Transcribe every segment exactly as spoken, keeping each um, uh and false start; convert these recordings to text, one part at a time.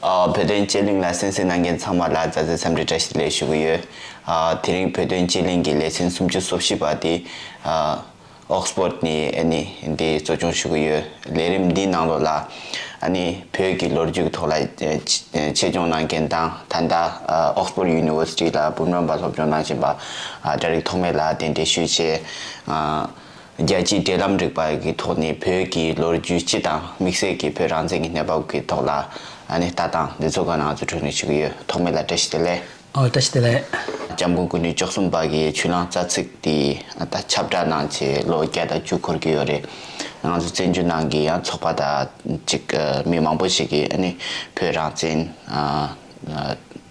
ཨ། བོད་དོན་དཔྱད་གླེང་ལ་གསན་གཟིགས་གནང་མཁན་ཚང་མ་ལ་མཛའ་བརྩེའི་འཚམས་འདྲི་བཀྲ་ཤིས་བདེ་ལེགས་ཞུ་གི་ཡོད། ཨ། དེ་རིང་བོད་དོན་དཔྱད་གླེང་གི་ལེ་ཚན་སུམ་ཅུ་སོ་བཞི་པ་དེ། ཨ། ཨོག་སི་ཕོར་ཌི་ནས་ཨ་ནི་འདི་གཙོ་སྐྱོང་ཞུ་གི་ཡོད། ལས་རིམ་འདིའི་ནང་ལོགས་ལ་ཨ་ནི་བོད་ཀྱི་ལོ་རྒྱུས་ཀྱི་ཐོག་ལ་ཨ་ཆེད་སྦྱོང་གནང་མཁན་དང་། ད་ལྟ་ཨ་ཨོག་སི་ཕོར་ཌི་ཡུ་ནི་ཝར་སི་ཊི་ལ་འབུམ་རམས་པ་སློབ་སྦྱོང་གནང་བཞིན་པ་ཨ་སྒྲ་རིག་ཐོགས་མེད་ལགས་གདན་འདྲེན་ཞུས་བྱས། ཨ། རྒྱལ་སྤྱིའི་འབྲེལ་ལམ་རིག་པ་གི་ཐོག་ནས་བོད་ཀྱི་ལོ་རྒྱུས་སྤྱི་དང་དམིགས་བསལ་གྱིས་བོད་རང་བཙན་གྱི་གནས་བབ་ཀྱི་ཐོག་ལ་ཨ་ནི་ལྟ་སྟངས་འདི་ཚོ་ག་ནང་ཚོ་འཕྲོས་ནས་ཞུ་གི་ཡོད། ཐོགས་མེད་ལགས་བཀྲ་ཤིས་བདེ་ལེགས། ཨོ། བཀྲ་ཤིས་བདེ་ལེགས། སྐྱབས་མགོན་སྐུ་ཕྲེང་བཅུ་གསུམ་པ་གི་ཆོས་གླིང་རྩ་ཚིག་དེ་ད་ཁྱབ་བསྒྲགས་གནང་བྱས་ལོ་བརྒྱ་དང་བཅུ་འཁོར་གྱི་ཡོད་རེད། ང་ཚོ་བཙན་བྱོལ་ནང་གི་ཡང་ཚོགས་པ་དང་ཅིག་མི་མང་པོ་ཞིག་གིས་ཨ་ནི་བོད་རང་བཙན་ཨ།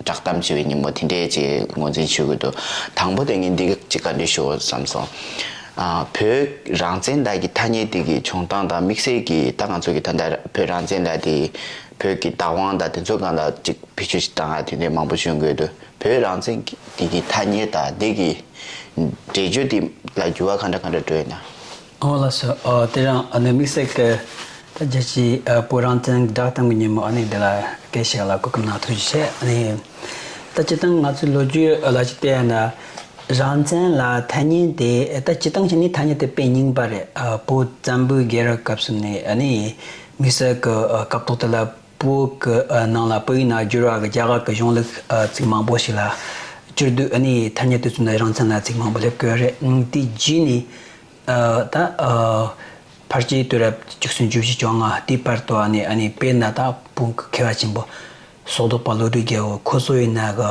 བསྒྲགས་གཏམ་བྱེད་པའི་ཉིན་མོ་དེ་འདྲས་ཅིག་ངོས་འཛིན་ཞུ་གི་འདུག། དང་པོ་དེ་ངས་འདི་ཅིག་བཀའ་འདྲི་ཞུ་བསམ་སོང་། ཨ། བོད་རང་བཙན་ལབ་ཀྱི་ཐ་སྙད་དེ་གི་བྱུང་སྟངས་དང་དམིགས་བསལ་གྱི་ད་ང་ཚོ་གི་ད་ལྟ་བོད་རང་བཙན་ལབ་དེ་བོད་ཀྱི་བདག་དབང་དང་དེ་ཚོ་སྒང་ལ་ཅིག་བེད་སྤྱོད་ཅིག་བཏང་ཡ་དེ་འདྲས་མང་པོ་བྱུང་གི་འདུག། བོད་རང་བཙན་གྱི་དེ་གི་ཐ་སྙད་དང་དེ་གི་འགྲེལ་བརྗོད་དེ་ལ་འགྱུར་བ་ག་འདྲ་ག་འདྲ་འགྲོ་ཡོད་ན། ཨོ་ལགས་སོ། ཨོ་དེ་རིང་ཨ་ནི་དམིགས་བསལ་གྱི་ད་རྒྱལ་སྤྱིའི་ཨ་བོད་རང་བཙན་བསྒྲགས་གཏམ་གྱི་ཉིན་མོ་ཨ་ནི་འདི་ལ་སྐད་ཆ་ལ་གོ་སྐབས་གནང་ཐུབ་རྒྱུ་བྱས། ཨ་ནི་ད་སྤྱིར་བཏང་ང་ཚོའི་ལོ་རྒྱུས་ལ་ཅིག་བལྟས་ན། རང་བཙན་ལ་ཐ་སྙད་དེ་ད་སྤྱིར་བཏང་བྱས་ནས་ཐ་སྙད་དེ་དཔེ་རྙིང་པ་རེད། ཨ་བོད་བཙན་པོའི་རྒྱལ་རབས་སྐབས་སུ་ནས་ཨ་ནི་དམིགས་བསལ་གྱི་ཨ་སྐབས་ཐོག་དེ་ལ་བོད་ཀྱི་ཨ་ནང་ལ་བོད་ཡིག་ནང་བསྒྱུར་བ་གི་རྒྱ་གར་གྱི་གཞུང་ལུགས་ཨ་ཚིག་མང་པོ་ཞིག་ལ་བསྒྱུར་དུས་ཨ་ནི་ཐ་སྙད་དེ་ཚོ་ནི་རང་བཙན་ལ་ཚིག་མང་པོ་སླེབས་ཀྱི་ཡོད་རེད། ཨ་དེ་རྗེས་ནས། ཨ་ད་ཨ་ཕལ་ཆེར་དུས་རབས་བཅུ་གསུམ་བཅུ་བཞི་བཅོ་ལྔ་དེའི་བར་དུ་ཨ་ནི་ཨ་ནི་དཔེར་ན་ད་བོད་ཀྱི་མཁས་པ་ཆེན་པོ་སོག་ལྡོག་པ་བློ་གྲོས་རྒྱལ་པོ་ཁོ་ཚོ་ཡིན་ན་གི་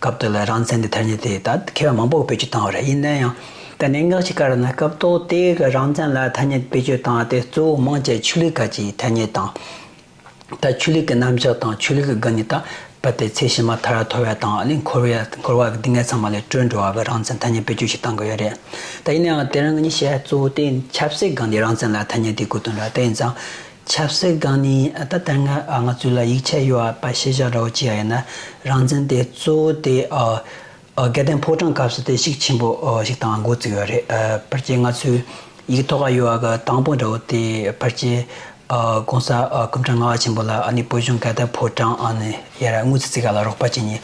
སྐབས་དེ་ལ་རང་བཙན་དེ་ཐ་སྙད་དེ་ད་མཁས་པ་མང་པོ་གིས་བེད་སྤྱོད་བཏང་བ་རེད། ཡིན་ན་ཡང་ད་གནད་འགག་ཅིག་ག་རེ་ན་སྐབས་ཐོག་དེ་གི་རང་བཙན་ལ་ཐ་སྙད་བེད་སྤྱོད་བཏང་བ་དེ་གཙོ་བོ་མང་ཆེ་ཆོས་ལུགས་ཁག་ཅིག་ཐ་སྙད་དང་། ད་ཆོས་ལུགས་ཀྱི་རྣམ་གཞག་དང་ཆོས་ལུགས་ཀྱི་སྒང་ནས་ད་རྦད་དེ་ཚེ་ཕྱི་མ་མཐར་ཐུག་ཡ་དང་ཨ་ནི་འཁོར་བའི་འཁོར་བ་གི་སྡུག་བསྔལ་ཚང་མ་ལས་གྲོལ་འགྲོ་བ་གི་རང་བཙན་ཐ་སྙད་བེད་སྤྱོད་ཞིག་བཏང་གི་ཡོད་རེད། ད་ཡིན་ན་ཡང་དེ་རིང་ངས་བཤད་ཡ་གཙོ་བོ་དེ་ཆབ་སྲིད་སྒང་ནས་རང་བཙན་ལ་ཐ་སྙད་དེ་གོ་དོན་ར། དེ་ཡིན་ཙང་ཆབ་སྲིད་སྒང་ནས་ད་ལྟ་ང་ང་ཚོ་ལ་ཡིག་ཆ་ཡོད་པ་ཤེས་བྱ་འདྲ་བོ་ཅིག་ཡ་ཡིན་ན་རང་བཙན་དེ་གཙོ་བོ་དེ་ཨ། ཨ་དགའ་ལྡན་ཕོ་བྲང་སྐབས་སུ་དེ་ཤུགས་ཆེན་པོ་ཨ་ཞིག་དང་འགོ་བཙུགས་ཡོད་རེད། ཨ་ཕལ་ཆེར་ང་ཚོའི་ཡིག་ཐོག་ག་ཡོད་པ་གི་དང་པོ་འདྲ་བོ་དེ་ཕལ་ཆེར་ཨ་༸གོང་ས་ཨ་སྐུ་ཕྲེང་ལྔ་པ་ཆེན་པོ་ལ་ཨ་ནི་བོད་གཞུང་དགའ་ལྡན་ཕོ་བྲང་ཨ་ནི་ཡར་དངུལ་རྩིས་རྩིས་ཁང་ལ་རོགས་པ་བྱེད་མཁན་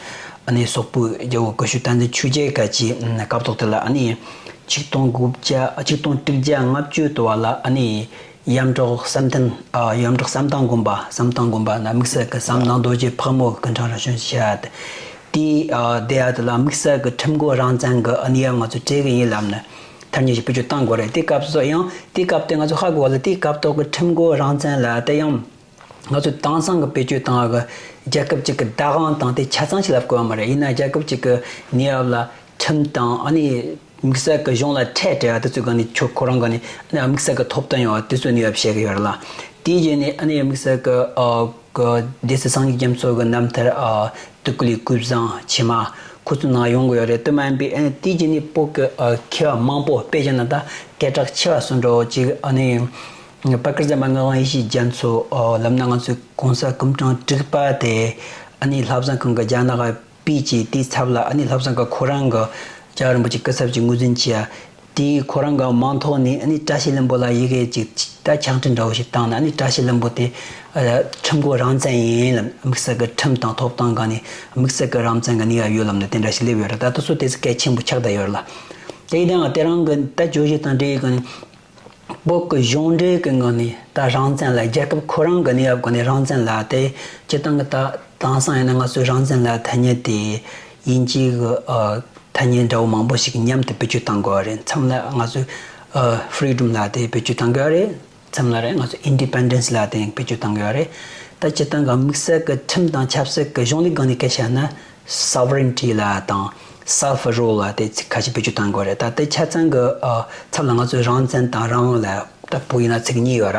ཨ་ནི་སོག་པོའི་རྒྱལ་པོ་སྐུ་ཞབས་བསྟན་འཛིན་ཆོས་རྒྱལ་སྐབས་ཀྱི་སྐབས་ཐོག་དེ་ལ་ཨ་ནི་ཆིག་སྟོང་དགུ་བརྒྱ་ཆིག་སྟོང་དྲུག་བརྒྱ་ལྔ་བཅུ་དུ་བ་ལ་ཨ་ནི། ཡམ་བྲག་བསམ་གཏན། ཨ་ཡམ་བྲག་བསམ་གཏན་དགོན་པ། བསམ་གཏན་དགོན་པ་ན་དམིགས་བསལ་གྱི་བསམ་གཏན་རྡོ་རྗེ་ཕག་མོ་གི་སྐུ་ཕྲེང་རིམ་བྱོན་ཞུ་ཡ་དེ། དེའི་ཨ་དེ་ཡ་དེ་ལ་དམིགས་བསལ་གྱི་ཁྲིམས་བཀོད་རང་བཙན་གྱི་ཨ་ནི་ཡ་ང་ཚོ་སྤྲད་གི་ཡིན་ལབ་ནས་ཐ་སྙད་ཞིག་བེད་སྤྱོད་བཏང་དགོས་རེད། དེ་སྐབས་སུ་ཡང་དེ་སྐབས་དེ་ང་ཚོ་ཧ་གོ་བ་ལ་དེ་སྐབས་ཐོག་གི་ཁྲིམས་བཀོད་རང་བཙན་ལ་དེ་ཡང་ང་ཚོ་དེང་སང་གི་བེད་སྤྱོད་བཏང་བ་གི་རྒྱལ་ཁབ་ཅིག་གི་བདག་དབང་དང་དེ་ཆ་ཚང་ཞིག་ལབ་དགོས་བ་མ་རེད། ཡིན་ན་རྒྱལ་ཁབ་ཅིག་གི་གནས་བབ་ལ་ཁྲིམས་དང་ཨ་ནི། དམིགས་བསལ་གྱི་གཞུང་ལ་ཁྲལ་སྤྲད་ཡ་དེ་ཚོའི་སྒང་ནས་ཁྱོད་ཁོ་རང་སྒང་ནས་ཨ་ནི་དམིགས་བསལ་གྱི་ཐོབ་ཐང་ཡོད་པ་དེ་ཚོ་ནས་ཡ་བཤད་གི་ཡོད་རེད་ལ། དེའི་རྗེས་ནས་ཨ་ནི་དམིགས་བསལ་གྱི་ཨ་གི་སྡེ་སྲིད་སངས་རྒྱས་རྒྱ་མཚོ་གི་རྣམ་ཐར་ཨ་དུས་ཀཱ་ལི་ཀུན་བཟང་ཕྱི་མ་ཁོ་ཚོའི་ནང་ཡོང་གི་ཡོད་རེད། དེ་མ་ཡིན་པའི་ཨ་ནི་དེའི་རྗེས་ནས་བོད་ཀྱི་ཨ་མཁས་པ་མང་པོ་དཔེ་བཞག་ན་ད་སྐད་གྲགས་ཆེ་བ་སུ་འདྲ་བོ་ཅིག་ཨ་ནི་དཔལ་བཀའ་ཟླ་བ་ངག་དབང་ཡེ་ཤེས་རྒྱ་མཚོ་ཨ་ལབ་ན་ང་ཚོའི་༸གོང་ས་སྐུ་ཕྲེང་དྲུག་པ་དེ་ཨ་ནི་ལྷ་བཟང་ཁང་གི་རྒྱ་ནག་པས་ཀྱི་དེའི་ཚབ་ལ་ཨ་ནི་ལྷ་བཟང་གི་ཁོ་རང་གི་རྒྱལ་བ་རིན་པོ་ཆེ་སྐུ་ཚབ་ཀྱི་ངོས་འཛིན་བྱས་ཡ། དེའི་ཁོ་རང་གི་མིང་ཐོག་ནས་ཨ་ནི་བཀྲ་ཤིས་ལྷུན་པོ་ལ་ཡི་གེ་ཅིག་ད་ཕྱག་འཕྲིན་འདྲ་བོ་ཞིག་བཏང་ནས་ཨ་ནི་བཀྲ་ཤིས་ལྷུན་པོ་དེ་ཁྲིམས་བཀོད་རང་བཙན་ཡིན་ལབ། དམིགས་བསལ་གྱི་ཁྲིམས་དང་ཐོབ་ཐང་སྒང་ནས་དམིགས་བསལ་གྱི་རང་བཙན་གྱི་གནས་བབ་ཡོད་ལབ་ནས་དེ་འདྲ་ཞིག་སླེབས་ཡོད་རེད། ད་དེ་ཚོ་དེ་ཚོ་གལ་ཆེན་པོ་ཆགས་བསྡད་ཡོད་རེད་ལ། དེ་ཡིན་ནའང་དེ་རིང་གི་ད་བརྗོད་གཞི་དང་འབྲེལ་ཡོད་སྒང་ནས། བོད་ཀྱི་གཞུང་འབྲེལ་གྱི་ངོས་ནས་ད་རང་བཙན་ལ་རྒྱལ་ཁབ་ཁོ་རང་གི་གནས་བབ་སྒང་ནས་རང་བཙན་ལ་དེ་སྤྱིར་བཏང་གི་ད་དེང་སང་ཡིན་ན་ང་ཚོའི་རང་བཙན་ལ་ཐ་སྙད་དེ་དབྱིན་ཇིའི་གི་ཨ་ཐ་སྙད་འདྲ་བོ་མང་པོ་ཞིག་མཉམ་དུ་བེད་སྤྱོད་བཏང་དགོས་པ་རེད། མཚམས་ལ་ང་ཚོས་ཨ་freedom ལ་དེ་བེད་སྤྱོད་བཏང་དགོས་པ་རེད། མཚམས་ལ་རེད་ང་ཚོས་independence ལ་དེ་བེད་སྤྱོད་བཏང་དགོས་པ་རེད། ད་སྤྱིར་བཏང་གི་དམིགས་བསལ་གྱི་ཁྲིམས་དང་ཆབ་སྲིད་ཀྱི་གཞུང་ལུགས་སྒང་ནས་སྐད་ཆ་ན། sovereignty ལ་དང་self rule ལ་དེ་ཚིག་ཁ་ཤས་བེད་སྤྱོད་བཏང་དགོས་རེད། ད་དེ་ཆ་ཚང་གི་ཨ་ཚབ་ལ་ང་ཚོས་རང་བཙན་དང་རང་དབང་ལ་ད་བོད་ཡིག་ན་ཚིག་གཉིས་ཡོད་ར།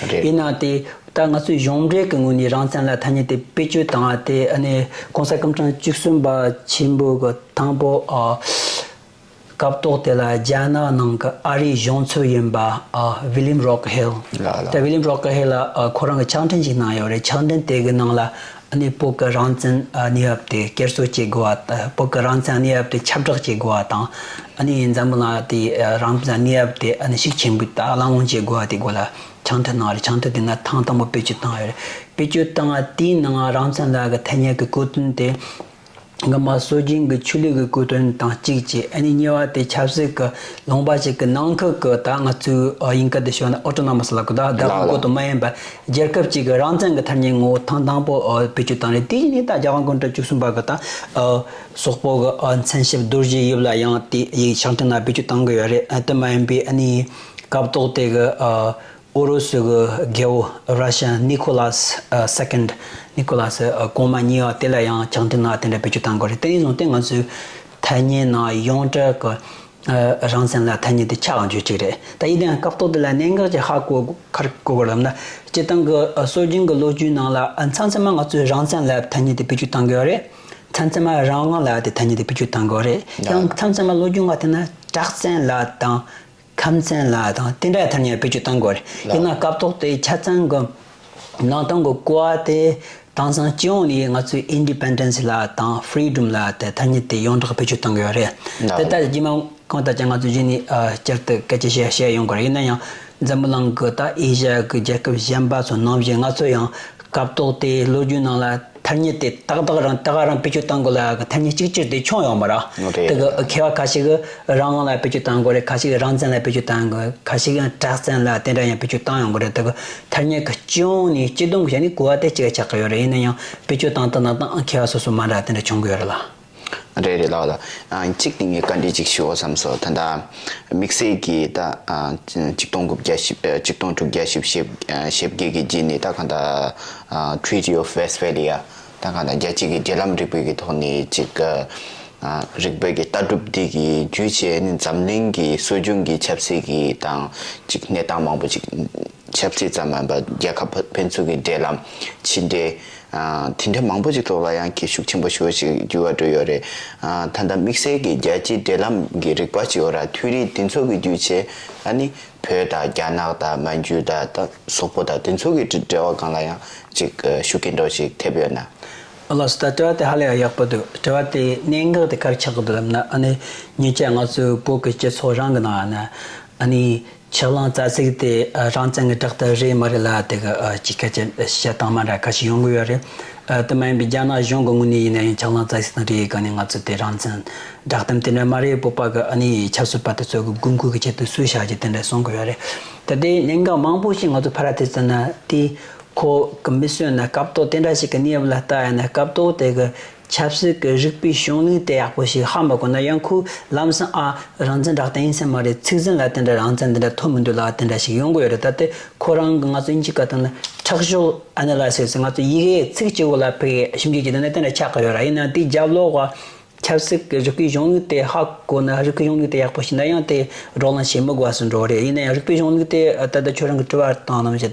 རེད། ཡིན་ན་དེ་ད་ང་ཚོས་གཞུང་འབྲེལ་གྱི་ངོས་ནས་རང་བཙན་ལ་ཐ་སྙད་དེ་བེད་སྤྱོད་བཏང་བ་དེ་ཨ་ནི་༸གོང་ས་སྐུ་ཕྲེང་བཅུ་གསུམ་པ་ཆེན་པོ་གི་དང་པོ་ཨ། སྐབས་ཐོག་དེ་ལ་རྒྱ་ནག་ནང་གི་ཨ་རིའི་གཞུང་ཚབ་ཡིན་པ་ཨ་ཝི་ལིམ་རོག་ཧིལ། ལ་ལ། ད་ཝི་ལིམ་རོག་ཧིལ་ལ་ཨ་ཁོ་རང་གི་ཕྱག་འཕྲིན་ཞིག་གནང་ཡོད་རེད། ཕྱག་འཕྲིན་དེ་གི་ནང་ལ་ཨ་ནི་བོད་ཀྱི་རང་བཙན་ཨ་གནས་བབ་དེ་བསྐྱར་གསོ་བྱེད་དགོས་པ། བོད་ཀྱི་རང་བཙན་གནས་བབ་དེ་ཁྱབ་བསྒྲགས་བྱེད་དགོས་པ་དང་། ཨ་ནི་འཛམ་བུ་གླིང་དེ་ཨ་རང་བཙན་གནས་བབ་དེ་ཨ་ནི་ཤུགས་ཆེན་པོས་ད་གླེང་སློང་བྱེད་དགོས་པ་དེ་སྐོར་ལ་ཕྱག་འཕྲིན་གནང་རེད། ཕྱག་འཕྲིན་དེ་ན་ཐེངས་དང་པོ་བེད་སྤྱོད་བཏང་ཡོད་རེད། བེད་སྤྱོད་བཏང་བ་དེའི་ནང་རང་བཙན་ལགས་ཀྱི་ཐ་སྙད་ཀྱི་གོ་དོན་དེ། སྔོན་མ་སྲོལ་རྒྱུན་གྱི་ཆོས་ལུགས་ཀྱི་གོ་དོན་དང་གཅིག་བྱས། ཨ་ནི་གཉིས་པ་དེ་ཆབ་སྲིད་ཀྱི་ལུང་པ་ཞིག་གི་ནང་ཁུལ་གྱི་ད་ང་ཚོའི་ཨ་དབྱིན་སྐད་དུ་ཞུས་ན་ཨོ་ཊོ་ནོ་མ་སི་ལབ་གི། ད་བདག་དབང་ལགས་ལགས། སྐོར་དུ་མ་ཡིན་པ་རྒྱལ་ཁབ་ཅིག་གི་རང་བཙན་གྱི་ཐ་སྙད་ངོ་བོ་ཐེངས་དང་པོ་ཨ་བེད་སྤྱོད་བཏང་རེད། དེ་ནི་ད་རྒྱལ་དབང་སྐུ་ཕྲེང་བཅུ་གསུམ་པ་གི་ད་ཨ་སོག་པོ་གི་ཨ་མཚན་ཞབས་རྡོ་རྗེ་དབྱིབས་ལ་ཡང་དེ་ཡིག་ཕྱག་མཐིལ་ན་བེད་སྤྱོད་བཏང་གི་ཡོད་རེད། ཨ་དེ་མ་ཡིན་པའི་ཨ་ནི་སྐབས་ཐོག་དེ་གི་ཨ། ཨུ་རུ་སུ་གི་རྒྱལ་པོ་Russian Nicholas Second, Nicholas གོང་མ་གཉིས་པ་དེ་ལ་ཡང་ཕྱག་མཐིལ་ན་དེ་འདྲ་བེད་སྤྱོད་བཏང་དགོས་རེད། དེ་ནས་བཟུང་སྟེ་ང་ཚོའི་ཐ་སྙད་ནང་ཡོངས་གྲགས་ཀྱི་རང་བཙན་ལ་ཐ་སྙད་དེ་ཆགས་ཡོང་རྒྱུ་གཅིག་རེད། ད་ཡིན་ནའང་སྐབས་ཐོག་དེ་ལ་གནད་འགག་ཅིག་ཧ་གོ་ག་རེ་གོ་དགོས་རེད་ལབ་ན། སྤྱིར་བཏང་གི་སྲོལ་རྒྱུན་གྱི་ལོ་རྒྱུས་ནང་ལ་མཚམས་མཚམས་མ་ང་ཚོས་རང་བཙན་ལ་ཐ་སྙད་དེ་བེད་སྤྱོད་བཏང་གི་ཡོད་རེད། མཚམས་མཚམས་མ་རང་དབང་ལ་དེ་ཐ་སྙད་དེ་བེད་སྤྱོད་བཏང་གི་ཡོད་རེད། ཡང་མཚམས་མཚམས་མ་ལོ་རྒྱུས་ནང་བལྟས་ན་དྲག་བཙན་ལ་དང་། ཁམས་ཚན་ལ་དང་དེ་འདྲ་ཐ་སྙད་བེད་སྤྱོད་བཏང་དགོས་རེད། ཡིན་ན་སྐབས་ཐོག་དེ་ཆ་ཚང་གི་ནང་དོན་གྱི་གོ་བ་དེ་དེང་སང་སྤྱི་ཡོངས་ནས་ང་ཚོའི་independence ལ་དང་freedom ལ་དེ་ཐ་སྙད་དེ་ཡོངས་གྲགས་བེད་སྤྱོད་བཏང་གི་ཡོད་རེད། དེ་ལྟར་རྗེས་མ་གང་ལྟར་ཀྱང་ང་ཚོ་གཞི་ནས་ཨ་བསྐྱར་དུ་སྐད་ཆ་བཤད་བཤད་ཡོང་དགོས་རེད། ཡིན་ན་ཡང་འཛམ་བུ་གླིང་གི་ད་ཨེ་ཤ་ཡ་གི་རྒྱལ་ཁབ་གཞན་པ་ཚོ་ནང་བཞིན་ང་ཚོ་ཡང་སྐབས་ཐོག་དེ་ལོ་རྒྱུས་ནང་ལ་ཐ་སྙད་དེ་ཏག་ཏག་རང་ད་ག་རང་བེད་སྤྱོད་བཏང་དགོས་ལ་གི་ཐ་སྙད་གཅིག་གྱུར་དེ་བྱུང་ཡོད་མ་རེད། ངོ་དེ་དེ་གི་མཁས་པ་ཁ་ཤས་ཀྱིས་རང་དབང་ལ་བེད་སྤྱོད་བཏང་དགོས་རེད། ཁ་ཤས་ཀྱིས་རང་བཙན་ལ་བེད་སྤྱོད་བཏང་དགོས། ཁ་ཤས་ཀྱིས་དྲག་བཙན་ལ་དེ་འདྲ་ཡང་བེད་སྤྱོད་བཏང་ཡོང་གི་རེད། དེ་གི་ཐ་སྙད་ཀྱི་སྤྱི་ཡོངས་ནས་སྤྱི་བསྡོམས་བྱས་ནས་གོ་བ་དེ་གཅིག་ཆགས་ཀྱི་ཡོད་རེད། ཡིན་ན་ཡང་བེད་སྤྱོད་བཏང་སྟངས་ནང་ད་མཁས་པ་སོ་སོ་མ་འདྲ་དེ་འདྲ་བྱུང་གི་ཡོད་རེད་ལ། རེད་རེད་ལགས་ལགས། ཨ་གཅིག་དེ་ངས་བཀའ་འདྲི་གཅིག་ཞུ་བསམ་སོང་། ད་ལྟ་དམིགས་བསལ་གྱིས་ད་ཨ་གཅིག་སྟོང་དགུ་བརྒྱ་བཞི་བཅུ་གཅིག་སྟོང་དྲུག་བརྒྱ་བཞི་བཅུ་ཞེ་བརྒྱད་ཀྱི་རྗེས་ནས་ད་གང་ལྟར་ཨ་Treaty of Westphalia ད་གང་ལྟར་རྒྱལ་སྤྱི་གི་འབྲེལ་ལམ་རིག་པའི་གི་ཐོག་ནས་ཅིག་ཨ་རིག་པའི་གི་ལྟ་གྲུབ་འདི་གི་བརྒྱུད་བྱས་ནས་འཛམ་གླིང་གི་སྲོལ་རྒྱུན་གྱི་ཆབ་སྲིད་ཀྱི་དང་ཅིག་གནས་སྟངས་མང་པོ་ཅིག་ཆབ་སྲིད་ཙམ་མིན་པར་རྒྱལ་ཁབ་ཕན་ཚུན་གྱི་འབྲེལ་ལམ་ཕྱི་འབྲེལ་ཨ་དེ་འདྲ་མང་པོ་ཅིག་ཐོག་ལ་ཡང་གི་ཤུགས་ཆེན་པོ་ཞེ་པོ་ཅིག་འགྱུར་བ་འགྲོ་ཡོད་རེད། ཨ་ད་ལྟ་དམིགས་བསལ་གྱི་རྒྱལ་སྤྱིའི་འབྲེལ་ལམ་གྱི་རིག་པ་ཅིག་ཡོད་ར། འཕྲུལ་རིག་དེ་ཚོ་གི་བརྒྱུད་བྱས་ཨ་ནི་བོད་དང་རྒྱ་ནག་དང་མན་ཇུ་དང་ད་སོག་པོ་དང་དེ་ཚོ་གི་འབྲེལ་བ་སྒང་ལ་ཡང་ཅིག་ཤུགས་རྐྱེན་འདྲ་བོ་ཞིག་ཐེབས་ཡོད་ན། ཨ་ལགས་སོ། ད་དྲི་བ་དེ་ཧ་ལས་ཡག་པོ་འདུག་དྲི་བ་དེ་གནད་འགག་དེ་ག་རེ་ཆགས་ཀྱི་འདུག་ལབ་ན། ཨ་ནི་ཉེ་ཆར་ང་ཚོའི་བོད་ཀྱི་སྤྱི་ཚོགས་རང་གི་ནང་ན་ཨ་ནི་ཆགས་ལངས་རྩ་ཚིག་དེ་ཨ་རང་བཙན་གྱི་བསྒྲགས་གཏམ་རེད་མ་རེད་ལ་དེ་གི་ཨ་ཅིག་སྐད་ཆ་བཤད་སྟངས་མ་འདྲ་ཁ་ཤས་ཡོང་གི་ཡོད་རེད། ཨ་དེ་མ་ཡིན་པའི་རྒྱ་ནག་གཞུང་གི་ངོས་ནས་ཡིན་ན་ཡང་ཆགས་ལངས་རྩ་ཚིག་དང་འབྲེལ་ཡོད་གི་ནས་ང་ཚོ་དེ་རང་བཙན་བསྒྲགས་གཏམ་དེ་འདྲ་མ་རེད། བོད་པ་གི་ཨ་ནི་ཆབ་སྲིད་པ་དེ་ཚོ་གི་དགོས་མཁོ་གི་ཆེད་དུ་སུས་བྱ་རྒྱུ་དེ་འདྲ་གསུང་གི་ཡོད་རེད། ད་དེ་གནད་འགག་མང་པོ་ཞིག་ང་ཚོ་ཕར་ར་དེ་ཙམ་ན་དེ་ཁོ་གི་མི་གསོན་ན་སྐབས་ཐོག་དེ་འདྲ་ཞིག་གི་གནས་བབ་ལ་ལྟ་ཡ་ན་སྐབས་ཐོག་དེ་གི་ཆབ་སྲིད་ཀྱི་རིག་པའི་གཞུང་ལུགས་དེ་ཡག་པོ་ཞིག་ཧ་མ་གོ་ན་ཡང་ཁོ་ལམ་སང་ཨ་རང་བཙན་བསྒྲགས་གཏམ་ཡིན་ས་མ་རེད། ཚིག་ཟིན་ལ་དེ་འདྲ་རང་བཙན་དེ་འདྲ་ཐོབ་མི་འདུག་ལ་དེ་འདྲ་ཞིག་ཡོང་གི་ཡོད་རེད། ད་དེ་ཁོ་རང་གི་ང་ཚོ་དབྱིན་ཇི་སྐད་དུ་ན་ཁྲག་ཤུགས་analysis ང་ཚོ་ཡི་གེ་ཚིག་གཅིག་པོ་ལ་ཕ་གི་ཞིབ་འཇུག་བྱེད་དེ་ན་དེ་འདྲ་ཆགས་ཀྱི་ཡོད་ར། ཡིན་ན་དེའི་རྒྱབ་ལོགས་ཆབ་སྲིད་ཀྱི་རིག་པའི་གཞུང་ལུགས་དེ་ཧ་གོ་ན་རིག་པའི་གཞུང་ལུགས་དེ་ཡག་པོ་ཤེས་ན་ཡང་དེ་བགྲོ་གླེང་བྱེད་མི་དགོས་པ་བཟོ་འགྲོ་གི་རེད། ཡིན་ན་ཡང་རིག་པའི་གཞུང་ལུགས་དེ་ད་ལྟ་ཁྱོད་རང་གི་དྲི་བ་བཏང་ནང་བཞིན་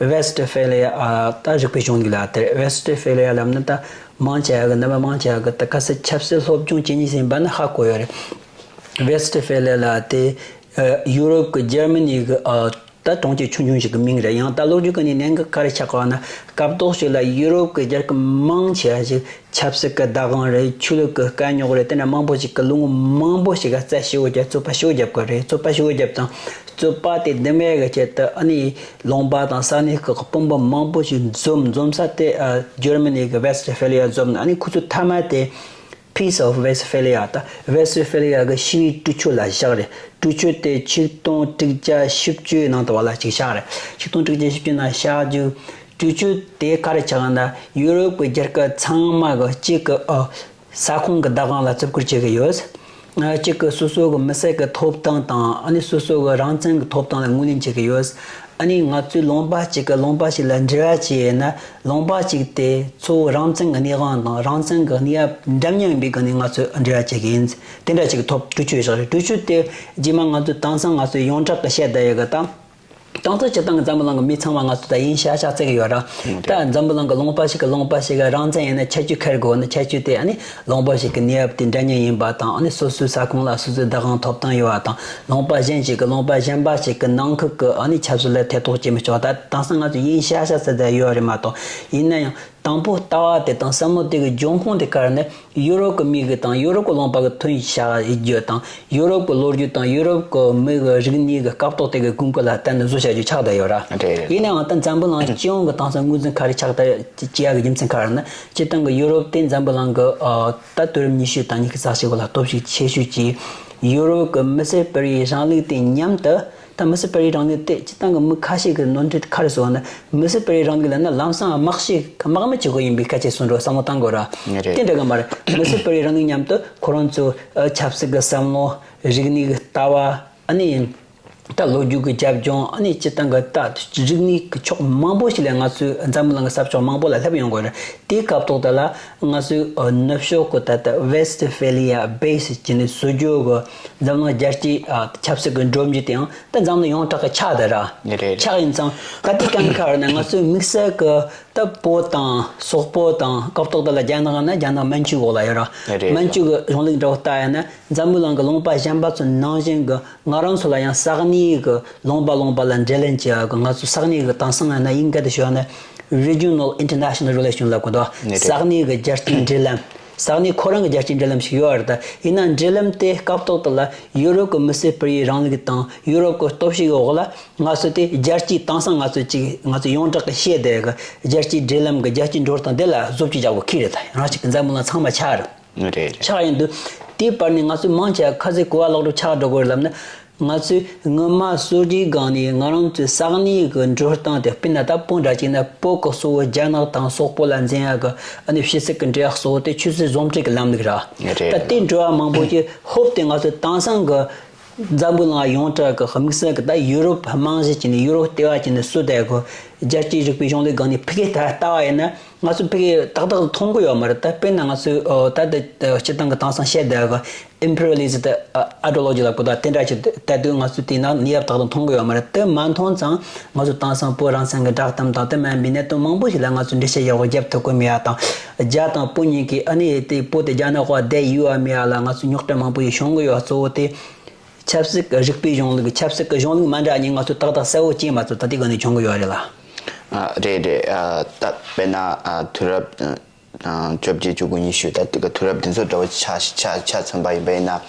ད་Westphalia ཨ་ད་རིག་པའི་གཞུང་ལུགས་ལ་དེ་Westphalia ལབ་ན་ད་མང་ཆེ་བ་གི་རྣམ་པ་མང་ཆེ་བ་གི་ད་ག་ས་ཆབ་སྲིད་སློབ་སྦྱོང་བྱེད་མཁན་ཞིག་ཡིན་པ་ན་ཧ་གོ་ཡོད་རེད། Westphalia ལ་དེ་ཡུ་རོབ་ཀྱི་ཇར་མ་ནི་གི་ཨ། ད་གྲོང་ཁྱེར་ཆུང་ཆུང་ཞིག་གི་མིང་རེད། ཡང་ད་ལོ་རྒྱུས་ཀྱི་ནི་གནད་འགག་ག་རེ་ཆགས་ཀྱི་ཡོད་ན་སྐབས་ཐོག་ཞིག་ལ་ཡུ་རོབ་ཀྱི་རྒྱལ་ཁབ་མང་ཆེ་བ་ཞིག་ཆབ་སྲིད་ཀྱི་བདག་དབང་རེད། ཆོས་ལུགས་ཀྱི་དཀའ་རྙོག་རེད། དེ་འདྲ་མང་པོ་ཞིག་གི་ལོ་ངོ་མང་པོ་ཞིག་ག་རྩོད་ཞི་བོ་རྒྱབ་རྩོད་པ་ཞི་བོ་རྒྱབ་དགོས་རེད། རྩོད་པ་ཞི་བོ་རྒྱབ་དང་རྩོད་པ་དེ་འདུམ་ཡས་ཀྱི་ཆེད་དུ་ཨ་ནི་ལུང་པ་དང་ས་གནས་ཀྱི་དཔོན་པོ་མང་པོ་ཞིག་འཛོམས། འཛོམས་ས་དེ་ཨ་ཇར་མ་ནི་གི་Westphalia འཛོམས་ནས་ཨ་ནི་ཁོ་ཚོ་མཐའ་མ་དེ། Peace of Westphalia ད་Westphalia གི་ཞི་བའི་གྲོས་ཆོད་ལ་བཞག་རེད། གྲོས་ཆོད་དེ་ཆིག་སྟོང་དྲུག་བརྒྱ་བཞི་བཅུ་ནང་དུ་བ་ལ་ཅིག་བཞག་རེད། ཆིག་སྟོང་དྲུག་བརྒྱ་བཞི་བཅུ་ནང་བཞག་རྒྱུ་གྲོས་ཆོད་དེ་ག་རེ་ཆགས་ན་ཡུ་རོབ་ཀྱི་རྒྱལ་ཁབ་ཚང་མ་གི་གཅིག་གི་ཨ་ས་ཁོངས་ཀྱི་བདག་དབང་ལ་བརྩི་བཀུར་བྱེད་ཀྱི་ཡོད། ཨ་གཅིག་གི་སོ་སོ་གི་མི་སེར་གི་ཐོབ་ཐང་དང་ཨ་ནི་སོ་སོ་གི་རང་བཙན་གི་ཐོབ་ཐང་ལ་ངོས་ལེན་བྱེད་ཀྱི་ཡོད། ཨ་ནི་ང་ཚོས་ལུང་པ་གཅིག་གི་ལུང་པ་ཞིག་ལ་འབྲེལ་བ་བྱས་ཡོད་ན། ལུང་པ་གཅིག་དེ་གཙོ་བོ་རང་བཙན་གྱི་གནས་དབང་དང་རང་བཙན་གྱི་གནས་བབ་འདྲ་མཉམ་ཡིན་པའི་སྒོ་ནས་ང་ཚོས་འབྲེལ་བ་བྱེད་ཀྱི་ཡིན། དེ་འདྲ་ཞིག་ཐོབ་གྲོས་ཆོད་བཞག་རེད། གྲོས་ཆོད་དེ་རྗེས་མ་ང་ཚོས་དེང་སང་ང་ཚོས་ཡོངས་གྲགས་ཀྱི་བཤད་བསྡད་ཡོད་གི་དང་། དེང་སང་སྤྱིར་བཏང་གི་འཛམ་བུ་གླིང་གི་མི་ཚང་མ་ང་ཚོ་ད་དབྱིན་ཞེ་ཤ་ཤ་བརྩི་གི་ཡོད་ར། ད་འཛམ་བུ་གླིང་གི་ལུང་པ་ཞིག་གི་ལུང་པ་ཞིག་གི་རང་བཙན་ཡིན་ན་ཁྱད་ཆོས་ག་རེ་དགོས་ན། ཁྱད་ཆོས་དེ་ཨ་ནི་ལུང་པ་ཞིག་གི་གནས་བབ་དེ་འདྲ་མཉམ་ཡིན་པ་དང་། ཨ་ནི་སོ་སོའི་ས་ཁོངས་ལ་སོ་སོའི་བདག་དབང་ཐོབ་ཐང་ཡོད་པ་དང་། ལུང་པ་གཞན་ཞིག་གི་ལུང་པ་གཞན་པ་ཞིག་གི་ནང་ཁུལ་གྱི་ཨ་ནི་ཆབ་སྲིད་ལ་ཐེ་གཏོགས་བྱེད་མི་ཆོག་ད་དེང་སང་ང་ཚོ་དབྱིན་ཞེ་ཤ་བརྩི་བསྡད་ཡོད་རེད་མ་གཏོགས། ཡིན་ན་ཡང་། དང་པོ་ལྟ་བ་དེ་དང་བསམ་བློ་དེ་གི་འབྱུང་ཁུངས་དེ་ག་རེ་ནི་ཡུ་རོབ་ཀྱི་མི་གི་དང་ཡུ་རོབ་ཀྱི་ལུང་པ་གི་ཐོན་ཞིག་ཡིན་རྒྱུ་དང་ཡུ་རོབ་ཀྱི་ལོ་རྒྱུས་དང་ཡུ་རོབ་ཀྱི་མི་གི་རིག་གནས་ཀྱི་སྐབས་ཐོག་དེ་གི་དགོས་མཁོ་ལ་བརྟེན་ནས་བཟོ་བྱ་རྒྱུ་ཆགས་བསྡད་ཡོད་ར། རེད་རེད། ཡིན་ནའང་ད་འཛམ་བུ་གླིང་སྤྱི་ཡོངས་ཀྱི་དེང་སང་ངོས་འཛིན་ག་རེ་ཆགས་བསྡད་ཀྱི་ཡ་གི་རྒྱུ་མཚན་ག་རེ་ན་སྤྱིར་བཏང་གི་ཡུ་རོབ་དེ་འཛམ་བུ་གླིང་གི་ད་དུས་རབས་ཉི་ཤུ་དང་ཉི་ཤུ་རྩ་གཅིག་གི་ལ་སྟོབས་ཤུགས་ཆེ་ཤོས་ཀྱི་ཡུ་རོབ་ཀྱི་མི་སེར་སྤེལ་བའི་རིང་ལུགས་དེ་མཉམ་དུ། ད་མི་སེར་སྤེལ་རེས་རིང་ལུགས་དེ་སྤྱིར་བཏང་གི་མི་ཁ་ཤས་ཀྱི་ནོར་འཁྲུལ་ག་རེ་སོང་ན་མི་སེར་སྤེལ་རེས་རིང་ལུགས་ལབ་ན་ལམ་སང་དམག་ཤེད་དམག་མི་བྱེད་དགོས་ཡིན་པའི་སྐད་ཆ་གསུང་འགྲོ་བསམ་བློ་བཏང་དགོས་ར། རེད། དེ་འདྲ་གི་མ་རེད། མི་སེར་སྤེལ་རེས་རིང་ལུགས་མཉམ་དུ་ཁོ་རང་ཚོ་ཆབ་སྲིད་ཀྱི་བསམ་བློ་རིག་གནས་ཀྱི་ལྟ་བ་ཨ་ནི་ད་ལོ་རྒྱུས་ཀྱི་རྒྱབ་ལྗོངས་ཨ་ནི་སྤྱིར་བཏང་གི་ད་རིག་གནས་ཀྱི་ཕྱོགས་མང་པོ་ཞིག་ལ་ང་ཚོའི་འཛམ་བུ་གླིང་གི་ས་ཕྱོགས་མང་པོ་ལ་སླེབས་ཡོང་དགོས་རེད། དེའི་སྐབས་ཐོག་དེ་ལ་ང་ཚོའི་ནུབ་ཕྱོགས་ཀྱི་ད་ལྟ་Westphalia Base བྱས་ནས་བཟོ་རྒྱུ་གི་འཛམ་གླིང་རྒྱལ་སྤྱིའི་ཆབ་སྲིད་ཀྱི་སྒྲོམ་གཞི་དེའང་ད་འཛམ་གླིང་ཡོངས་གྲགས་ཀྱི་ཆགས་བསྡད་ར། རེད་རེད། ཆགས་ཡིན་ཙང་ག་དུས་གང་ག་རེ་ན་ང་ཚོའི་དམིགས་བསལ་གྱི་ད་བོད་དང་སོག་པོ་དང་སྐབས་ཐོག་དེ་ལ་རྒྱ་ནག་ཡིན་ན་རྒྱ་ནག་མན་ཇུའི་འོག་ལ་ཡོད་ར། རེད་རེད། མན་ཇུ་གི་གཞུང་ལུགས་འདྲ་བོ་ལྟ་ཡིན་ན་འཛམ་བུ་གླིང་གི་ལུང་པ་གཞན་པ་ཚོ་ནང་བཞིན་གྱི་ང་རང་ཚོ་ལ་ཡང་ས་གནས་ཀྱི་ལུང་པ་ལུང་པ་ལ་འབྲེལ་ལམ་བྱེད་ཡག་གི་ང་ཚོ་ས་གནས་ཀྱི་དེང་སང་ཡིན་ན་དབྱིན་སྐད་དུ་ཞུ་བ་ན་Regional International Relation ལབ་གོ་འདུག་ནི་རེད། ས་གནས་ཀྱི་རྒྱལ་སྤྱིའི་འབྲེལ་ལམ། ས་གནས་ཁོ་རང་གི་རྒྱལ་སྤྱིའི་འབྲེལ་ལམ་ཞིག་ཡོད་རེད་ད། ཡིན་ན་འབྲེལ་ལམ་དེ་སྐབས་ཐོག་དེ་ལ་ཡུ་རོབ་ཀྱི་མི་སེར་སྤེལ་རེས་རིང་ལུགས་དང་ཡུ་རོབ་ཀྱི་སྟོབས་ཤུགས་འོག་ལ་ང་ཚོ་དེ་རྒྱལ་སྤྱིའི་དེང་སང་ང་ཚོ་ཅིག་ང་ཚོ་ཡོངས་གྲགས་ཀྱི་བཤད་བསྡད་ཀྱི་རྒྱལ་སྤྱིའི་འབྲེལ་ལམ་གྱི་རྒྱལ་སྤྱིའི་འགྲོ་སྟངས་དེ་ལ་བཟོ་བཅོས་རྒྱག་དགོས་ཁེལ་རེད་ད། རང་ཅིག་གི་འཛམ་བུ་གླིང་ཚང་མ་ཆགས་རེད། རེད་རེད། ཆགས་ཡིན་དུས་དེའི་བར་ནས་ང་ཚོས་མང་ཆེ་བ་ཁ་ཚིག་གོ་བ་ལོག་སྒྲུབ་ཆགས་འགྲོ་དགོས་རེད་ལབ་ན། ང་ཚོས་སྔོན་མ་སོག་རིའི་སྒང་ནས་ང་རང་ཚོའི་ས་གནས་ཀྱི་འགྲོ་སྟངས་དེ་དཔེར་ན་ད་བོད་འདྲ་བྱས་ན་བོད་ཀྱི་གཙོ་བོ་རྒྱ་ནག་དང་སོག་པོ་ལ་འཛིན་ཡག་གི་ཨ་ནི་ཕྱི་སྲིད་ཀྱི་འབྲེལ་བ་གཙོ་བོ་དེ་ཆུ་སྲིན་ཟུང་འབྲེལ་གྱི་ལམ་ལུགས་ར། རེད་ད་རེད། དེ་འགྲོ་བ་མང་པོ་ཞིག་ཧོབ་སྟེ་ང་ཚོས་དེང་སང་གི་འཛམ་བུ་གླིང་ཡོངས་གྲགས་ཀྱི་དམིགས་བསལ་གྱི་ད་ཡུ་རོབ་རྨང་གཞི་བྱས་ནས་ཡུ་རོབ་ལྟེ་བ་བྱས་ནས་བཟོས་བསྡད་ཀྱི་རྒྱལ་སྤྱིའི་རིག་པའི་གཞུང་ལུགས་སྒང་ནས་ཕ་གིར་ད་ལྟ་བ་ཡིན་ན། ང་ཚོ་ཕ་གིར་ཏག་ཏག་མཐོང་གི་ཡོད་མ་རེད་ད། དཔེར་ན་ང་ཚོས་ཨོ་ད་ལྟ་སྤྱིར་བཏང་གི་དེང་སང་བཤད་བསྡད་ཀྱི་imperialist ideology ལབ་དགོས་ད། དེ་འདྲ་ཞིག་ལྟ་དུས་ང་ཚོས་དེ་ནང་ནི་ཡབ་ཏག་ཏག་མཐོང་གི་ཡོད་མ་རེད། དེ་མ་མཐོང་ཙང་ང་ཚོ་དེང་སང་བོད་རང་བཙན་གྱི་བསྒྲགས་གཏམ་དང་དེ་མིན་པའི་གནད་དོན་མང་པོ་ཞིག་ལ་ང་ཚོས་འགྲེལ་བཤད་ཡག་པོ་རྒྱབ་ཐུབ་ཀྱི་མེད་ཡ་དང་། རྒྱ་དང་བོད་གཉིས་ཀྱིས་ཨ་ནི་དེ་བོད་དེ་རྒྱ་ནག་འོག་བསྡད་ཡོད་པ་མེད་ཡ་ལ་ང་ཚོས་རྙོག་དྲ་མང་པོ་ཞིག་བྱུང་གི་ཡོད། གཙོ་བོ་དེ་ཆབ་སྲིད་ཀྱི་རིག་པའི་གཞུང་ལུགས་ཆབ་སྲིད་ཀྱི་གཞུང་ལུགས་མ་འདྲ་གཉིས་ང་ཚོས་ཏག་ཏག་གསལ་བོ་བྱས་མ་ཚོར་ད་ལྟའི་སྒང་ནས་བྱུང་གི་ཡོད་རེད་ལ། ཨ་རེད་རེད། ཨ་ད་དཔེར་ན་ཨ་དུས་རབས་ཨ་བཅོ་བརྒྱད་བཅུ་དགུ་ཉི་ཤུ་ད་དེ་ག་དུས་རབས་དེ་ཚོ་འདྲ་བོ་ཆ་ཆ་ཆ་མཚོན་པ་ཡིན་པ་ཡིན་ན།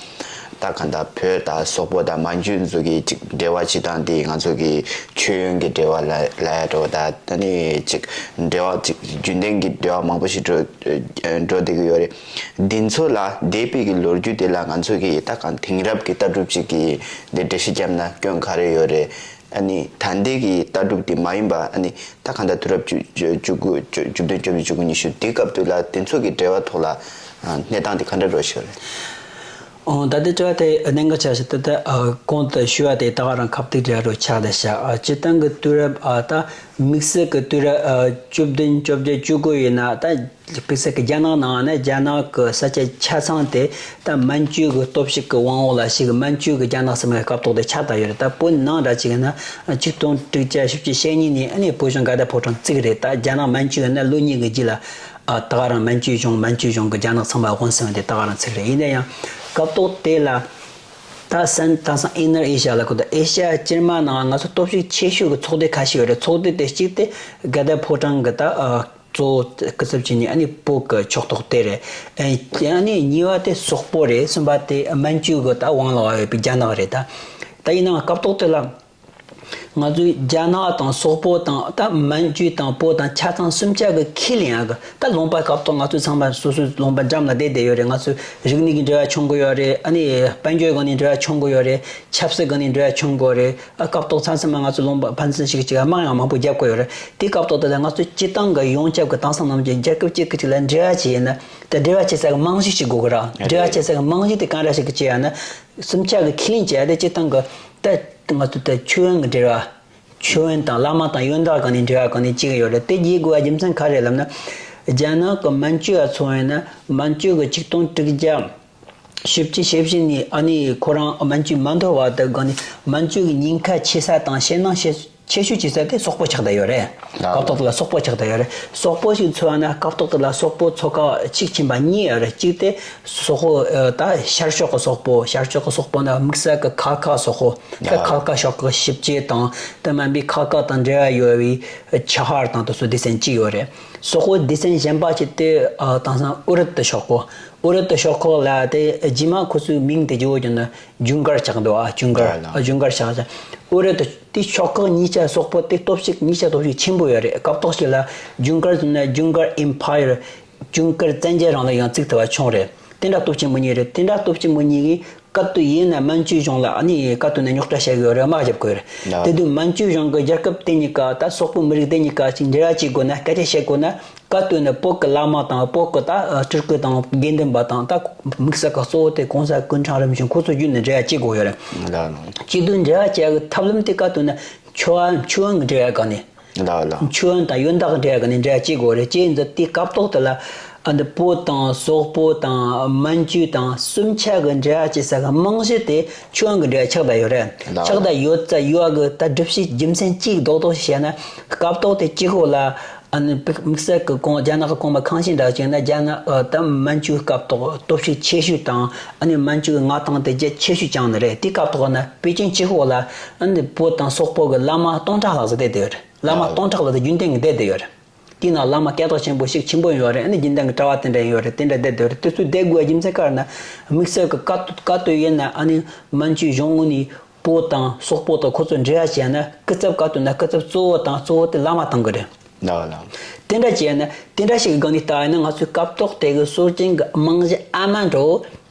ད་གང་ལྟར་བོད་དང་སོག་པོ་དང་མན་ཇུ་ཚོ་གི་ཅིག་འབྲེལ་བ་བྱེད་སྟངས་དེ་ང་ཚོ་གི་མཆོད་ཡོན་གྱི་འབྲེལ་བ་ལ་ལ་ཡ་འགྲོ་ད་ད་ནི་ཅིག་འབྲེལ་བ་ཅིག་རྒྱུན་ལྡན་གྱི་འབྲེལ་བ་མང་པོ་ཞིག་འགྲོ་འགྲོ་བསྡད་ཀྱི་ཡོད་རེད། འདི་ཚོ་ལ་འདས་པའི་གི་ལོ་རྒྱུས་དེ་ལ་ང་ཚོ་གི་ད་གང་དེང་རབས་ཀྱི་ལྟ་གྲུབ་ཅིག་གི་འདི་འགྲེལ་བཤད་བརྒྱབ་ན་སྐྱོན་ག་རེ་ཡོད་རེད། ཨ་ནི་ད་ལྟའི་གི་ལྟ་གྲུབ་དེ་མ་ཡིན་པ་ཨ་ནི་ད་གང་ལྟར་དུས་རབས་བཅུ་བཅུ་དགུ་བཅུ་བཅུ་བདུན་བཅོ་བརྒྱད་བཅུ་དགུ་ཉི་ཤུ་དེའི་སྐབས་དུས་ལ་དེ་ཚོ་གི་འབྲེལ་བ་ཐོག་ལ་ཨ་གནས་སྟངས་དེ་ག་འདྲ་འགྲོ་བཞིན་ཡོད་རེད། ཨོ་ད་ལྟའི་དྲི་བ་དེ་གནད་འགག་ཆེ་ཤོས་དེ་ད་ཨ་གོང་དུ་ཞུས་པ་དེ་ད་ག་རང་ཁ་གཏད་འདྲ་རུ་ཆགས་བསྡད་ཤག་ཨ་སྤྱིར་བཏང་གི་དུས་རབས་ཨ་ད་དམིགས་བསལ་གི་དུས་རབས་ཨ་བཅུ་བདུན་བཅོ་བརྒྱད་བཅུ་དགུ་ཡིན་ན་ད། དཔེ་ཟེར་གི་རྒྱ་ནག་ནང་ནས་རྒྱ་ནག་གི་ས་ཆ་ཆ་ཚང་དེ་ད་མན་ཇུ་གི་སྟོབས་ཤུགས་ཀྱི་དབང་འོག་ལ་ཞིག་མན་ཇུ་གི་རྒྱ་ནག་ཟེར་མཁན་སྐབས་ཐོག་དེ་ཆགས་བསྡད་ཡོད་རེད། ད་བོད་ནང་འདྲ་ཅིག་ཡིན་ན་ཆིག་སྟོང་དྲུག་བརྒྱ་བཞི་བཅུ་ཞེ་གཉིས་ནས་ཨ་ནི་བོད་གཞུང་དགའ་ལྡན་ཕོ་བྲང་བརྩིགས་རེད། ད་རྒྱ་ནག་མན་ཇུ་ཡིན་ན་ལོ་གཉིས་ཀྱི་རྗེས་ལ་ཨ་ད་ག་རང་མན་ཇུ་གཞུང་མན་ཇུ་གཞུང་གི་རྒྱ་ནག་ཚང་མ་དབང་ཟིན་པ་དེ་ད་ག་རང་བརྩིགས་རེད། ཡིན་ན་ཡང་སྐབས་ཐོག་དེ་ལ་ད་སན་ད་སང་Inner Asia ལ་གོ་ད་ཨེ་ཤ་ཡ་སྤྱིར་མ་ནང་ང་ཚོ་སྟོབས་ཤུགས་ཆེ་ཤོས་ཀྱི་ཚོགས་སྡེ་ཁ་ཤས་ཡོད་རེད། ཚོགས་སྡེ་དེ་གཅིག་དེ་དགའ་ལྡན་ཕོ་བྲང་གི་ད་ཨ། གཙོ་བོ་སྐུ་ཚབ་བྱས་ནས་ཨ་ནི་བོད་ཀྱི་ཕྱོགས་གཏོགས་དེ་རེད། ཨ་ནི་གཉིས་པ་དེ་སོག་པོ་རེད། གསུམ་པ་དེ་མན་ཇུ་གི་ད་དབང་ལ་བབས་ཡོད་པའི་རྒྱ་ནག་རེད་ད། ད་ཡིན་ནའང་སྐབས་ཐོག་དེ་ལ་ང་ཚོས་རྒྱ་ནག་དང་སོག་པོ་དང་ད་མན་ཇུ་དང་བོད་དང་ཆ་ཚང་གསུམ་ཆ་གི་ཁས་ལེན་ཡག་གི་ད་ལུང་པ་སྐབས་ཐོག་ང་ཚོ་ཚང་མ་སོ་སོའི་ལུང་པ་འགྲམ་ལ་བསྡད་བསྡད་ཡོད་རེད། ང་ཚོས་རིག་གནས་ཀྱི་འབྲེལ་བ་འཆང་གི་ཡོད་རེད། ཨ་ནི་དཔལ་འབྱོར་སྒང་ནས་འབྲེལ་བ་འཆང་གི་ཡོད་རེད། ཆབ་སྲིད་སྒང་ནས་འབྲེལ་བ་འཆང་དགོས་རེད། ཨ་སྐབས་ཐོག་མཚམས་མཚམས་མ་ང་ཚོ་ལུང་པ་ཕན་ཚུན་ཞིག་ཅིག་དམག་ཡང་མང་པོ་རྒྱབ་དགོས་ཡོད་རེད། དེའི་སྐབས་ཐོག་དེ་ལ་ང་ཚོ་སྤྱི་བཏང་གི་ཡོངས་ཁྱབ་ཀྱི་དེང་སང་ནམ་རྒྱུན་རྒྱལ་ཁབ་གཅིག་གི་གཅིག་ལ་འབྲེལ་བ་བྱས་ཡིན་ན་དེ་འབྲེལ་བ་བྱེད་ས་གི་རྨང་གཞི་ཞིག་དགོས་གི་ར། འབྲེལ་བ་བྱེད་ས་གི་རྨང་གཞི་དེ་གང་འདྲ་ཞིག་གི་བྱས་ཡ་ན་གསུམ་ཆ་གི་ཁས་ལེན་བྱས་ཡ་དེ་སྤྱི་བཏང་གི་ད་ང་ཚོ་ད་ཆོས་དབྱིངས་ཀྱི་འབྲེལ་བ། ཆོས་དབྱིངས་དང་བླ་མ་དང་ཡོན་བདག་གང་ནས་འབྲེལ་བ་གང་ནས་གཅིག་ཡོད་རེད། དེ་བྱེད་དགོས་པ་རྒྱུ་མཚན་ག་རེ་ལབ་ན། རྒྱ་ནག་གི་མན་ཇུ་ཡ་ཚོ་ཡིན་ན་མན་ཇུ་གི་ཆིག་སྟོང་དྲུག་བརྒྱ། བཞི་བཅུ་ཞེ་བཞི་ནས་ཨ་ནི་ཁོ་རང་མན་ཇུ་མ་འདོར་བར་དུ་སྒང་ནས་མན་ཇུ་གི་ཉེན་ཁ་ཆེ་ས་དང་ཞེད་སྣང་ཆེ་ཆེ་ཤོས་ཆེ་ས་དེ་སོག་པོ་ཆགས་བསྡད་ཡོད་རེད། ལགས། སྐབས་ཐོག་དེ་ལ་སོག་པོ་ཆགས་བསྡད་ཡོད་རེད། སོག་པོ་ཞིག་འཚོལ་བ་ན་སྐབས་ཐོག་དེ་ལ་སོག་པོ་འཚོལ་ཁ་གཅིག་ཕྱིན་པ་གཉིས་ཡོད་རེད། གཅིག་དེ་སོག་པོ་ཨ་ད་ཤར་ཕྱོགས་ཀྱི་སོག་པོ་ཤར་ཕྱོགས་ཀྱི་སོག་པོ་ན་དམིགས་བསལ་གྱི་ཁ་ཁ་སོག་པོ་ད་ལགས། ཁ་ཁ་ཕྱོགས་ཀྱི་ཞིབ་དཔྱད་དང་དེ་མིན་པའི་ཁ་ཁ་དང་འབྲེལ་བ་ཡོད་པའི་ཆ་ཧར་དང་དེ་ཚོ་སྡེ་ཚན་གཅིག་ཡོད་རེད། སོག་པོའི་སྡེ་ཚན་གཞན་པ་ཅིག་དེ་ཨ་དེང་སང་ཨུ་རུད་དུ་ཤོག་གོ། ཨུ་རུད་དུ་ཤོག་ཁག་ལ་དེ་རྗེས་མ་ཁོ་ཚོའི་མིང་དེ་བརྗེ་བོ་བརྒྱབ་ན་ཇུན་གར་ཆགས་འདུག་ཨ་ཇུན་གར། ལགས་ལགས། ཨ་ཇུན་གར་ཆགས་ཤག་ཨུ་རུད་དུ་དེ་ཤོག་ཁག་གཉིས་ཆ་སོག་པོ་དེ་སྟོབས་ཤུགས་གཉིས་ཆ་སྟོབས་ཤུགས་ཆེན་པོ་ཡོད་རེད། སྐབས་ཐོག་ཅིག་ལ་ཇུན་གར་ཟེར་ན་ཇུན་གར་ཨེམ་ཕ་ཡར། ཇུན་གར་བཙན་རྒྱལ་རིང་ལུགས་ཡང་བཙུགས་ཐུབ་པ་བྱུང་རེད། དེ་འདྲ་སྟོབས་ཆེན་པོ་གཉིས་རེད། དེ་འདྲ་སྟོབས་ཆེན་པོ་གཉིས་ཀྱིས་ག་དུས་ཡིན་ན་མན་ཇུའི་གཞུང་ལ་ཨ་ནི་ག་དུས་ན་རྙོག་དྲ་བྱེད་དགོས་རེད། དམག་རྒྱབ་དགོས་རེད། ལགས། དེ་དུས་མན་ཇུའི་གཞུང་གི་རྒྱལ་ཁབ་དེ་གཉིས་ཀ་ད་སོག་པོ་མི་རིགས་དེ་གཉིས་ཀ་ཅིག་འབྲེལ་བ་བྱེད་དགོས་ན། སྐད་ཆ་བཤད་དགོས་ན་ག་དུས་ན་བོད་ཀྱི་བླ་མ་དང་བོད་ཀྱི་ད་སྤྲུལ་སྐུ་དང་དགེ་འདུན་པ་དང་ད་དམིགས་བསལ་གྱི་གཙོ་བོ་དེ་གོང་ས་སྐུ་ཕྲེང་རིམ་བྱོན་ཁོ་ཚོ་བརྒྱུད་ནས་འབྲེལ་བ་བྱེད་དགོས་ཡོད་རེད། ལགས་ལགས། བྱེད་དུས་འབྲེལ་བ་བྱེད་ཡག་གི་ཐབས་ལམ་དེ་ག་དུས་ན་མཆོད་པ་མཆོད་པའི་འབྲེལ་བ་ག་ནས། ལགས་ལགས། མཆོད་པ་དང་ཡོན་བདག་འབྲེལ་གི་ནི་འབྲེལ་བ་བྱེད་དགོས་རེད། ཅེས་འདི་དེ་སྐབས་ཐོག་དེ་ལ་ཨ་འདི་བོད་དང་སོག་པོ་དང་མན་ཇུ་དང་གསུམ་ཆ་གི་འབྲེལ་བ་བྱེད་ས་གི་རྨང་གཞི་དེ་མཆོད་པ་གི་འབྲེལ་བ་ཆགས་བསྡད་ཡོད་རེད། ལགས། ཆགས་བསྡད་ཡོད་ཙང་ཡོད་གི་ད་སྒྲུབ་བྱེད་རྒྱུ་མཚན་གཅིག་རྡོག་རྡོག་ཞིག་བཤད་ན། སྐབས་ཐོག་དེ་གཅིག་པོ་ལ་ཨ་ནི་དམིགས་བསལ་གི་གོང་རྒྱ་ནག་གི་གོང་མ་ཁང་ཤིང་འདྲ་བྱས་ན་རྒྱ་ནག་ཨ་ད་མན་ཇུ་སྐབས་ཐོག་སྟོབས་ཤུགས་ཆེ་ཤོས་དང་ཨ་ནི་མན་ཇུ་གི་མངའ་ཐང་དེ་རྒྱ་ཆེ་ཤོས་བཅངས་ནི་རེད། དེ་སྐབས་ཐོག་ན་པེ་ཅིན་གཅིག་པོ་ལ་ཨ་ནི་བོད་དང་སོག་པོ་གི་བླ་མ་སྟོང་ཕྲག་ལྷག་ཙམ་བསྡད་བསྡད་ཡོད་རེད། བླ་མ་སྟོང་ཕྲག་ལྷག་ཙམ་རྒྱུན་ལྡན་གྱི་བསྡད་བསྡད་ཡོད་རེད། དེའི་ནང་བླ་མ་སྐད་གྲགས་ཆེན་པོ་ཞིག་ཆེན་པོ་ཡོད་རེད། ཨ་ནི་རྒྱུན་ལྡན་གྱི་གྲྭ་པ་དེ་འདྲ་ཡོད་རེད། དེ་འདྲ་བསྡད་བསྡད་ཡོད་རེད། དེ་ཚོ་བསྡད་དགོས་རྒྱུ་མཚན་ག་རེ་ན། དམིགས་བསལ་གྱི་ག་དུས་ག་དུས་ཡིན་ན་ཨ་ནི་མན་ཇུའི་གཞུང་ངོས་ནས་བོད་དང་སོག་པོ་དང་ཁོ་ཚོ་འབྲེལ་བ་བྱས་ན་སྐུ་ཚབ་ག་དུས་ན་སྐུ་ཚབ་གཙོ་བོ་དང་གཙོ་བོ་དེ་བླ་མ་བཏང་གི་རེད། ལགས་ལགས། དེ་འདྲ་བྱས་ན་དེ་འདྲ་ཞིག་གི་སྒང་ནས་ལྟ་ཡིན་ན་ང་ཚོའི་སྐབས་ཐོག་དེ་གི་སྲོལ་རྒྱུན་གྱི་རྨང་གཞི་ཨ་མ་འདྲ་བོ།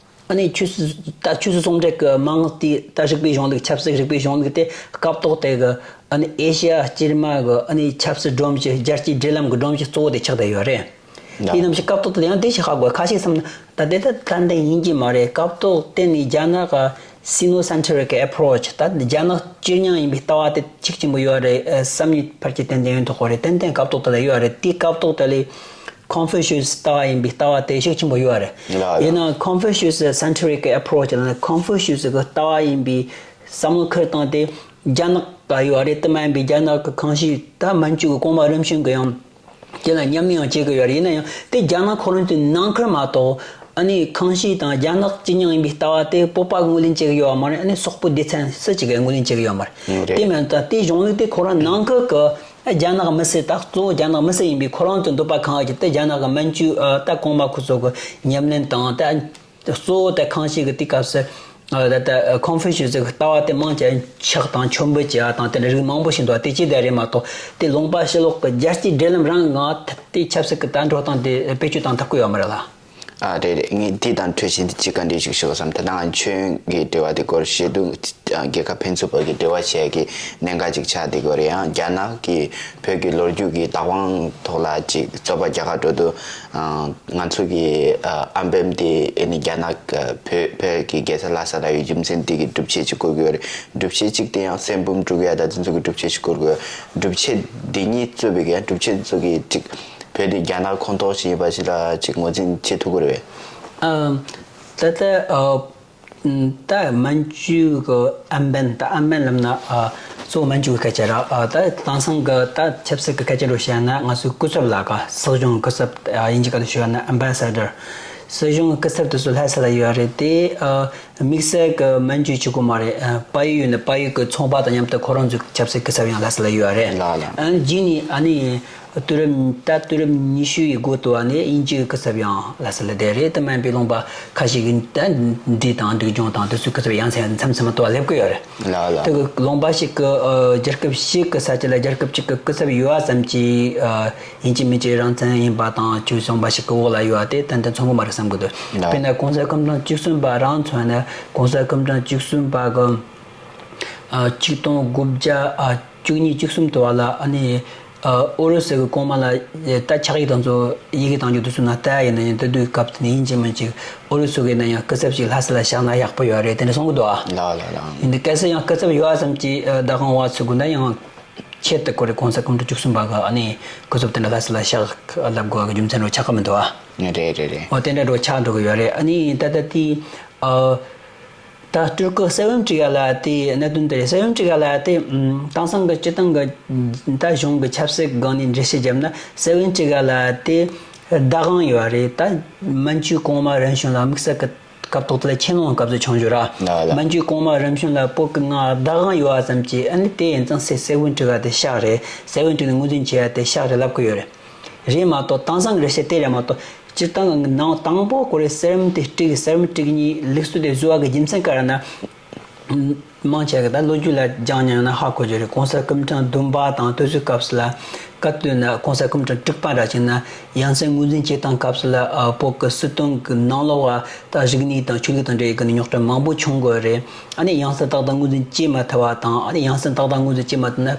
ཨ་ནི་ཆོས་སྲིད་ད་ཆོས་སྲིད་ཟུང་འབྲེལ་གྱི་རྨང་དེ་ད་རིག་པའི་གཞུང་ལུགས་ཆབ་སྲིད་རིག་པའི་གཞུང་ལུགས་དེ་སྐབས་ཐོག་དེ་གི་ཨ་ནི་ཨེ་ཤ་ཡ་སྤྱི་དམངས་གི་ཨ་ནི་ཆབ་སྲིད་སྒྲོམ་གཞི། རྒྱལ་སྤྱིའི་འབྲེལ་ལམ་གྱི་སྒྲོམ་གཞི་གཙོ་བོ་དེ་ཆགས་བསྡད་ཡོད་རེད། ལགས། དེ་ནམ་ཞིག་སྐབས་ཐོག་དེ་ཡང་དེ་ཞིག་ཧ་གོ། ཁ་ཤས་བསམ་ན་ད་དེ་ད་ཏན་ཏན་ཡིན་གྱི་མ་རེད། སྐབས་ཐོག་དེ་ནི་རྒྱ་ནག་གི་Sino-centric approach ད་རྒྱ་ནག་སྤྱིར་སྙིང་ཡིན་པའི་ལྟ་བ་དེ་གཅིག་ཆེན་པོ་ཡོད་རེད། བསམ་ཡས་ཕལ་ཆེར་ཏན་ཏན་ཡོད་མདོག་ཁ་རེད། ཏན་ཏན་སྐབས་ཐོག་དེ་ལ་ཡོད་རེད། དེའི་སྐབས་ཐོག་དེ་ལས་Confucius ལྟ་བ་ཡིན་པའི་ལྟ་བ་དེ་ཤུགས་ཆེན་པོ་ཡོད་རེད། ལགས་ལགས། ཡིན་ནའང་Confucius-centric approach ལ་ནི་Confucius གི་ལྟ་བ་ཡིན་པའི་བསམ་བློ་ཁུར་སྟངས་དེ་རྒྱ་ནག་ལ་ཡོད་རེད། དེ་མ་ཡིན་པའི་རྒྱ་ནག་གི་ཁང་ཤིང་ད་མན་ཇུ་གི་གོང་མ་རིམ་བྱོན་གི་ཡང་དེ་ལ་ཉམས་ལེན་ཡང་བྱེད་གི་ཡོད་རེད། ཡིན་ན་ཡང་དེ་རྒྱ་ནག་ཁོ་རང་ཚོའི་ནང་ཁུལ་མ་གཏོགས་ཨ་ནི་ཁང་ཤིང་དང་རྒྱ་ནག་སྤྱི་སྙིང་ཡིན་པའི་ལྟ་བ་དེ་བོད་པ་གིས་ངོས་ལེན་བྱེད་གི་ཡོད་པ་མ་རེད། ཨ་ནི་སོག་པོ་སྡེ་ཚན་སུ་གཅིག་གིས་ངོས་ལེན་བྱེད་གི་ཡོད་མ་རེད། རེད། དེ་མིན་ད་དེའི་གཞུང་ལུགས་དེ་ཁོ་རང་ནང་ཁུལ་གི་རྒྱ་ནག་མི་སེར་ད་གཙོ་བོ་རྒྱ་ནག་མི་སེར་ཡིན་པའི་ཁོ་རང་ཚོ་འདོད་པ་ཁེངས་ཀྱི་དེ་རྒྱ་ནག་གི་མན་ཇུ་ཨ་ད་གོང་མ་ཁོ་ཚོ་གི་ཉམས་ལེན་དང་ད་གཙོ་བོ་ད་ཁང་ཤིང་གི་དེ་སྐབས་སུ་ཨ་ད་ད་Confucius གི་ལྟ་བ་དེ་མང་ཆེ་ཕྱག་དང་མཆོད་འབུལ་བྱེད་ཡ་དང་དེ་འདྲ་རིགས་མང་པོ་ཞིག་འདུག་དེ་ཅི་ད་རེད་མ་གཏོགས་དེ་ལུང་པ་ཕྱི་ལོགས་གི་རྒྱལ་སྤྱིའི་འབྲེལ་ལམ་རང་ངང་དེ་ཆབ་སྲིད་ཀྱི་ད་འགྲོ་སྟངས་དེ་བེད་སྤྱོད་བཏང་ཐུབ་ཀྱི་ཡོད་མ་རེད་ལ། ཨ་རེད་རེད། ངས་འདི་དང་འཕྲོད་བཞིན་དུ་ཅིག་བཀའ་འདྲི་ཞིག་ཞུ་བསམ། ད་ནང་ཆོས་ཀྱི་འབྲེལ་བ་དེ་སྐོར་བཤད་དུས་རྒྱལ་ཁབ་ཕན་ཚུན་བར་གྱི་འབྲེལ་བ་བྱེད་ཀྱི་གནད་འགག་ཅིག་ཆགས་བསྡད་ཀྱི་ཡོད་རེད། ཡང་རྒྱ་ནག་གི་བོད་ཀྱི་ལོ་རྒྱུས་ཀྱི་བདག་དབང་ཐོག་ལ་ཅིག་རྩོད་པ་རྒྱག་ག་འགྲོ་དུས་ང་ཚོ་གི་ཨ་འབུམ་དེ་ཨ་ནི་རྒྱ་ནག་བོད་བོད་ཀྱི་རྒྱལ་ས་ལྷ་ས་ལ་ཡོད་རྒྱུ་མཚན་དེ་གི་སྒྲུབ་བྱེད་ཅིག་དགོས་ཀྱི་ཡོད་རེད། སྒྲུབ་བྱེད་ཅིག་དེ་ཡང་གསེར་འབུམ་དཀྲུག་ཡ་ད་དེ་ཚོ་གི་སྒྲུབ་བྱེད་ཅིག་དགོས་ཀྱི་ཡོད། སྒྲུབ་བྱེད་འདི་གཉིས་གཙོས་པའི་གི་སྒྲུབ་བྱེད་ཚོ་གི་ཅིག་བོད་དེ་རྒྱ་ནག་ཁོངས་གཏོགས་ཤིག་ཡིན་པ་ཞིག་ལ་ཅིག་ངོས་འཛིན་བྱེད་ཐུབ་ཀྱི་རེད་པས། ཨ། ད་ལྟ་ཨ། ད་མན་ཇུ་གི་ཨན་པན། ད་ཨན་པན་ལབ་ན་ཨ། གཙོ་བོ་མན་ཇུ་གི་སྐད་ཆ་ར། ཨ། ད་དེང་སང་གི་ད་ཆབ་སྲིད་ཀྱི་སྐད་ཆ་འགྲོ་བཤད་ན་ང་ཚོའི་སྐུ་ཚབ་ལ་ཀ་སྲིད་གཞུང་གི་སྐུ་ཚབ། ཨ། དབྱིན་ཇི་སྐད་དུ་ཞུ་བ་ན་ཨན་པ་སེ་ཌར། སྲིད་གཞུང་གི་སྐུ་ཚབ་དེ་ཚོ་ལྷ་ས་ལ་ཡོད་རེད་དེ། ཨ། དམིགས་བསལ་གྱི་མན་ཇུ་གཅིག་པོ་མ་རེད། ཨ། དཔལ་ཡུལ་ཡོད་ན་དཔལ་ཡུལ་གྱི་ཚོང་པ་དང་མཉམ་དུ་ཁོ་རང་ཚོའི་ཆབ་སྲིད་སྐུ་ཚབ་ཡང་ལྷ་ས་ལ་ཡོད་རེད། ལགས་ལགས། ཨ། རྗེས་ནས་ཨ་ནི་དུས་རབས་ད་དུས་རབས་ཉི་ཤུ་ཡི་འགོ་དུ་བ་ནས་དབྱིན་ཇིའི་སྐུ་ཚབ་ཡང་ལྷ་ས་ལ་བསྡད་རེད། དེ་མིན་པའི་ལུང་པ་ཁ་ཤས་ཀྱི་ད་འབྲས་དང་འབྲས་ལྗོངས་དང་དེ་ཚོའི་སྐུ་ཚབ་ཡང་མཚམས་མཚམས་དུ་བ་སླེབས་ཀྱི་ཡོད་རེད། ལགས་ལགས། དེ་གི་ལུང་པ་ཞིག་གི་ཨ། རྒྱལ་ཁབ་ཞིག་གི་ས་ཆ་ལ་རྒྱལ་ཁབ་ཅིག་གི་སྐུ་ཚབ་ཡོད་པ་ཙམ་གྱིས་ཨ། ཡིན་གཅིག་མིན་གཅིག་རང་བཙན་ཡིན་པ་དང་ཆོས་ཚོང་པ་ཞིག་གི་འོག་ལ་ཡོད་པ་དེ་ཏན་ཏན་མཚུངས་པོ་མ་རེད་བསམ་གི་འདུག་ལགས། དཔེར་ན་གོང་ས་སྐུ་ཕྲེང་བཅུ་གསུམ་པ་རང་མཚོན་ན་གོང་ས་སྐུ་ཕྲེང་བཅུ་གསུམ་པ་གི་ཨ། ཆིག་སྟོང་དགུ་བརྒྱ་ཨ། བཅུ་གཉིས་བཅུ་གསུམ་དུ་བ་ལ་ཨ་ནི་ཨ། ཨུ་རུ་སུ་གི་གོང་མ་ལ་ད་ཕྱག་ཡིག་དང་ཚོ་ཡི་གེ་དང་ཚོ་དུ་སུ་ན་ལྟ་ཡ་ཡིན་ན་ཡང་དེ་དུས་སྐབས་དེ་ནས་ཡིན་གཅིག་མིན་གཅིག་ཨུ་རུ་སུ་གི་ན་ཡང་སྐུ་ཚབ་ཞིག་ལྷ་ས་ལ་བཞག་ན་ཡག་པོ་ཡོད་རེད་དེ་འདྲ་གསུང་གི་འདུག་ཨ། ལགས་ལགས་ལགས། ཡིན་དུས་གལ་སྲིད་ཡང་སྐུ་ཚབ་ཡོད་པ་ཙམ་གྱིས་ཨ། བདག་དབང་བ་ཚུགས་དགོས་ན་ཡང་ཆེད་དུ་ཁོ་རེ་གོང་ས་སྐུ་ཕྲེང་བཅུ་གསུམ་པ་གི་ཨ་ནི་སྐུ་ཚབ་དེ་འདྲ་ལྷ་ས་ལ་བཞག་ལབ་དགོས་པ་གི་རྒྱུ་མཚན་རུ་ཆགས་ཀྱི་མི་འདུག་ཨ། རེད་རེད་རེད། འོ་དེ་འདྲ་རུ་ཆགས་འགྲོ་གི་ཡོད་རེད། ཨ་ནི་ད་ལྟ་དེ་ཨ། ད་སྤྲུལ་སྐུ་གསེར་བུམ་དཀྲུག་ཡ་ལ་དེ་གནད་དོན་དེ་རེད། གསེར་བུམ་དཀྲུག་ཡ་ལ་དེ་དེང་སང་གི་སྤྱི་བཏང་གི་ད་གཞུང་གི་ཆབ་སྲིད་སྒང་ནས་འགྲེལ་བཤད་བརྒྱབ་ན་གསེར་བུམ་དཀྲུག་ཡ་ལ་དེ་བདག་དབང་ཡོད་རེད། ད་མན་ཇུའི་གོང་མ་རིམ་བྱོན་ལ་དམིགས་བསལ་གི་སྐབས་ཐོག་དེ་ལ་ཆེན་ལོང་སྐབས་སུ་བྱུང་བཞག་ར། ལགས་ལགས། མན་ཇུའི་གོང་མ་རིམ་བྱོན་ལ་བོད་ཀྱི་ང་བདག་དབང་ཡོད་པ་ཙམ་གྱིས་ཨ་ནི་དེ་ཡིན་ཙང་གསེར་གསེར་བུམ་དཀྲུག་ཡ་དེ་ཤག་རེད། གསེར་བུམ་དཀྲུག་ནས་ངོས་འཛིན་བྱེད་ཡ་དེ་ཤག་རེད་ལབ་གི་ཡོད་རེད། རེད་མ་གཏོགས་དེང་སང་གི་རེ་བཤད་དེ་རེད་མ་གཏོགས། སྤྱིར་བཏང་གི་ནང་དང་པོ་ཀོ་རེ་གསར་བུམ་དེ་དཀྲུགས་གསར་བུམ་དཀྲུགས་ནས་ལུགས་སྲོལ་དེ་བཟོ་བ་གི་རྒྱུ་མཚན་ག་རེ་ན། མང་ཆེ་གི་ད་ལོ་རྒྱུས་ལ་སྦྱངས་མྱོང་ན་ཧ་གོ་རྒྱུ་རེད། གོང་ས་སྐུ་ཕྲེང་བདུན་པ་དང་དེ་ཚོའི་སྐབས་སུ་ལ། སྐབས་དེ་ན་གོང་ས་སྐུ་ཕྲེང་དྲུག་པ་འདྲ་བྱས་ན་ཡང་སྲིད་ངོས་འཛིན་བྱེད་སྟངས་སྐབས་སུ་ལ་ཨ་བོད་ཀྱི་སྲིད་དོན་གྱི་ནང་ལོགས་ལ་ད་རིག་གནས་དང་ཆོས་ལུགས་དང་འབྲེལ་བའི་གི་རྙོག་དྲ་མང་པོ་བྱུང་དགོས་རེད། ཨ་ནི་ཡང་སྲིད་ཏག་ཏག་ངོས་འཛིན་བྱེད་མ་ཐུབ་པ་དང་། ཨ་ནི་ཡང་སྲིད་ཏག་ཏག་ངོས་འཛིན་བྱེད་མ་ཐུབ་ན་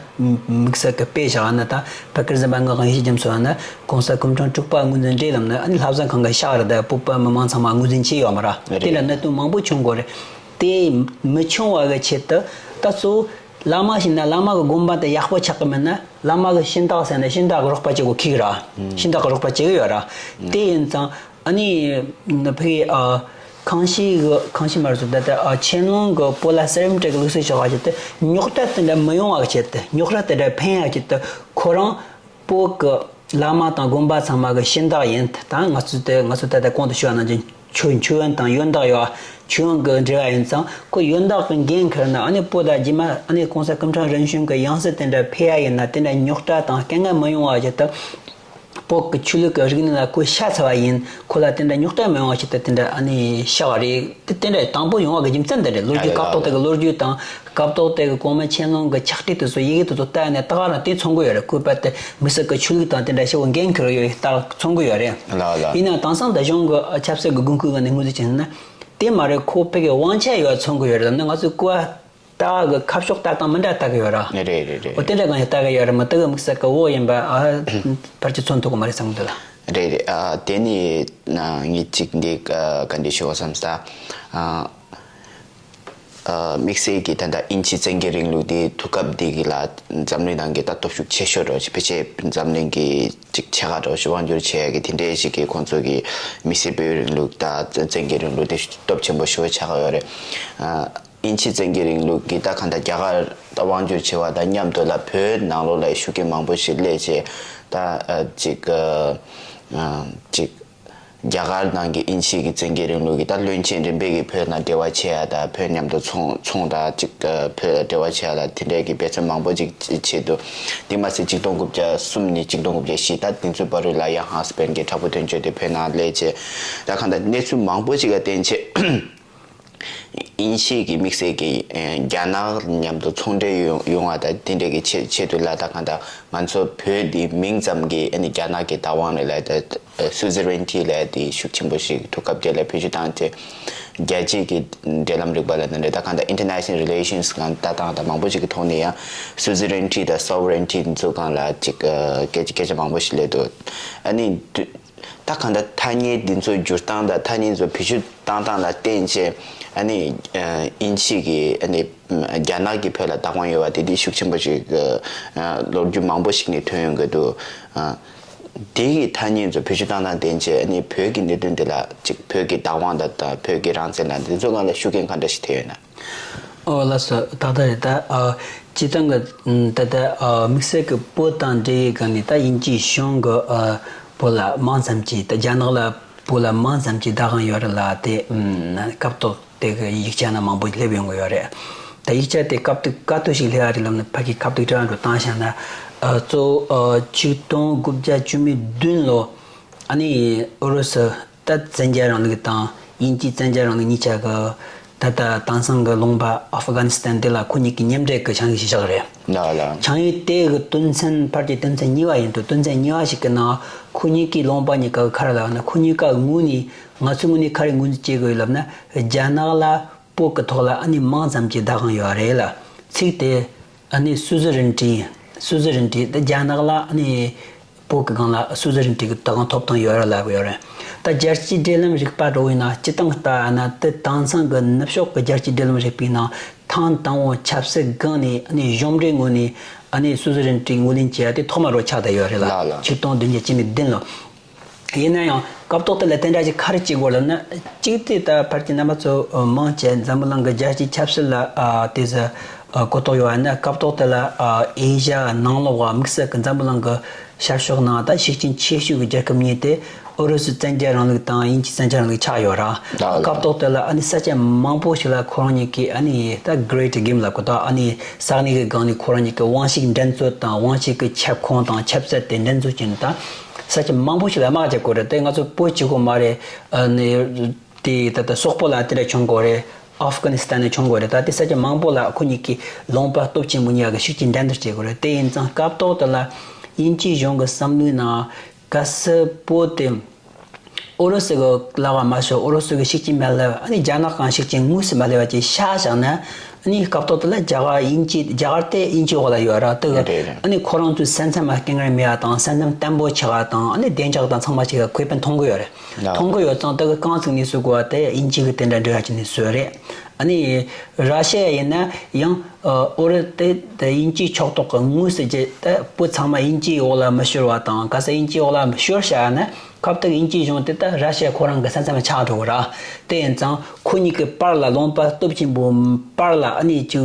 དམིགས་བསལ་གྱི་དཔེ་བཞག་ན། ད་བོད་ཀྱི་ཟིན་པ་ང་གང་ཞིག་རྒྱ་མཚོ་ན་གོང་ས་སྐུ་ཕྲེང་དྲུག་པ་ངོས་འཛིན་འདྲེས་ལམ་ན་ཨ་ནི་ལྷ་བཟང་ཁང་གི་ཕྱག་རེད། ད་བོད་པ་མི་མང་ཚང་མ་ངོས་འཛིན་བྱས་ཡོད་མ་རེད། རེད། དེ་འདྲ་གནད་དོན་མང་པོ་བྱུང་དགོས་རེད། དེ་མི་བྱུང་བ་གི་ཆེད་དུ་ད་གཙོ་བོ་བླ་མ་ཞིག་ན་བླ་མ་གི་དགོངས་པ་དེ་ཡག་པོ་ཆགས་གི་མེད་ན། བླ་མ་གི་ཤིན་སྟག་ཟེར་ན་ཤིན་སྟག་གི་རོགས་པ་བྱེད་དགོས་ཁེག་ར། ཤིན་སྟག་གི་རོགས་པ་བྱེད་གི་ཡོད་ར། དེ་ཡིན་ཙང་ཨ་ནི་ཕ་གི་ཨ་ཁང་ཤིས་གི་ཁང་ཤིས་མ་རེད་ཟེར། ད་ལྟ་ཨ་ཆན་ལུང་གི་བོད་ལ་གསར་བུམ་དཀྲུགས་གི་ལུགས་སྲོལ་ཆགས་པ་ཆེད་དུ་རྙོག་དྲ་དེ་འདྲ་མི་ཡོང་བ་གི་ཆེད་དུ། རྙོག་དྲ་དེ་འདྲ་འཕེན་ཡ་ཆེད་དུ་ཁོ་རང་བོད་གི་བླ་མ་དང་དགོན་པ་ཚང་མ་གི་ཤིན་སྟག་ཡིན། ད་ང་ཚོ་དེ་ང་ཚོ་ད་ལྟ་གོང་དུ་ཞུས་པ་ནང་བཞིན་མཆོད་མཆོད་ཡོན་དང་ཡོན་བདག་ཡོད། མཆོད་ཡོན་གི་འབྲེལ་བ་ཡིན་ཙང་ཁོ་ཡོན་བདག་གི་འགན་འཁུར་ན། ཨ་ནི་བོད་ལ་རྗེས་མ་ཨ་ནི་གོང་ས་སྐུ་ཕྲེང་རིམ་བྱོན་གི་ཡང་སྲིད་དེ་འདྲ་འཕེལ་ཡ་ཡིན་ན་དེ་འདྲ་རྙོག་དྲ་དང་དཀའ་ངལ་མི་ཡོང་བ་ཆེད་དུ། བོད་ཀྱི་ཆོས་ལུགས་ཀྱི་རིག་གནས་ལ་ཁོ་ཤ་ཚ་བ་ཡིན། ཁོ་ལ་དེ་འདྲ་རྙོག་དྲ་མི་ཡོང་བ་ཆེད་དུ་དེ་འདྲ་ཨ་ནི་བྱ་བ་རེད། དེ་དེ་འདྲ་དང་པོ་ཡོང་བ་གི་རྒྱུ་མཚན་དེ་རེད། ལོ་རྒྱུས། ཨ་ཡ། སྐབས་ཐོག་དེ་གི་ལོ་རྒྱུས་དང་། སྐབས་ཐོག་དེ་གི་གོང་མ་ཆན་ལུང་གི་ཕྱག་བྲིས་དེ་ཚོ་ཡི་གེ་དེ་ཚོ་བལྟས་ནས་ད་ག་རང་དེ་མཚོན་གི་ཡོད་རེད། ཁོས་རྦད་དེ་དམིགས་བསལ་གི་ཆོས་ལུགས་དང་དེ་འདྲ་ཞེ་པོ་འགན་འཁུར་ཡོད་ད་མཚོན་གི་ཡོད་རེད། ལགས་ལགས། ཡིན་ན་དེང་སང་ད་གཞུང་གི་ཆབ་སྲིད་གི་དགོས་མཁོའི་སྒང་ནས་ངོས་འཛིན་བྱས་ན་དེ་མ་རེད། ཁོ་ཕ་གི་དབང་ཆ་ཡོད་མཚོན་གི་ཡོད་རེད། ད་ནི་ང་ཚོས་གོ་བ་ལྟ་བ་གི་ཁ་ཕྱོགས་ལྟ་སྟངས་མི་འདྲ་ལྟ་གི་ཡོད་ར། རེད་རེད་རེད། འོ་དེ་འདྲ་གང་ཡང་ལྟ་གི་ཡོད་ར། མི་ལྟ་གི་དམིགས་བསལ་གི་འོ་ཡིན་པ་ཨ་ཕལ་ཆེར་མཚོན་ཐུབ་གི་མ་རེད་བསམ་གི་འདུག་ལ། རེད་རེད། ཨ་དེ་ནི་ང་ངས་གཅིག་འདི་ཨ་ག་འདྲ་ཞུ་བ་བསམ་ས། ཨ་ཨ་དམིགས་བསལ་གྱི་ད་ལྟ་དབྱིན་ཇིའི་བཙན་རྒྱལ་རིང་ལུགས་འདི་དུས་སྐབས་འདི་གི་ལ་འཛམ་གླིང་ནང་གི་ད་སྟོབས་ཤུགས་ཆེ་ཤོས་རེད། ཕལ་ཆེར་འཛམ་གླིང་གི་གཅིག་ཆེ་ཁག་འགྲོ་ཞིག་དབང་སྒྱུར་བྱེད་ཡ་གི་དེ་འདྲའི་ཞིག་གི་ཁོང་ཚོ་གི་མི་སེར་སྤེལ་རིང་ལུགས་དང་བཙན་རྒྱལ་རིང་ལུགས་དེ་སྟོབས་ཆེན་པོ་ཞེ་པོ་ཆགས་ཀྱི་ཡོད་རེད། ཨ་དབྱིན་ཇིའི་བཙན་རྒྱལ་རིང་ལུགས་ཀྱིས་ད་གང་ལྟར་རྒྱ་གར་དབང་སྒྱུར་བྱེད་པ་དང་མཉམ་དུ་ལ་བོད་ནང་ལོགས་ལ་ཤུགས་རྐྱེན་མང་པོ་ཞིག་སླེབས་བྱས། ད་ཨ་ཅིག་ཨ་ཅིག་རྒྱ་གར་ནང་གི་དབྱིན་ཇི་གི་བཙན་རྒྱལ་རིང་ལུགས་ཀྱི་ད་བློན་ཆེན་རིམ་པས་ཀྱི་བོད་ནང་འབྲེལ་བ་བྱེད་ཡ་དང་། བོད་མཉམ་དུ་ཚོང་ཚོང་དང་ཅིག་ཨ་བོད་འབྲེལ་བ་བྱེད་ཡ་ལ་དེ་འདྲའི་གི་འབད་བརྩོན་མང་པོ་ཅིག་བྱས་འདུག་དེ་མ་ཟད་གཅིག་སྟོང་དགུ་བརྒྱ་གསུམ་ནས་གཅིག་སྟོང་དགུ་བརྒྱ་བཞི། ད་དེ་ཚོའི་བར་རུ་ལ་ཡང་ཧང་སི་པན་གྱི་དྲག་པོ་དོན་གཅོད་དེ་བོད་ནང་སླེབས་བྱས། ད་གང་ལྟར་གནས་ཚུལ་མང་པོ་ཅིག་ལ་བརྟེན་བྱས། དབྱིན་ཇི་གི་དམིགས་བསལ་གྱི་ཨ་རྒྱ་ནག་མཉམ་དུ་ཚོང་འབྲེལ་ཡོང་ཡོང་བ་དང་དེ་འདྲ་གི་ཆེད་ཆེད་དུ་ལ། ད་གང་ལྟར་ང་ཚོ་བོད་འདི་མིང་ཙམ་གྱི་ཨ་ནི་རྒྱ་ནག་གི་བདག་དབང་རེད་ལབ། ད་སུ་ཛི་རེན་ཊི་ལབ་དེ་ཤུགས་ཆེན་པོ་ཞིག་དུས་སྐབས་དེ་ལ་བེད་སྤྱོད་བཏང་སྟེ། རྒྱལ་སྤྱིའི་གི་འབྲེལ་ལམ་རིག་པ་ལབ་ན་འདྲ། ད་གང་ལྟར་ཨིན་ཊར་ནེ་ཤ་ནལ་རི་ལེ་ཤན་སི་སྒང་ལྟ་སྟངས་དང་མང་པོ་ཞིག་གི་ཐོག་ནས་ཡང་སུ་ཛི་རེན་ཊི་དང་སོ་ཝ་རེན་ཊི་འདི་ཚོ་སྒང་ལ་ཅིག་ཨ་སྐད་ཆ་སྐད་ཆ་མང་པོ་ཞིག་སླེབས་འདུག་ཨ་ནི་དུ་ད་གང་ལྟར་ཐ་སྙད་འདི་ཚོ་བསྒྱུར་སྟངས་དང་ཐ་སྙད་འདི་ཚོ་བེད་སྤྱོད་བཏང་སྟངས་ལ་བརྟེན་བྱས། ཨ་ནི་ཨ་དབྱིན་ཇི་གིས་ཨ་ནི་རྒྱ་ནག་གིས་བོད་ལ་བདག་དབང་ཡོད་པ་དེ་དེ་ཤུགས་ཆེན་པོ་ཞིག་ཨ་ལོ་རྒྱུས་མང་པོ་ཞིག་ནས་ཐོན་ཡོང་གི་འདུག་ཨ་དེ་གི་ཐ་སྙད་ཚོ་བེད་སྤྱོད་བཏང་སྟངས་བརྟེན་བྱས། ཨ་ནི་བོད་ཀྱི་གནད་དོན་དེ་ལ་ཅིག་བོད་ཀྱི་བདག་དབང་དང་དང་བོད་ཀྱི་རང་བཙན་ལ་འདི་ཚོ་སྒང་ལ་ཤུགས་རྐྱེན་ག་འདྲ་ཞིག་ཐེབས་ཡོད་ན། ཨོ་ལགས་སོ། ཏག་ཏག་རེད། ད་ཨ་སྤྱིར་བཏང་གི་ད་ལྟ་ཨ་དམིགས་བསལ་གྱི་བོད་དང་འབྲེལ་ཡོད་སྒང་ནས་ད་དབྱིན་ཇིའི་གཞུང་གི་ཨ་བོད་ལ་མང་ཙམ་གྱིས། ད་རྒྱ་ནག་ལ་བོད་ལ་མང་ཙམ་གྱིས་བདག་དབང་ཡོད་རེད་ལབ་དེ་ཨམ་སྐབས་ཐོག་དེ་གི་ཡིག་ཆ་ནང་མང་པོ་སླེབས་ཡོང་གི་ཡོད་རེད། ད་ཡིག་ཆ་དེ་སྐབས་དེ་ག་དུས་ཤིག་སླེབས་ཡོད་རེད་ལབ་ན། ཕ་གི་སྐབས་དེ་དྲ་འགྲོ་བཏང་བཞག་ན། ཨ་གཙོ་བོ་ཨ་ཆིག་སྟོང་དགུ་བརྒྱ་བཅུ་མེད་བདུན་ལོ། ཨ་ནི་ཨུ་རུ་སུ་ད་བཙན་རྒྱལ་རིང་ལུགས་དང་དབྱིན་ཇིའི་བཙན་རྒྱལ་རིང་ལུགས་གཉིས་ཆ་གི་ད་ལྟ་དེང་སང་གི་ལུང་པ་ཨ་ཧྥི་གྷ་ནི་སི་ཐན་འདི་ལ་ཁོ་གཉིས་ཀྱི་མཉམ་འབྲེལ་གྱི་བྱང་ཡིག་ཞིག་བཞག་རེད། ལགས་ལགས། བྱང་ཡིག་དེ་གི་དོན་ཚན་ཕལ་ཆེར་དོན་ཚན་གཉིས་པ་ཡིན་འདུག་དོན་ཚན་གཉིས་པ་ཞིག་གི་ནང་ཁོ་གཉིས་ཀྱི་ལུང་པ་གཉིས་ཀ་གི་ག་རེ་ལབ་ན། ཁོ་གཉིས་ཀ་ངོས་ནས་ང་ཚོའི་ངོས་ནས་ག་རེ་ངོས་འཛིན་བྱེད་དགོས་ལབ་ན། རྒྱ་ནག་ལ་བོད་ཀྱི་ཐོག་ལ་ཨ་ནི་མང་ཙམ་གྱི་བདག་དབང་ཡོད་རེད་ལ། ཚིག་དེ་ཨ་ནི་སུ་ཛི་རེན་ཊི། སུ་ཛི་རེན་ཊི་ད་རྒྱ་ནག་ལ་ཨ་ནི་བོད་ཀྱི་སྒང་ལ་སུ་ཛི་རེན་ཊི་གི་བདག་དབང་ཐོབ་ཐང་ཡོད་རེད་ལབ་ཡོད་རེད། ད་རྒྱལ་སྤྱིའི་འབྲེལ་ལམ་རིག་པ་འདྲ་བོ་ཡིན་ན་སྤྱིར་བཏང་ལྟ་ན་དེ་དེང་སང་གི་ནུབ་ཕྱོགས་ཀྱི་རྒྱལ་སྤྱིའི་འབྲེལ་ལམ་རིག་པའི་ནང་ཐེངས་དང་པོ་ཆབ་སྲིད་སྒང་ནས་ཨ་ནི་གཞུང་འབྲེལ་ངོས་ནས་ཨ་ནི་སུ་ཛི་རེན་ཊི་ངོས་ལེན་བྱས་ཡ་དེ་ཐོག་མ་རུ་ཆགས་བསྡད་ཡོད་རེད་ལ། ལགས་ལགས། ཆིག་སྟོང་བདུན་བརྒྱ་བཅུ་མེད་བདུན་ལོ། ཡིན་ན་ཡང་སྐབས་ཐོག་དེ་ལ་དེ་འདྲ་ཞིག་ག་རེ་བྱེད་དགོས་ལབ་ན། གཅིག་དེ་ད་ཕལ་ཆེར་རྣམ་པ་ཚོ་མང་ཆེ་འཛམ་བུ་གླིང་གི་རྒྱལ་སྤྱིའི་ཆབ་སྲིད་ལ་ཨ་དེ་ཟ་ཨ་གོ་རྟོགས་ཡོད་ན། སྐབས་ཐོག་དེ་ལ་ཨ་ཨེ་ཤ་ཡ་ནང་ལོགས་པ་དམིགས་བསལ་གྱི་འཛམ་བུ་གླིང་གི་ཤར་ཕྱོགས་ནང་ད་ཤུགས་རྐྱེན་ཆེ་ཤོས་ཀྱི་རྒྱལ་ཁབ་གཉིས་དེ་ཨུ་རུ་སུའི་བཙན་རྒྱལ་རིང་ལུགས་དང་དབྱིན་ཇིའི་བཙན་རྒྱལ་རིང་ལུགས་ཆགས་ཡོད་ར། ལགས་ལགས། སྐབས་ཐོག་དེ་ལ་ཨ་ནི་ས་ཆ་མང་པོ་ཞིག་ལ་ཁོ་རང་གཉིས་ཀྱིས་ཨ་ནི་ད་གྷི་རེ་ཊི་གེམ་ལབ་གོ། ད་ཨ་ནི་ས་གནས་ཀྱི་སྒང་ནས་ཁོ་རང་གཉིས་ཀྱི་དབང་ཤུགས་འགྲན་རྩོད་དང་། དབང་ཤུགས་ཀྱི་ཁྱབ་ཁོངས་དང་ཁྱབ་ཚད་དེ་འགྲན་རྩོད་བྱས་ནས། ད་ ས་ཆ་མང་པོ་ཞིག་ལ་དམག་རྒྱག་དགོས་རེད། དེ་ང་ཚོ་བོད་གཅིག་པོ་མ་རེད། ཨ་ནི་དེ་ད་ལྟ་སོག་པོ་ལ་དེ་འདྲ་བྱུང་དགོས་རེད། ཨབ་གྷ་ནི་སི་ཐན་ནས་བྱུང་དགོས་རེད། ད་དེ་ས་ཆ་མང་པོ་ལ་ཁོ་གཉིས་ཀྱིས་ལུང་པ་སྟོབས་ཆེན་པོ་གཉིས་ཀ་གི་ཤུགས་རྐྱེན་འགྲན་བསྡུར་བྱེད་དགོས་རེད། དེ་ཡིན་ཙང་སྐབས་ཐོག་དེ་ལ་དབྱིན་ཇིའི་གཞུང་གི་བསམ་བློའི་ནང་གལ་སྲིད་བོད་དེ་ཨུ་རུ་སུ་གི་ལག་པ་མ་ཤོར། ཨུ་རུ་སུ་གི་ཤུགས་རྐྱེན་མ་སླེབས། ཨ་ནི་རྒྱ་ནག་གང་ཤུགས་རྐྱེན་དངོས་སུ་མ་སླེབས་པ་ཅིག་ཤ་བཞག་ན། ཨ་ནི་སྐབས་ཐོག་དེ་ལ་རྒྱ་གར་དབྱིན་ཇི། རྒྱ་གར་དེ་དབྱིན་ཇིའི་འོག་ལ་ཡོད་ར། དེ་གི་རེད་རེད། ཨ་ནི་ཁོ་རང་ཚོའི་ས་མཚམས་ལ་སྐྱོན་གར་མེད་པ་དང་། ས་མཚམས་བརྟན་པོ་ཆགས་པ་དང་། ཨ་ནི་བདེ་འཇགས་དང་ཚང་མ་ཅིག་ག་ཁེ་ཕན་ཐོན་གི་ཡོད་རེད། ལགས། ཐོན་གི་ཡོད་ཙང་དེ་གི་རྐང་བཙུགས་ནས་བཟོ་དགོས་པ་དེ་དབྱིན་ཇི་གི་དེ་འདྲ་འབྲེལ་བ་བྱས་ནས་བཟོས་རེད། ཨ་ནི་ར་ཤི་ཡ་ཡིན་ན་ཡང་ཨུ་རུ་དེ་དེ་དབྱིན་ཇིའི་ཕྱོགས་གཏོགས་ཀྱི་དངོས་སུ་རྒྱ་དེ་བོད་ཚང་མ་དབྱིན་ཇིའི་འོག་ལ་མི་ཤོར་བ་དང་། གལ་སྲིད་དབྱིན་ཇིའི་འོག་ལ་མི་ཤོར་བཞག་ན། སྐབས་དེར་དབྱིན་ཇིའི་གཞུང་དེ་ད་ར་ཤི་ཡ་ཁོ་རང་གི་ས་མཚམས་ཆགས་འགྲོ་གི་ར། དེ་ཡིན་ཙང་ཁོ་གཉིས་ཀྱི་བར་ལ། ལུང་པ་སྟོབས་ཆེན་པོའི་བར་ལ་ཨ་ནི་ཅིག་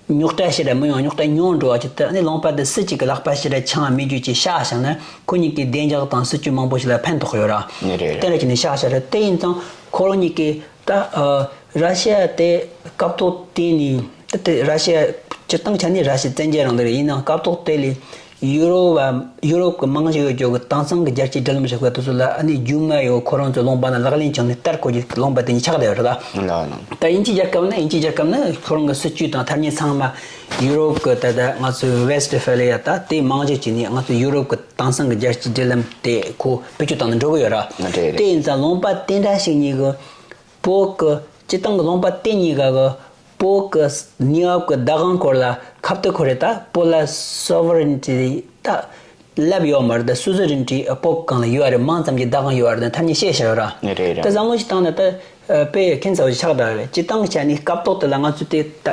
རྙོག་དྲ་ཞེ་དྲག་མི་ཡོང་། རྙོག་དྲ་ཉུང་འགྲོ་བ་ཅིག་དེ། ཨ་ནི་ལུང་པ་དེ་སུ་གཅིག་གི་ལག་པ་ཞེ་དྲག་འཆང་མེད་རྒྱུ་ཅིག་ཤ་བཞག་ན། ཁོ་གཉིས་ཀྱི་བདེ་འཇགས་དང་སྲིད་ཇུས་མང་པོ་ཞིག་ལ་ཕན་ཐོགས་ཡོད་ར། ནི་རེད་རེད། དེ་འདྲ་བྱས་ནས་ཤ་བཞག་རེད། དེ་ཡིན་ཙང་ཁོ་རང་གཉིས་ཀྱིས་ད་ཨ་ར་ཤི་ཡ་དེ་སྐབས་ཐོག་དེ་ནས། ད་དེ་ར་ཤི་ཡ། སྤྱིར་བཏང་ཆ་ནས་ར་ཤི་ཡ་བཙན་རྒྱལ་རིང་ལུགས་རེད། ཡིན་ནའང་སྐབས་ཐོག་དེ་ལ་ཡུ་རོབ་བ། ཡུ་རོབ་ཀྱི་རྨང་གཞི་ཡོད་རྒྱུ་གི་དེང་སང་གི་རྒྱལ་སྤྱིའི་སྒྲིག་ལམ་ཞིག་གི་དུས་ཚོད་ལ། ཨ་ནི་རྒྱུས་མངའ་ཡོད་ཁོ་རང་ཚོའི་ལུང་པ་ནས་ལག་ལེན་བྱུང་ནས་ལྟར་གོ་རྒྱུ་ལུང་པ་དེ་ཉིད་ཆགས་བསྡད་ཡོད་རེད་ལ། ལགས་ལགས། ད་དབྱིན་ཇིའི་རྒྱལ་ཁབ་ནི། དབྱིན་ཇིའི་རྒྱལ་ཁབ་ནི་ཁོ་རང་གི་སྲིད་ཇུས་དང་ཐ་སྙད་ཚང་མ་ཡུ་རོབ་ཀྱི། ད་ལྟ་ང་ཚོའི་ཝེ་སི་ཊི་ཕེ་ལི་ཡ། ད་དེའི་རྨང་གཞི་བྱས་ནས་ང་ཚོ་ཡུ་རོབ་ཀྱི་དེང་སང་གི་རྒྱལ་སྤྱིའི་སྒྲིག་ལམ་དེ་ཁོ་བེད་སྤྱོད་བཏང་ནས་འགྲོ་གི་ཡོད་ར། རེད་རེད། དེ་ཡིན་ཙང་ལུང་པ་དེ་འདྲ་ཞིག་གཉིས་ཀྱི་བོད་ཀྱི། སྤྱིར་བཏང་གི་ལུང་པ་དེ་གཉིས་ཀ་གི་བོད་ཀྱི་གནས་བབ་ཀྱི་བདག་དབང་སྐོར་ལ་ཁ་གཏད་ཁོ་རེ། ད་བོད་ལ་སོ་ཝེ་རེན་ཊི་ད་ལབ་ཡོད་མ་རེད། ད་སུ་ཛི་རེན་ཊི་བོད་སྒང་ལ་ཡོད་རེད། མིང་ཙམ་གྱི་བདག་དབང་ཡོད་རེད། ད་ཐ་སྙད་བཤད་བཞག་ཡོད་ར། རེད་རེད། ད་བསམ་བློ་ཞིག་བཏང་ན་ད་དཔེ་ཁྱད་མཚར་བ་ཞིག་ཆགས་བསྡད་རེད། སྤྱིར་བཏང་གི་ཆ་ནས་སྐབས་ཐོག་དེ་ལ་ང་ཚོས་དེ་ད་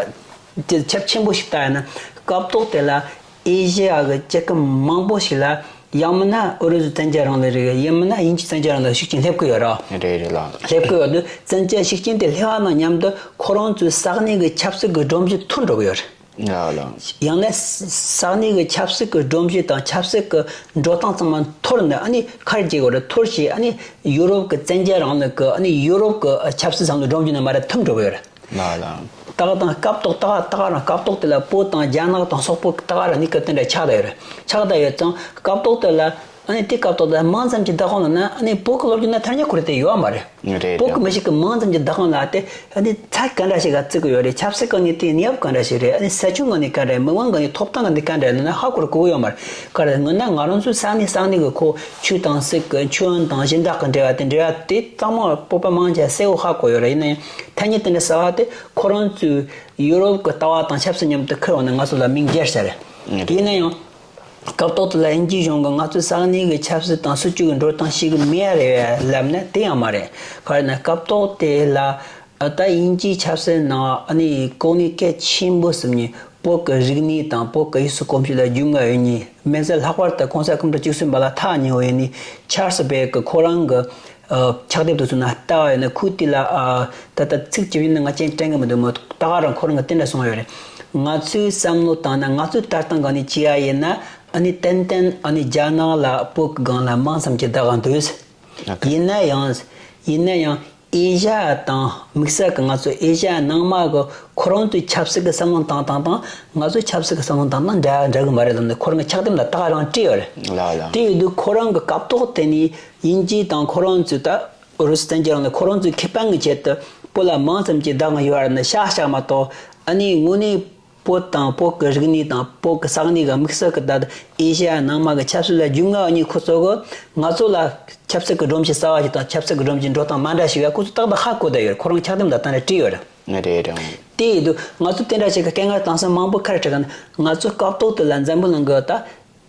དེ་ཁྱབ་ཆེན་པོ་ཞིག་བལྟས་ན། སྐབས་ཐོག་དེ་ལ་ཨེ་ཤེ་ཡ་གི་རྒྱལ་ཁབ་མང་པོ་ཞིག་ལ། ཡང་མིན་ན་ཨུ་རུ་སུའི་བཙན་རྒྱལ་རིང་ལུགས་རེད། ཡང་མིན་ན་དབྱིན་ཇིའི་བཙན་རྒྱལ་རིང་ལུགས་ཤུགས་རྐྱེན་སླེབས་ཀྱི་ཡོད་ར། རེད་རེད་ལགས། སླེབས་ཀྱི་ཡོད་དུས། བཙན་རྒྱལ་ཤུགས་རྐྱེན་དེ་སླེབས་པ་དང་མཉམ་དུ་ཁོ་རང་ཚོའི་ས་གནས་ཀྱི་ཆབ་སྲིད་ཀྱི་སྒྲོམ་གཞི་འཐོར་འགྲོ་གི་ཡོད་རེད། ལགས་ལགས། ཡང་ན་ས་གནས་ཀྱི་ཆབ་སྲིད་ཀྱི་སྒྲོམ་གཞི་དང་ཆབ་སྲིད་ཀྱི་འགྲོ་སྟངས་ཚང་མ་འཐོར་ནས། ཨ་ནི་ག་རེ་བྱེད་དགོས་རེད། འཐོར་བྱས་ཨ་ནི་ཡུ་རོབ་ཀྱི་བཙན་རྒྱལ་རིང་ལུགས་ཀྱི། ཨ་ནི་ཡུ་རོབ་ཀྱི་ཆབ་སྲིད་བསམ་བློའི་སྒྲོམ་གཞི་ནང་མར་འཐིམ་འགྲོ་གི་ཡོད་རེད། ལགས་ལགས། ད་ག་དང་སྐབས་ཐོག་ད་ག་ད་ག་རང་སྐབས་ཐོག་དེ་ལ་བོད་དང་རྒྱ་ནག་དང་སོག་པོ་ད་ག་རང་གནས་སྐབས་དེ་འདྲ་ཆགས་བསྡད་ཡོད་རེད། ཆགས་བསྡད་ཡོད་ཙང་སྐབས་ཐོག་དེ་ལ། ཨ་ནི་དེ་སྐབས་ཐོག་དེ་མིང་ཙམ་གྱི་བདག་དབང་ལབ་ན། ཨ་ནི་བོད་ཀྱི་ལོ་རྒྱུས་ནང་ཐ་སྙད་ཁོ་རང་དེ་ཡོད་མ་རེད། རེད་བོད་ཀྱི་རེད། མི་ཞིག་གི་མིང་ཙམ་གྱི་བདག་དབང་ལབ་དེ། ཨ་ནི་ཚད་ག་འདྲ་ཞིག་ག་བརྩི་གི་ཡོད་རེད། ཆབ་སྲིད་སྒང་ནས་དེའི་གནས་བབ་ག་འདྲ་ཞིག་རེད། ཨ་ནི་ས་ཁྱོན་སྒང་ནས་ག་འདྲ་རེད། མི་དབང་སྒང་ནས་ཐོབ་ཐང་སྒང་ནས་ག་འདྲ་རེད་ལབ་ན་ཧ་གོ་ར་གོ་གི་ཡོད་མ་རེད། ག་རེ་ཡིན་ན་ང་རང་ཚོའི་ས་གནས་ས་གནས་ཀྱི་ཁོ་ཆོས་དང་སྲིད་ཀྱི། མཆོད་ཡོན་དང་སྦྱིན་བདག་གི་འབྲེལ་བ་དེ། འབྲེལ་བ་དེ་ཚང་མ་བོད་པ་མང་ཆེ་གསལ་བོ་ཧ་གོ་ཡོད་རེད། ཡིན་ན་ཡང་ཐ་སྙད་དེ་འདྲ་ཟེར་བ་དེ་ཁོ་རང་ཚོའི་ཡུ་རོབ་ཀྱི་ལྟ་བ་དང་ཆབ་སྲིད་མཉམ་དུ་འཁུར་འོང་ན་ང་ཚོ་ལ་མིང་རྒྱལ་ས་རེད། ཡིན་ན་ཡང་སྐབས་ཐོག་དེ་ལ་དབྱིན་ཇིའི་གཞུང་གིས་ང་ཚོའི་ས་གནས་ཀྱི་ཆབ་སྲིད་དང་སྲིད་ཇུས་ཀྱི་འགྲོ་སྟངས་ཤེས་ཀྱི་མེད་རེད་ལབ་ན་དེ་ཡང་མ་རེད། ག་རེ་ན་སྐབས་ཐོག་དེ་ལ་ད་དབྱིན་ཇིའི་ཆབ་སྲིད་ནང་ཨ་ནི་གོ་གནས་གལ་ཆེན་པོ་ཟིན་མཁན་བོད་ཀྱི་རིག་གནས་དང་བོད་ཀྱི་ཡུལ་སྲོལ་གོམས་གཤིས་ལ་རྒྱུས་མངའ་ཡོད་མཁན། མིན་ཚད་ལྷག་པར་དུ་གོང་ས་སྐུ་ཕྲེང་བཅུ་གསུམ་པ་ལ་ཐག་ཉེ་བོ་ཡིན་ནི་ཆཱལ་སི་བྷེ་ཀི་ཁོ་རང་གི་ཨ་ཕྱག་དེབ་དེ་ཚོའི་ནང་ལྟ་བ་ཡིན་ན། ཁོས་དེ་ལ་ཨ་ད་ལྟ་ཚིག་ཅིག་ཡིན་ན་ང་ཅན་དྲན་གི་མི་འདུག་མོད། ད་ག་རང་ཁོ་རང་གིས་དེ་འདྲ་གསུངས་ཡོད་རེད། ང་ཚོའི་བསམ་བློ་བཏང་ན། ང་ཚོའི་ལྟ་སྟངས་སྒང་ནས་བྱས་པ་ཡིན་ན། ཨ་ནི་ཏན་ཏན་ཨ་ནི་རྒྱ་ནག་ལ་བོད་ཀྱི་སྒང་ལ་མིང་ཙམ་གྱི་བདག་དབང་འདུག་ཡིན་ན་ཡང་། ཡིན་ན་ཡང་། ཨེ་ཤ་ཡ་དང་། དམིགས་བསལ་གྱི་ང་ཚོ་ཨེ་ཤ་ཡ་ནང་མ་གི་ཁོ་རང་ཚོའི་ཆབ་སྲིད་ཀྱི་བསམ་བློ་བཏང་སྟངས་དང་ང་ཚོའི་ཆབ་སྲིད་ཀྱི་བསམ་བློ་བཏང་སྟངས་འདྲ་འདྲ་གི་མ་རེད་ལབ་ནས་ཁོ་རང་གི་ཕྱག་དེབ་ལ་ད་ག་རང་བྲིས་ཡོད་རེད། ལགས་ལགས། དེ་ཡོད་དུས་ཁོ་རང་གི་སྐབས་ཐོག་དེ་ནས་དབྱིན་ཇི་དང་ཁོ་རང་ཚོའི། ད་ཨུ་རུ་སུ་བཙན་རྒྱལ་རིང་ལུགས་ཁོ་རང་ཚོའི་ཁེ་ཕན་གྱི་ཆེད་དུ་བོད་ལ་མིང་ཙམ་གྱི་བདག་དབང་ཡོད་རེད་ནས་ཤ་བཞག་མ་གཏོགས། ཨ་ནི་དངོས་གནས་བོད་དང་བོད་ཀྱི་རིག་གནས་དང་བོད་ཀྱི་ས་གནས་ཀྱི་དམིགས་བསལ་གྱི་ད་ཨེ་ཤ་ཡ་ནང་མ་གི་ཆབ་སྲིད་ལ་རྒྱུས་མངའ་ཡོད་མཁན་ཁོ་ཚོ་གིས་ང་ཚོ་ལ་ཆབ་སྲིད་ཀྱི་སྒྲོམ་གཞི་གསར་བ་ཞིག་དང་ཆབ་སྲིད་ཀྱི་སྒྲོམ་གཞི་འགྲོ་སྟངས་མ་འདྲ་ཞིག་ཡོད། ཁོ་ཚོ་ཏག་ཏག་ཧ་གོ་བསྡད་ཡོད་རེད། ཁོ་རང་ཕྱག་དེབ་ལ་ད་ནས་བྲིས་ཡོད་རེད། རེད་རེད། དེ་ཡིན་དུས་ང་ཚོ་དེ་འདྲ་ཞིག་གི་སྐད་ངར་དེང་སང་མང་པོ་ག་རེ་འཁྲིད་ག་ན། ང་ཚོ་སྐབས་ཐོག་དེ་ལ་འཛམ་བུ་གླིང་གི་ད་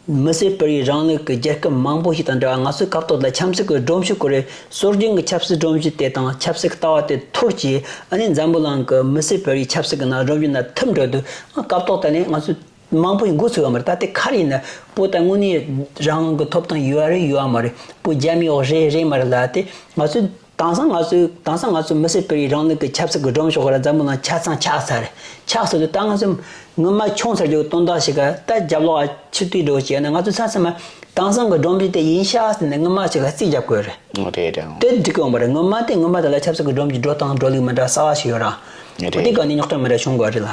མི་སེར་སྤེལ་རེས་རིང་ལུགས་ཀྱི་རྒྱལ་ཁབ་མང་པོ་ཞིག་དང་འདྲ་བ། ང་ཚོའི་སྐབས་ཐོག་ལ་ཆབ་སྲིད་ཀྱི་སྒྲོམ་གཞི་ཁོ་རེ། སྲོལ་རྒྱུན་གྱི་ཆབ་སྲིད་སྒྲོམ་གཞི་དེ་དང་ཆབ་སྲིད་ཀྱི་ལྟ་བ་དེ་འཐོར་བྱས། ཨ་ནི་འཛམ་བུ་གླིང་གི་མི་སེར་སྤེལ་རེས་ཆབ་སྲིད་ཀྱི་ནང་སྒྲོམ་གཞི་ནང་འཐིམ་འགྲོ་དུས། སྐབས་ཐོག་ད་ནས་ང་ཚོ་མང་པོ་ཞིག་མགོ་ཚོས་ཡོད་མ་རེད། ད་དེ་ག་རེ་ཡིན་ན། བོད་ད་དངོས་གནས་རང་དབང་གི་ཐོབ་ཐང་ཡོད་རེད་ཡོད་མ་རེད། བོད་རྒྱ་མིའི་འོག་རེད་རེད་མ་རེད་ལབ་དེ། ང་ཚོས་དེང་སང་ང་ཚོས་དེང་སང་ང་ཚོ་མི་སེར་སྤེལ་རེས་རིང་ལུགས་ཀྱི་ཆབ་སྲིད་ཀྱི་སྒྲོམ་གཞི་ཁོ་ར་འཛམ་བུ་གླིང་ཆ་ཚང་ཆགས་ཚར་རེད། ཆགས་ཚར་དུས་ད་ང་ཚོ་ངོ་མ་ཆུང་ཚར་རྒྱུ་དོན་དག་ཞིག་ག་ད་རྒྱབ་ལོགས་ཕྱིར་བལྟས་འགྲོ་བྱས་ན། ང་ཚོ་ཚང་ཚང་མ་དེང་སང་གི་སྒྲོམ་གཞི་དེ་ཡིན་ཤག་ཟེར་ནས་ངོ་མ་ཞིག་ག་རྩིས་རྒྱག་དགོས་རེད། རེད་རེད། དེ་འགྲིག་གི་ཡོད་མ་རེད། ངོ་མ་དེ་ངོ་མ་དེ་ལ་ཆབ་སྲིད་ཀྱི་སྒྲོམ་གཞི་འགྲོ་སྟངས་འགྲོ་ལུགས་མི་འདྲ་གསར་བ་ཞིག་ཡོད་ར། རེད། དེ་ག་ནས་རྙོག་དྲ་མི་འདྲ་བྱུང་དགོས་རེད་ལ།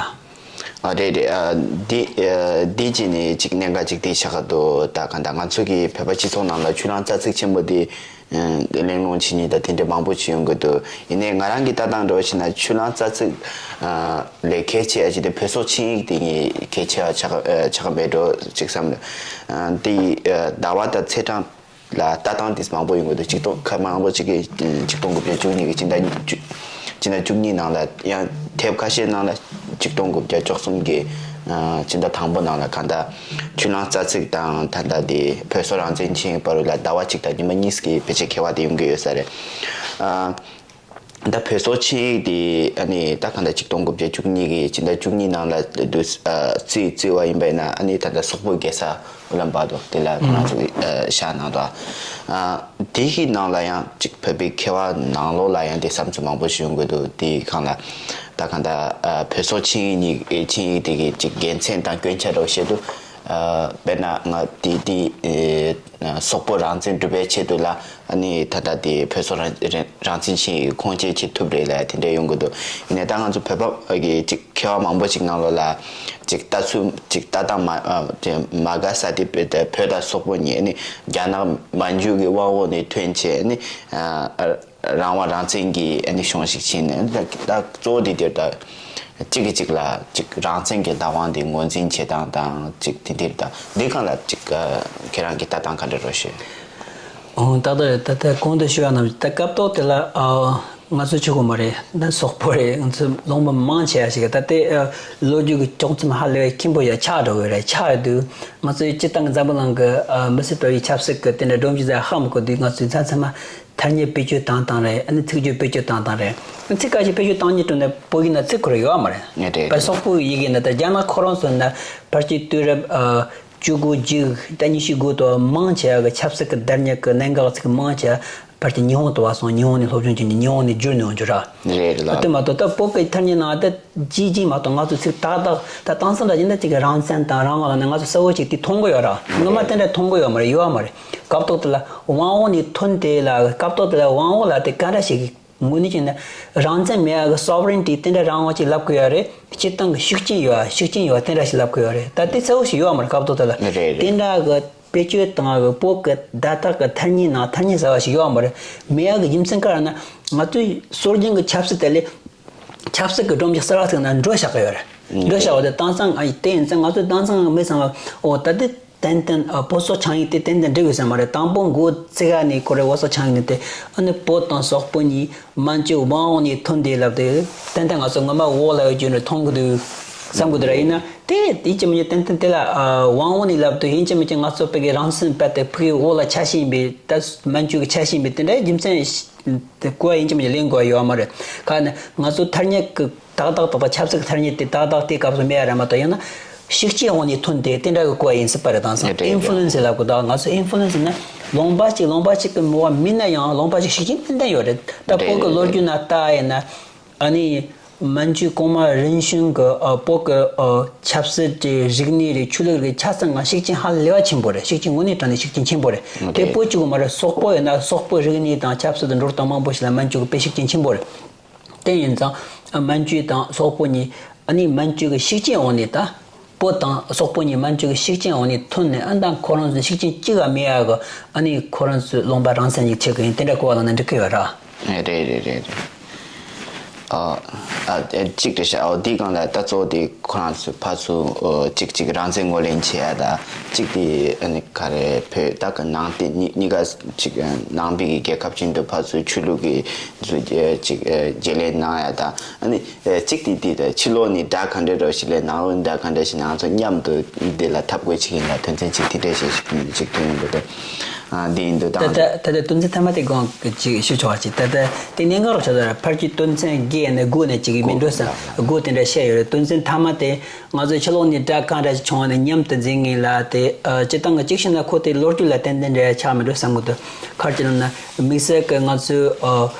ཨ་རེད་རེད། ཨ་འདི་ཨ་འདི་གཅིག་ནས་གཅིག་གནད་འགག་ཅིག་དེ་ཆགས་ཀྱི་འདུག་ད་ག་ད་ང་ཚོ་གི་བོད་པ་སྤྱི་ཚོགས་ནང་ལ་ཆུ་གླང་རྩ་ཚིག་ཆེན་པོ་དེ་ཨ་གླེང་སློང་བྱེད་མཁན་ད་དེ་འདྲ་མང་པོ་ཞིག་ཡོང་གི་འདུག་ཡིན་ནའི་ང་རང་གི་ལྟ་སྟངས་འདྲ་བོ་ཞིག་ན་ཆུ་གླང་རྩ་ཚིག་ཨ་ལས་གལ་ཆེ་ཡ་ཅིག་དེ་བོད་སོག་ཆིངས་ཡིག་དེ་ངས་གལ་ཆེ་བ་ཆགས་ཨ་ཆགས་ཀྱི་མེད་འགྲོ་ཅིག་བསམ་འདུག་ཨ་དེ་ཨ་ཟླ་བ་དང་ཚེས་གྲངས་ལ་ལྟ་སྟངས་དེ་མང་པོ་ཡོང་གི་འདུག་ཆིག་སྟོང་ཁ་མང་པོ་ཅིག་གིས་ཆིག་སྟོང་དགུ་བརྒྱ་བཅུ་གཉིས་ཀྱི་སྤྱི་ཟླ་བཅུ་སྤྱི་ཟླ་བཅུ་གཉིས་ནང་ལ་ཡང་དེབ་ཁ་ཤས་ནང་ལ་ཆིག་སྟོང་དགུ་བརྒྱ་བཅུ་གསུམ་གྱི་ཨ་སྤྱི་ཟླ་དང་པོ་ནང་ལ་གང་ལྟར་ཆུ་གླང་རྩ་ཚིག་དང་ད་ལྟ་དེ་བོད་སོག་རང་བཙན་ཆིངས་ཡིག་བར་ལ་ཟླ་བ་གཅིག་དང་ཉི་མ་གཉིས་ཀྱི་ཕལ་ཆེར་ཁྱད་པར་དེ་ཡོང་གི་ཡོད་ས་རེད། ཨ་ད་བོད་སོག་ཆིངས་ཡིག་དེ་ཨ་ནི་ད་གང་ལྟར་ཆིག་སྟོང་དགུ་བརྒྱ་བཅུ་གཉིས་ཀྱི་སྤྱི་ཟླ་བཅུ་གཉིས་ནང་ལ་བསྡུ་ཨ་རྩིས་རྩིས་པ་ཡིན་པ་ཡིན་ན་ཨ་ནི་ད་ལྟ་སོག་པོའི་རྒྱལ་ས་ཨུ་ལན་བཱ་ཏོར་དེ་ལ་ཁོ་རང་ཚོ་གི་ཨ་བཞག་གནང་འདུག་ཨ་དེ་གི་ནང་ལ་ཡང་གཅིག་བོད་པའི་ཁེ་བ་ནང་ལོགས་ལ་ཡང་དེ་བསམ་ཚུལ་མང་པོ་ཞིག་ཡོང་གི་འདུག་དེའི་སྒང་ལ་ད་གང་ལྟར་ཨ་བོད་སོག་ཆིངས་ཡིག་གཉིས་ཆིངས་ཡིག་དེ་གི་གཅིག་དགེ་མཚན་དང་སྐྱོན་ཆ་འདྲ་བོ་བཤད་འདུག་ཨ་དཔེར་ན་ང་དེ་དེ་ཨེ་སོག་པོ་རང་བཙན་སྒྲུབ་པའི་ཆེད་དུ་ལ་ཨ་ནི་ད་ལྟ་དེ་བོད་སོག་རང་རང་རང་བཙན་ཆིངས་ཡིག་ཁུངས་སྐྱེལ་བྱེད་ཐུབ་རེད་ལབ་དེ་འདྲ་ཡོང་གི་འདུག་ཡིན་ནའི་ད་ང་ཚོ་བོད་པ་གི་གཅིག་མཁས་པ་མང་པོ་ཞིག་ནང་ལོགས་ལ་ཅིག་ལྟ་ཚུལ་ཅིག་ལྟ་སྟངས་མ་ཨ་ཅིག་མ་དགའ་ས་དེ་བོད་དང་བོད་དང་སོག་པོ་གཉིས་ནི་རྒྱ་ནག་མན་ཇུ་གི་དབང་འོག་ནས་ཐོན་བྱས་ནི་ཨ་རང་དབང་རང་བཙན་གྱི་ཨ་ནི་གཞུང་ཞིག་ཕྱིན་ནས་ད་ད་གཙོ་བོ་དེ་དེར་ད་གཅིག་གིས་གཅིག་ལ་ཅིག་རང་བཙན་གྱི་བདག་དབང་དེ་ངོས་འཛིན་བྱེད་སྟངས་དང་ཅིག་དེ་འདིར་ད་འདི་གང་ལ་ཅིག་ཨ་ཁྱེད་རང་གི་ལྟ་སྟངས་ག་འདྲ་རོ་ཞེས། ཨོ་ཏག་ཏག་རེད། ད་ལྟ་གོང་དུ་ཞུས་པ་ནང་བཞིན་ད་སྐབས་ཐོག་དེ་ལ་ཨ་ང་ཚོ་ཆོག་གི་མ་རེད། ད་སོག་པོ་རེད། ང་ཚོ་ལུང་པ་མང་ཆེ་བ་ཞིག་ད་ལྟའི་ཨ་ལོ་རྒྱུས་ཀྱི་དཀྱོག་མཚམས་ཧ་ལས་པའི་ཁྱིམ་པོ་ཡ་ཆགས་འགྲོ་གི་རེད། ཆགས་ཡོད་དུས་ང་ཚོའི་སྤྱི་བཏང་གི་འཛམ་བུ་གླིང་གི་ཨ་མི་སེར་སྤེལ་བའི་ཆབ་སྲིད་ཀྱི་དེ་འདྲ་སྒྲོམ་གཞི་ཟེར་ཧ་མ་གོ་དུས་ང་ཚོའི་མཚམས་མཚམས་མ་ཐ་སྙད་བེད་སྤྱོད་བཏང་བཏང་རེད། ཨ་ནི་ཚིག་སྦྱོར་བེད་སྤྱོད་བཏང་བཏང་རེད། ཚིག་ཁ་ཤས་བེད་སྤྱོད་བཏང་ཉེ་དྲུག་ནས་བོད་ཡིག་ན་ཚིག་ཁོ་ར་ཡོད་མ་རེད། ངས་དྲན་བ་སོག་པོའི་ཡི་གེ་ན་ད་རྒྱ་ནག་ཁོ་རང་ཚོ་ན་ཕལ་ཆེར་དུས་རབས་ཨ་བཅུ་དགུ་བཅུ་ད་ཉི་ཤུ་དགུ་དུ་མང་ཆེ་བ་གི་ཆབ་སྲིད་ཀྱི་བདག་ཉར་གྱི་གནད་འགག་ཚིག་མང་ཆེ་བ་ཕལ་ཆེར་ཉི་ཧོང་དུ་བ་སོང་། ཉི་ཧོང་ནས་སློབ་སྦྱོང་བྱས་ནས་ཉི་ཧོང་ནས་བསྒྱུར་ནས་ཡོང་རྒྱུ་ར། རེད་ལ། དེ་མ་གཏོགས་ད་བོད་ཀྱི་ཐ་སྙད་ནང་ད་ཅི་ཅི་མ་གཏོགས་ང་ཚོ་ཚིག་ཏག་ཏག་ད་དེང་སང་ད་ཅི་འདྲ་ཅིག་གི་རང་བཙན་དང་རང་དབང་ལ་ནི་ང་ཚོ་གསལ་བོ་ཅིག་དེ་མཐོང་གི་ཡོད་ར། ངོ་མ་དེ་འདྲ་མཐོང་གི་ཡོད་མ་རེད། ཡོད་མ་རེད། སྐབས་ཐོག་དེ་ལ་དབང་འོག་ནས་ཐོན་དེ་ལ་སྐབས་ཐོག་དེ་ལ་དབང་འོག་ལ་དེ་ག་འདྲ་ཞིག་གི་དངོས་གནས་བྱས་ན་རང་བཙན་མེད་ཡ་གི་སོ་ཝ་རེན་ཊི་དེ་འདྲ་རང་དབང་ཅིག་ལབ་དགོས་ཡ་རེད། སྤྱིར་བཏང་གི་ཤུགས་རྐྱེན་ཡོད་ཡ་ཤུགས་རྐྱེན་ཡོད་ཡ་དེ་འདྲ་ཞིག་ལབ་དགོས་ཡ་རེད། ད་དེ་གསལ་བོ་ཞིག་ཡོད་མ་རེད། སྐབས་ཐོག་དེ་ལ་རེད་རེད། དེ་འདྲ་གི་བེད་སྤྱོད་བཏང་གི་བོད་ཀྱི་བརྡ་དག་གི་ཐ་སྙད་ནང་ཐ་སྙད་ཟེར་བ་ཞིག་ཡོད་མ་རེད། མེད་ཡ་གི་རྒྱུ་མཚན་ག་རེ་ན་ང་ཚོའི་སྲོལ་རྒྱུན་གྱི་ཆབ་སྲིད་དེ་ལས་ཆབ་སྲིད་ཀྱི་སྒྲོམ་གཞི་གསར་བ་ཞིག་ནང་འགྲོ་བཞག་གི་ཡོད་རེད། འགྲོ་བཞག་པ་དེ་དེང་སང་ཨ་ཡི་དེ་ཡིན་ཙང་ང་ཚོ་དེང་སང་མི་ཚང་མ་ཨོ་ད་དེ་ཏན་ཏན་ཨ་བོད་སོག་ཆིངས་ཡིག་དེ་ཏན་ཏན་འགྲིག་གི་ས་མ་རེད། དང་པོ་འགོ་བཙུགས་ནས་ཁོ་རེ་བོད་སོག་ཆིངས་ཡིག་ནི་དེ་ཨ་ནི་བོད་དང་སོག་པོ་གཉིས་མན་ཇུ་དབང་འོག་ནས་ཐོན་དེ་ལབ་དེ་ཏན་ཏན་ང་ཚོ་ངོ་མ་འོག་ལ་ཡོད་རྒྱུ་ནི་མཐོང་གི་འདུག་བསམ་གི་འདུག་ར། ཡིན་ན་དེ་དེ་ཅི་མི་ཅི་ཏན་ཏན་དེ་ལ་ཨ་དབང་འོག་ནས་ལབ་དུས་ཡིན་གཅིག་མིན་གཅིག་ང་ཚོ་བོད་ཀྱི་རང་སེམས་པ་དེ་ཕུགས་འོག་ལ་ཆ་ཤས་ཡིན་པའི་ད་མན་ཇུ་གི་ཆ་ཤས་ཡིན་པའི་དེ་འདྲའི་རྒྱུ་མཚན་དེ་གོ་བ་ཡིན་གཅིག་མིན་གཅིག་ལེན་དགོས་པ་ཡོད་མ་རེད། ག་ནས་ང་ཚོ་ཐ་སྙད་ཀྱི་ཏག་ཏག་ཏག་ཏག་ཆབ་སྲིད་ཀྱི་ཐ་སྙད་དེ་ཏག་ཏག་དེ་སྐབས་སུ་མེད་ཡ་རེད་མ་གཏོགས་ཡང་ན་ཤུགས་རྐྱེན་འོག་ནས་ཐོན་དེ་དེ་འདྲ་གི་གོ་བ་ཡིན་སྲིད་པ་རེད། དེང་སང་ཨིན་ཧྥུ་ལུ་ཨེན་སི་ལབ་དགོས། ད་ང་ཚོ་ཨིན་ཧྥུ་ལུ་ཨེན་སི་ན་ལུང་པ་གཅིག་ལུང་པ་གཅིག་གི་མི་བ་མིན་ན་ཡང་ལུང་པ་གཅིག་ཤུགས་རྐྱེན་ཏན་ཏན་ཡོད་རེད། ད་བོད་ཀྱི་ལོ་རྒྱུས་ན་ལྟ་ཡིན་ན་ཨ་ནི་མན་ཇུ་གོང་མ་རིམ་བྱོན་གྱི་ཨ་བོད་ཀྱི་ཨ་ཆབ་སྲིད་ཀྱི་རིག་གནས་རེད། ཆོས་ལུགས་རེད། ཆ་ཚང་ང་ཤུགས་རྐྱེན་ཧ་ལས་པ་ཆེན་པོ་རེད། ཤུགས་རྐྱེན་དངོས་གནས་དྲང་གནས་ཤུགས་རྐྱེན་ཆེན་པོ་རེད། དེ་བོད་གཅིག་པུ་མ་རེད། སོག་པོ་ཡིན་ན་སོག་པོའི་རིག་གནས་དང་ཆབ་སྲིད་དང་འགྲོ་སྟངས་མང་པོ་ཞིག་ལ་མན་ཇུ་གི་དཔེ་ཤུགས་རྐྱེན་ཆེན་པོ་རེད། དེ་ཡིན་ཙང་མན་ཇུ་དང་སོག་པོ་གཉིས་ཨ་ནི་མན་ཇུ་གི་ཤུགས་རྐྱེན་འོག་ནས་ད་བོད་དང་སོག་པོ་གཉིས་མན་ཇུ་གི་ཤུགས་རྐྱེན་འོག་ནས་ཐོན་ནས་ཨ་ད་ཁོ་རང་ཚོའི་ཤུགས་རྐྱེན་གཅིག་ག་མེད་ཡ་གི་ཨ་ནི་ཁོ་རང་ཚོའི་ལུང་པ་རང་བཙན་ཞིག་ཆགས་ཀྱི་ཡིན། དེ་འདྲ་གོ་བ་བླངས་ན་འགྲིག་གི་ཡོད་ར། རེད་རེད་རེད་རེད། ཨ་ཨ་གཅིག་རེད་ཤག་ཨོ་འདི་སྒང་ལ་ད་གཙོ་བོ་དེ་ཁོ་རང་ཚོ་ཕར་ཚུར་ཨོ་གཅིག་གཅིག་རང་བཙན་ངོས་ལེན་བྱེད་ཡ་ད་གཅིག་དེ་ཨ་ནི་ག་རེ་བོད་ད་ག་ནང་བསྟན་གཉིས་གཉིས་ཀ་གཅིག་ནང་པའི་གི་རྒྱལ་ཁབ་ཅིག་འདུག་ཕར་ཚུར་ཆོས་ལུགས་ཀྱི་ཚུར་གཅིག་བརྗེ་ལེན་གནང་ཡ་ད་ཨ་ནི་གཅིག་དེ་དེ་ད་ཕྱི་ལོགས་ནས་དགྲ་ག་འདྲ་འདྲ་ཞིག་སླེབས། ནང་ལོགས་ནས་དགྲ་ག་འདྲ་ཞིག་ང་ཚོ་མཉམ་དུ་འདི་ལ་འཐབ་དགོས་ཅིག་ཡིན་ལ་དོན་ཚན་གཅིག་དེ་འདྲ་ཞིག་ཞིག་ཐོན་ཡོང་གི་འདུག་ཨ་འདི་ཡིན་འདུག་ད་ད་ད་ད་དོན་ཚན་མཐའ་མ་དེ་གོང་གི་ཅིག་ཞུ་ཆོག་པ་ཅིག་ད་ད་དེ་གནད་འགག་རོ་ཆགས་ད་ར། ཕལ་ཆེར་དོན་ཚན་བརྒྱད་ནས་དགུ་ནས་ཅིག་མི་འགྲོ་ས་དགུ་དེ་འདྲ་བཤད་ཡོད་རེད། དོན་ཚན་མཐའ་མ་དེ་ང་ཚོའི་ཕྱི་ལོགས་ནས་དགྲ་གང་འདྲ་ཞིག་བྱུང་བ་ནས་མཉམ་དུ་འཛིང་ངེས་ལ་དེ་ཨ་སྤྱི་བཏང་གི་གཅིག་བྱས་ན་ཁོ་དེ་ལོ་རྒྱུས་ལ་ཏན་ཏན་འབྲེལ་བ་ཆགས་མི་འགྲོ་བསམ་གི་འདུག་ག་རེ་ལབ་ན་དམིགས་བསལ་གི་ང་ཚོའི་ཨ་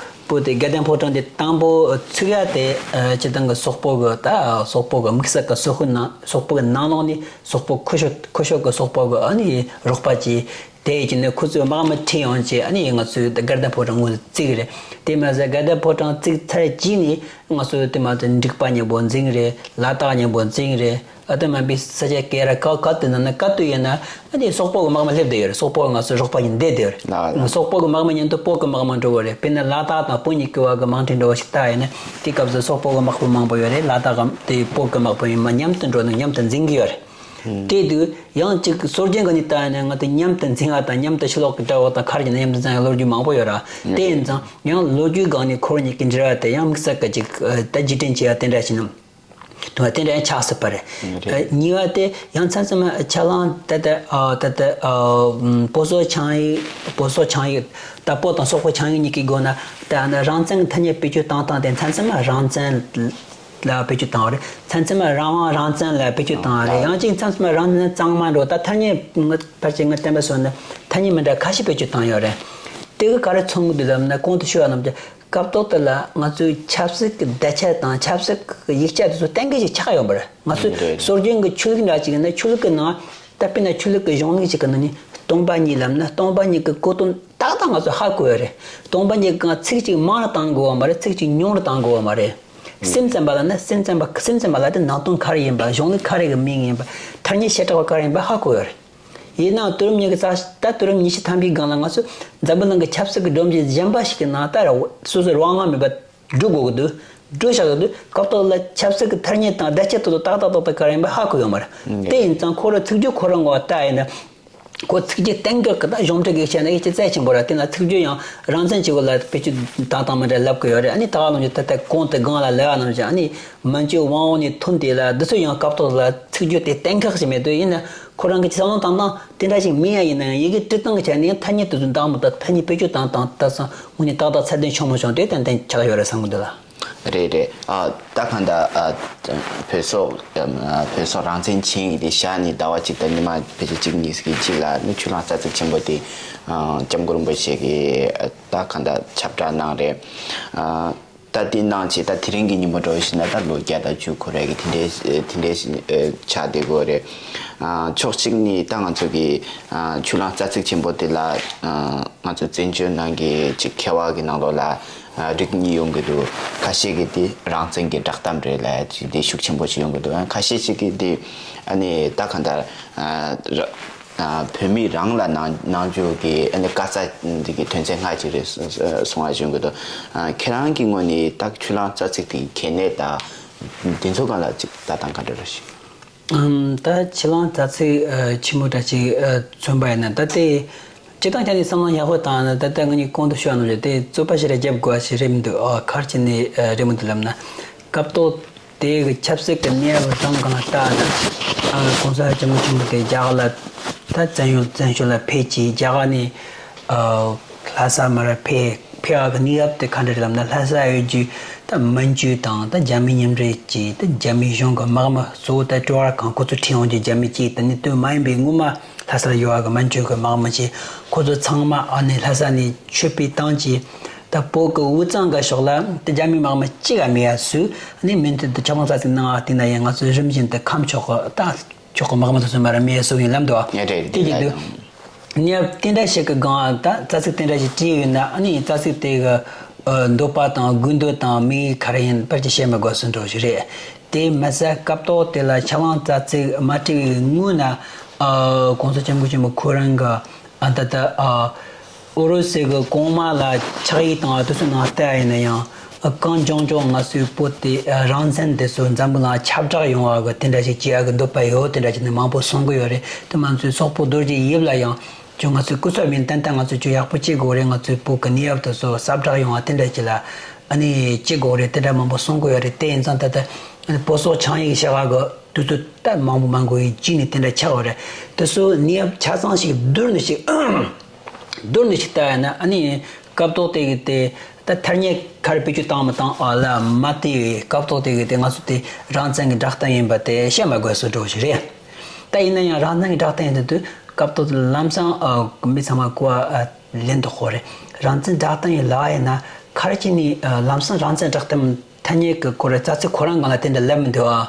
བོད་དེ་དགའ་ལྡན་ཕོ་བྲང་དེ་དང་པོ་ཚུགས་ཡ་དེ་ཨ་སྤྱི་བཏང་གི་སོག་པོ་གི་ད་སོག་པོ་གི་དམིགས་བསལ་གི་སོག་པོ་ནང་སོག་པོ་གི་ནང་ལོགས་ནས་སོག་པོ་ཁུ་ཤོ་ཁུ་ཤོ་གི་སོག་པོ་གི་ཨ་ནི་རོགས་པ་ཅིག་དེ་ཡི་ནས་ཁོ་ཚོས་དམག་མི་ཁྲིད་ཡོང་བྱས། ཨ་ནི་ང་ཚོའི་དགར་ཟླ་ཕོ་བྲང་ངོས་བཙུགས་རེད། དེ་མ་ཟད་དགར་ཟླ་ཕོ་བྲང་བཙུགས་ཚར་རྗེས་ནས་ང་ཚོ་དེ་མ་ཚད་འབྲུག་པ་མཉམ་པོ་འཛིང་རེད། ལ་དྭགས་མཉམ་པོ་འཛིང་རེད། ཨ་དེ་མ་པའི་ས་ཆ་ག་ར་ག་ག་དུས་ན་ན་ག་དུས་ཡིན་ན། ཨ་ནི་སོག་པོ་གི་དམག་མི་སླེབས་བསྡད་ཡོད་རེད། སོག་པོ་གི་ང་ཚོ་རོགས་པ་ཡིན་བསྡད་བསྡད་ཡོད་རེད། ལགས་ལགས། སོག་པོ་གི་དམག་མི་མཉམ་དུ་བོད་གི་དམག་མི་འགྲོ་གི་རེད། དཔེར་ན་ལ་དྭགས་དང་བོད་གཉིས་ཀྱི་བར་གི་དམག་འཁྲུག་འདྲ་བོ་ཞིག་ལྟ་ཡིན་ན། དེ་སྐབས་སུ་སོག་པོ་གི་དམག་དཔོན་མང་པོ་ཡོད་རེད། ལ་དྭགས་གི་དེ་བོད་གི་དམག་དཔོན་ཡིན་མ་མཉམ་དུ་འགྲོ་ནས་མཉམ་དུ་འཛིང་གི་ཡོད་རེད། དེ་དུས་ཡང་གཅིག་སྲོལ་རྒྱུན་གི་ནས་ལྟ་ཡིན་ན། ང་ཚོ་མཉམ་དུ་འཛིང་བ་དང་མཉམ་དུ་ཕྱི་ལོགས་ཀྱི་དགྲ་བོ་དང་མཁར་གྱི་ནང་མཉམ་དུ་འཛིང་བའི་ལོ་རྒྱུས་མང་པོ་ཡོད་ར། དེ་ཡིན་ཙང་ཡང་ལོ་རྒྱུས་སྒང་ནས་ཁོ་རང་གཉིས་ཀྱི་འབྲེལ་བ་དེ་ཡང་དམིགས་བསལ་གྱི་ཅིག་ཨ་ད་རྗེས་དྲན་བྱེད་ཡ་དེ་འདྲ་ཞིག་ནམ། དེ་འདྲ་ཡང་ཆགས་སྲིད་པ་རེད། རེད། ཨ་གཉིས་པ་དེ་ཡང་མཚམས་མཚམས་ཆ་ལང་ད་ལྟ་ཨ་ད་ལྟ་ཨ་བོད་སོག་ཆིངས་ཡིག་བོད་སོག་ཆིངས་ཡིག་ད་བོད་དང་སོག་པོ་ཆིངས་ཡིག་གཉིས་ཀྱི་སྒོ་ན་ད་ཨ་ནི་རང་བཙན་ཐ་སྙད་བེད་སྤྱོད་བཏང་སྟངས་དེ་མཚམས་མཚམས་རང་བཙན་ལ་བེད་སྤྱོད་བཏང་བ་རེད། མཚམས་མཚམས་རང་དབང་རང་བཙན་ལ་བེད་སྤྱོད་བཏང་བ་རེད། ཡང་གཅིག་མཚམས་མཚམས་རང་བཙན་གཙང་མ་འགྲོ། ད་ཐ་སྙད་ང་ཕལ་ཆེར་ངས་བསྟན་པ་སོགས་ནས་ཐ་སྙད་མི་འདྲ་ཁ་ཤས་བེད་སྤྱོད་བཏང་ཡོད་རེད། དེ་གི་ག་རེ་མཚོན་གི་འདུག་ལབ་ན། གོང་དུ་ཞུས་པ་རྣམས་ཀྱི་སྐབས་ཐོག་དེ་ལ་ང་ཚོའི་ཆབ་སྲིད་ཀྱི་དར་ཆ་དང་ཆབ་སྲིད་ཀྱི་ཡིག་ཆ་དེ་ཚོ་གཏན་འཁེལ་ཞིག་ཆགས་ཡོད་པ་རེད། ང་ཚོའི་རེད། སྲོལ་རྒྱུན་གྱི་ཆོས་ལུགས་འདྲ་ཅིག་ཡིན་ན། ཆོས་ལུགས་ཀྱི་ནང་ད་དཔེར་ན་ཆོས་ལུགས་ཀྱི་གཞུང་ལུགས་ཅིག་གི་ནང་ནས་སྟོང་པ་ཉིད་ལབ་ན། སྟོང་པ་ཉིད་ཀྱི་གོ་དོན་ཏག་ཏག་ང་ཚོ་ཧ་གོ་ཡོད་རེད། སྟོང་པ་ཉིད་ཀྱི་ཚིག་གཅིག་མང་རུ་བཏང་དགོས་པ་མ་རེད། ཚིག་གཅིག་ཉུང་རུ་བཏང་དགོས་པ་མ་རེད། སེམས་ཙམ་པ་ལབ་ན་སེམས་ཙམ་པ། སེམས་ཙམ་པ་ལ་དེ་ནང་དོན་ག་རེ་ཡིན་པ། གཞུང་ལུགས་ག་རེ་གི་མིང་ཡིན་པ། ཐ་སྙད་བྱེ་བྲག་པ་ག་རེ་ཡིན་པ་ཧ་གོ་ཡོད་རེད། ཡིན་ནའང་དུས་རབས་ཉི་ཤུ་རྩ། ད་དུས་རབས་ཉི་ཤུ་ཐམ་པའི་སྒང་ལ་ང་ཚོ་འཛམ་བུ་གླིང་གི་ཆབ་སྲིད་ཀྱི་སྒྲོམ་གཞི་གཞན་པ་ཞིག་གི་ནང་ད་ར་སོ་སོའི་རང་དབང་མེད་པ་འགྲོ་དགོས་ཀྱི་འདུག་འགྲོ་བཞག་གི་འདུག་སྐབས་ཐོག་ལ་ཆབ་སྲིད་ཀྱི་ཐ་སྙད་དང་བརྡ་ཆད་ཐོག་ཏུ་ཏག་ཏག་ཏག་ཏག་ག་རེ་ཡིན་པ་ཧ་གོ་ཡོད་མ་རེད། ཨང་། དེ་ཡིན་ཙང་ཁོ་རང་ཚིག་སྦྱོར་ཁོ་རང་ངོ་ལྟ་ཡིན་ན། ཁོ་ཚིག་སྦྱོར་གཏན་འཁེལ་གྱི་ད་གཞུང་འབྲེལ་གྱི་བཤད་ན་ཡིད་ཆེས་རྩ་ཆེན་པོ་ར། དེ་ན་ཚིག་སྦྱོར་ཡང་རང་བཙན་བྱེད་དགོས་ལ་བེད་སྤྱོད་བཏང་བཏང་མི་འདྲ་ལབ་གི་ཡོད་རེད། ཨ་ནི་ད་ག་ལོང་ཅི་ད་ལྟ་གོང་དུ་སྒང་ལ་ལབ་པ་ནང་བཞིན། ཨ་ནི་མན་ཇུའི་དབང་འོག་ནས་ཐོན་དེ་ལ་འདི་ཚོ་ཡང་སྐབས་ཐོག་ལ་ཚིག་སྦྱོར་དེ་གཏན་འཁེལ་ཞིག་མེད་དུས། ཡིན་ན་ཁོ་རང་གི་བསམ་བློ་བཏང་སྟངས་དེ་འདྲ་ཞིག་མིན་ཡ། ཡིན་ན་ཡང་ཡི་གེ་འབྲི་སྟངས་ཀྱི་ཆ་ནས་ཐ་སྙད་དེ་ཚོ་འདང་མི་ད། ཐ་སྙད་བེད་སྤྱོད་བཏང་སྟངས་ད་སང་དངོས་གནས་ཏག་ཏག་ཚད་ལྡན་བྱུང་མ་བྱུང་དེ་ཏན་ཏན་ཆགས་ཡོད་རེད་བསམ་གི་འདུག་ལ། རེད་རེད། ཨ་ད་གང་ལྟར་ཨ་བོད་སོག་ཨ་བོད་སོག་རང་བཙན་ཆིངས་ཡིག་དེ་བཞག་ནས་ཟླ་བ་གཅིག་དང་ཉི་མ་ཕལ་ཆེར་གཅིག་གཉིས་ཀྱི་རྗེས་ལ་ནི་ཆོས་ལྷན་རྩ་ཚིག་ཆེན་པོ་དེ་ཨ་སྐྱབས་མགོན་རིན་པོ་ཆེ་གིས་ད་གང་ལྟར་ཁྱབ་བསྒྲགས་གནང་རེད། ཨ་ད་དེ་གནང་བྱས་ད་དེ་རིང་གི་ཉིན་མོ་འགྲོ་བཞིན་ན་ད་ལོ་བརྒྱ་དང་བཅུ་འཁོར་ཡས་ཀྱི་དེ་འདྲའི་དེ་འདྲའི་ཨ་ཆགས་བསྡད་ཀྱི་ཡོད་རེད། ཨ་ཕྱོགས་གཅིག་ནས་ད་ང་ཚོ་གི་ཨ་ཆོས་ལྷན་རྩ་ཚིག་ཆེན་པོ་དེ་ལ་ཨ་ང་ཚོ་བཙན་བྱོལ་ནང་གི་ཅིག་མཁས་པ་གི་ནང་ལོགས་ལ་ཨ་རིགས་གཉིས་ཡོང་གི་འདུག་ཁ་ཤས་ཀྱིས་དེ་རང་བཙན་གྱི་བསྒྲགས་གཏམ་རེད་ལབ་ཡ་ཅིག་དེ་ཤུགས་ཆེན་པོ་ཅིག་ཡོང་གི་འདུག་ཨ་ཁ་ཤས་ཅིག་གིས་དེ་ཨ་ནི་ད་གང་ལྟར་ཨ་ར་ཨ་བོད་མི་རང་ལ་གནང་གནང་རྒྱུ་གི་ཨ་ནི་དཀའ་ཚེགས་འདི་གི་དོན་ཚན་ལྔ་ཅིག་རེད་གསུང་བ་བྱུང་གི་འདུག་ཨ་ཁྱེད་རང་གི་ངོས་ནས་ད་ཆོས་ལྷན་རྩ་ཚིག་དེ་གལ་གནད་དང་དེ་ཚོ་སྒང་ལ་ཅིག་ལྟ་སྟངས་ག་འདྲ་རེད་ཤག་ཨམ། ད་ཆོས་ལྷན་རྩ་ཚིག་ཨ་ཆེན་མོ་འདྲ་ཅིག་ཨ་མཚོན་པ་ཡིན་ན། ད་དེ་སྤྱིར་བཏང་ཆ་ནས་བསམ་བློ་ཡག་པོ་བཏང་ན། ད་ལྟ་ང་གཉིས་གོང་དུ་ཞུས་པ་ནང་བཞིན་དེ་རྩོད་པ་ཞེ་དྲག་རྒྱབ་དགོས་པ་ཞིག་རེད་མི་འདུག་ཨ་ག་རེ་བྱས་ནས་ཨ་རེད་མི་འདུག་ལབ་ན། སྐབས་ཐོག་དེ་གི་ཆབ་སྲིད་ཀྱི་གནས་བབ་རང་སྒང་ལ་བལྟས་ན། ཨ་༸གོང་ས་སྐྱབས་མགོན་ཆེན་པོ་དེ་རྒྱ་གར་ལ་ད་བཙན་བྱོལ་བཙན་བྱོལ་ལ་ཕེབས་ཀྱིས་རྒྱ་གར་ནས་ཨ་ལྷ་ས་མར་ཕེབས། ཕེབས་པ་གི་གནས་བབ་དེ་ག་འདྲ་རེད་ལབ་ན། ལྷ་ས་ཡོད་རྒྱུ་ད་མན་ཇུ་དང་ད་རྒྱ་མི་མཉམ་འབྲེལ་གྱིས་ད་རྒྱ་མི་གཞུང་གི་དམག་མི་གཙོ་བོ་ད་ཀྲོ་བར་ཁང་ཁོ་ཚོ་ཁྲིད་ཡོང་རྒྱུ་རྒྱ་མི་གཅིག་དང་། ནི་དེ་མ་ཡིན་པའི་སྔོན་མ་ལྷ་སར་ཡོད་པ་གི་མན་ཇུ་གི་དམག་མི་གཅིག་ཁོ་ཚོ་ཚང་མ་ཨ་ནི་ལྷ་ས་ནས་ཆོས་པའི་བཏང་གིས། ད་བོད་ཀྱི་དབུས་གཙང་གི་ཕྱོགས་ལ་ད་རྒྱ་མིའི་དམག་མི་གཅིག་ཀྱང་མེད་ཡ་བཟོས། ཨ་ནི་མུ་མཐུད་དུ་ཆབ་ལྷན་རྩ་ཚིག་གནང་བ་དེ་ན་ཡང་ང་ཚོས་རིམ་བཞིན་དུ་ཁམས་ཕྱོགས་ཀྱི་ད་ཕྱོགས་ཀྱི་དམག་མི་དེ་ཚོ་མར་མེད་བཟོ་གི་ཡིན་ལབ་འདུག་ཡ་རེད། དེ་བྱེད་དུས་གནས་བབ་དེ་འདྲ་ཞིག་གི་སྒང་ད་རྩ་ཚིག་དེ་འདྲ་ཞིག་བྲིས་ཡོད་ན། ཨ་ནི་རྩ་ཚིག་དེ་གི་ཨ་འདོད་པ་དང་དགོས་འདུན་དང་དམིགས་ཡུལ་ག་རེ་ཡིན་ཕལ་ཆེར་བཤད་མི་དགོས་བཟོ་འདྲ་ཞིག་རེད། དེ་མ་ཟད་སྐབས་ཐོག་དེ་ལ་ཆབ་ལྷན་རྩ་ཚིག་མ་བྲིས་པའི་སྔོན་ན་ཨ་༸གོང་ས་༸སྐྱབས་མགོན་ཆེན་པོ་ཁོ་རང་གི་ཨ་ད་ལྟ་ཨ་ཨུ་རུ་སུ་གི་གོང་མ་ལ་ཕྱག་ཡིག་བཏང་བ་དེ་ཚོའི་ནང་བལྟས་པ་ཡིན་ན་ཡང་། ཨ་གང་མགྱོགས་མགྱོགས་ང་ཚོའི་བོད་དེ་ཨ་རང་བཙན་དེ་ཚོ་འཛམ་བུ་གླིང་ཁྱབ་བསྒྲགས་ཡོང་བ་གི་དེ་འདྲ་ཞིག་བྱེད་ཡག་གི་འདོད་པ་ཡོད། དེ་འདྲ་བྱས་ནས་མང་པོ་གསུང་གི་ཡོད་རེད། དེ་མ་ཚད་སོག་པོ་རྡོ་རྗེ་ཡིབ་ལ་ཡང་ཁྱོད་ང་ཚོའི་སྐུ་ཚབ་ཡིན། ཏན་ཏན་ང་ཚོས་ཁྱོད་ཡག་པོ་བྱེད་དགོས་རེད། ང་ཚོའི་བོད་ཀྱི་གནས་བབ་དེ་ཚོ་ཟབ་སྦྲགས་ཡོང་བ་དེ་འདྲ་ཞིག་ལ་ཨ་ནི་བྱེད་དགོས་རེད། དེ་འདྲ་མང་པོ་གསུང་གི་ཡོད་རེད། དེ་ཡིན་ཙང་ད་ལྟ་བོད་སོག་ཆིངས་ཡིག་བྱ་བ་གི་དུས་ཚོད་ད་མང་པོ་མང་པོ་ཡི་རྗེས་ནས་དེ་འདྲ་ཆགས་པ་རེད། དེ་ཚོ་གནས་བབ་ཆ་ཚང་ཞིག་བསྡུར་ནས་ཞིག་བསྡུར་ནས་ཞིག་ལྟ་ཡ་ན། ཨ་ནི་སྐབས་ཐོག་དེ་གི་དེ་ད་ཐ་སྙད་ག་རེ་བེད་སྤྱོད་བཏང་མི་བཏང་ཨ་ལ་མ་བལྟས་པའི་སྐབས་ཐོག་དེ་གི་དེ་ང་ཚོ་དེ་རང་བཙན་གྱི་བསྒྲགས་གཏམ་ཡིན་པ་དེ་བཤད་མ་དགོས་བཟོ་འདྲ་ཞིག་རེད། ད་ཡིན་ན་ཡང་རང་བཙན་གྱི་བསྒྲགས་གཏམ་ཡིན་དུས་སྐབས་ཐོག་དེ་ལམ་སང་ཨ་མི་ཚང་མ་གོ་བ་ཨ་ལེན་དུ་ཁོ་རེད། རང་བཙན་བསྒྲགས་གཏམ་ཡིན་ལབ་ཡིན་ན་ག་རེ་བྱས་ནས་ཨ་ལམ་སང་རང་བཙན་བསྒྲགས་གཏམ་ཐ་སྙད་ཀྱི་སྐོར་རྩ་ཚིག་ཁོ་རང་སྒང་ལ་དེ་འདྲ་ལབ་མི་འདུག་ཨ།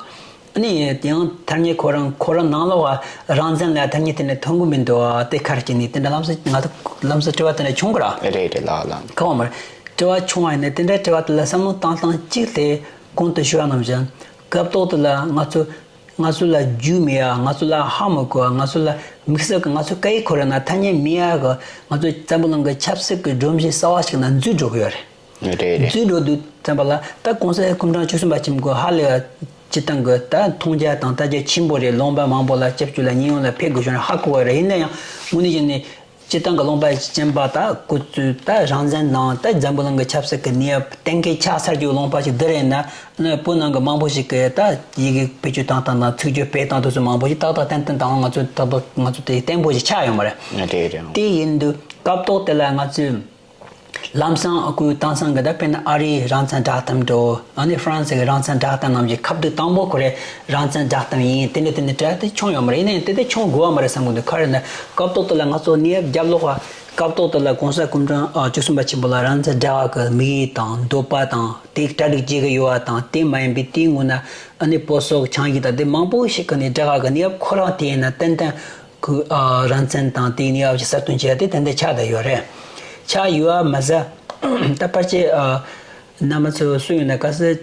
ཨ་ནི་ཡང་ཐ་སྙད་ཁོ་རང་ཁོ་རང་ནང་ལོགས་ལ་རང་བཙན་ལ་ཐ་སྙད་དེ་འདྲ་ཐོན་གི་མི་འདུག་ཨ། དེ་ཁར་སྐྱེས་ནས་དེ་འདྲ་ལམ་སང་ང་ཚོ་ལམ་སང་དྲི་བ་དེ་འདྲ་བྱུང་གི་ར། རེད་རེད་ལགས་ལགས། གང་བ་མ་རེད། དྲི་བ་བྱུང་བ་ཡིན་ན་དེ་འདྲ་དྲི་བ་དེ་ལ་བསམ་བློ་བཏང་སྟངས་གཅིག་དེ་གོང་དུ་ཞུ་བ་ནང་བཞིན་སྐབས་ཐོག་དེ་ལ་ང་ཚོ་ང་ཚོ་ལ་རྒྱུས་མེད་ཡ། ང་ཚོ་ལ་ཧ་མི་གོ་བ། ང་ཚོ་ལ་དམིགས་བསལ་གྱི་ང་ཚོ་སྐད་ཡིག་ཁོ་རང་ན་ཐ་སྙད་མེད་ཡ་གི་ང་ཚོ་འཛམ་བུ་གླིང་གི་ཆབ་སྲིད་ཀྱི་སྒྲོམ་གཞི་གསར་བ་ཞིག་ན་འཛུལ་འགྲོ་གི་ཡོད་རེད། རེད་རེད། འཛུལ་འགྲོ་དུས་ཙམ་པ་ལ་ད་གོང་ས་སྐུ་ཕྲེང་བཅུ་གསུམ་པ་ཆེན་པོ་ཧ་ལས་སྤྱི་བཏང་གི་ད་མཐོང་རྒྱ་དང་ལྟ་རྒྱ་ཆེན་པོ་རེད། ལུང་པ་མང་པོ་ལ་སྐྱབས་བཅོལ་ལ་ཉེ་ཡོང་ལ་ཕེབས་དགོས་བྱུང་ན་ཧ་གོ་བ་རེད། ཡིན་ན་ཡང་དངོས་གནས་བྱས་ནས་སྤྱི་བཏང་གི་ལུང་པ་གཞན་པ་ད་ཁོ་ཚོས་ད་རང་བཙན་དང་ད་འཛམ་བུ་གླིང་གི་ཆབ་སྲིད་ཀྱི་གནས་བབ་གཏན་འཁེལ་ཆགས་ཚར་རྒྱུ་ལུང་པ་ཞིག་འདི་རེད་ན། ནི་བོད་ནང་གི་མང་པོ་ཞིག་གིས་ད་ཡི་གེ་བེད་སྤྱོད་བཏང་སྟངས་དང་ཚིག་སྦྱོར་སྤེལ་སྟངས་དེ་ཚོ་མང་པོ་ཞིག་ཏག་ཏག་ཏན་ཏན་དང་ང་ཚོ་ཏག་ཏག་ང་ཚོ་དེ་བརྟན་པོ་ཞིག་ཆགས་ཡོད་མ་རེད། རེད་རེད། དེ་ཡིན་དུས་སྐབས་ཐོག་དེ་ལ་ང་ཚོས་ལམ་སང་ཁོས་དེང་སང་གི་ད་དཔེར་ན་ཨ་རིའི་རང་བཙན་བསྒྲགས་གཏམ་འདྲ་བོ། ཨ་ནི་ཧྥ་རན་སི་གི་རང་བཙན་བསྒྲགས་གཏམ་རྣམས་ཀྱི་ཁ་བསྡུར་དང་པོ་ཁོ་རེ་རང་བཙན་བསྒྲགས་གཏམ་ཡིན། དེ་འདྲ་དེ་འདྲ་དྲ་དེ་བྱུང་ཡོད་མ་རེད། ཡིན་ན་ཡང་དེ་དེ་བྱུང་དགོས་བ་མ་རེད་བསམ་གི་འདུག་ག་རེ་ན་སྐབས་ཐོག་དེ་ལ་ང་ཚོ་གནས་བབ་རྒྱབ་ལོགས་པ་སྐབས་ཐོག་དེ་ལ་གོང་ས་སྐུ་ཕྲེང་ཨ་བཅུ་གསུམ་པ་ཆེན་པོ་ལ་རང་བཙན་བསྒྲགས་པ་གི་དམིགས་ཡུལ་དང་འདོད་པ་དང་། དེ་གྲ་སྒྲིག་བྱེད་ཀྱི་ཡོད་པ་དང་། དེ་མ་ཡིན་པའི་དེའི་སྔོན་ན་ཨ་ནི་སྤོ་སོགས་ཆིངས་ཡིག་དང་དེ་མང་པོ་ཞིག་གི་ནས་བསྒྲགས་པ་གི་གནས་བབ་ཁོ་རང་དེ་ཡིན་ན་ཏན་ཏན་ཁོའི་ཨ་རང་བཙན་དང་དེའི་གནས་བབ་ཀྱི་གསལ་སྟོན་བྱས་ཏེ་ཏན་ཏན་ཆགས་བསྡད་ཡོད་རེད། ཆགས་ཡོད་པ་མ་ཟད་ད་ཕལ་ཆེར་ཨ་རྣམ་པ་ཚོས་སུ་ཡིན་ན་ག་ཚོད་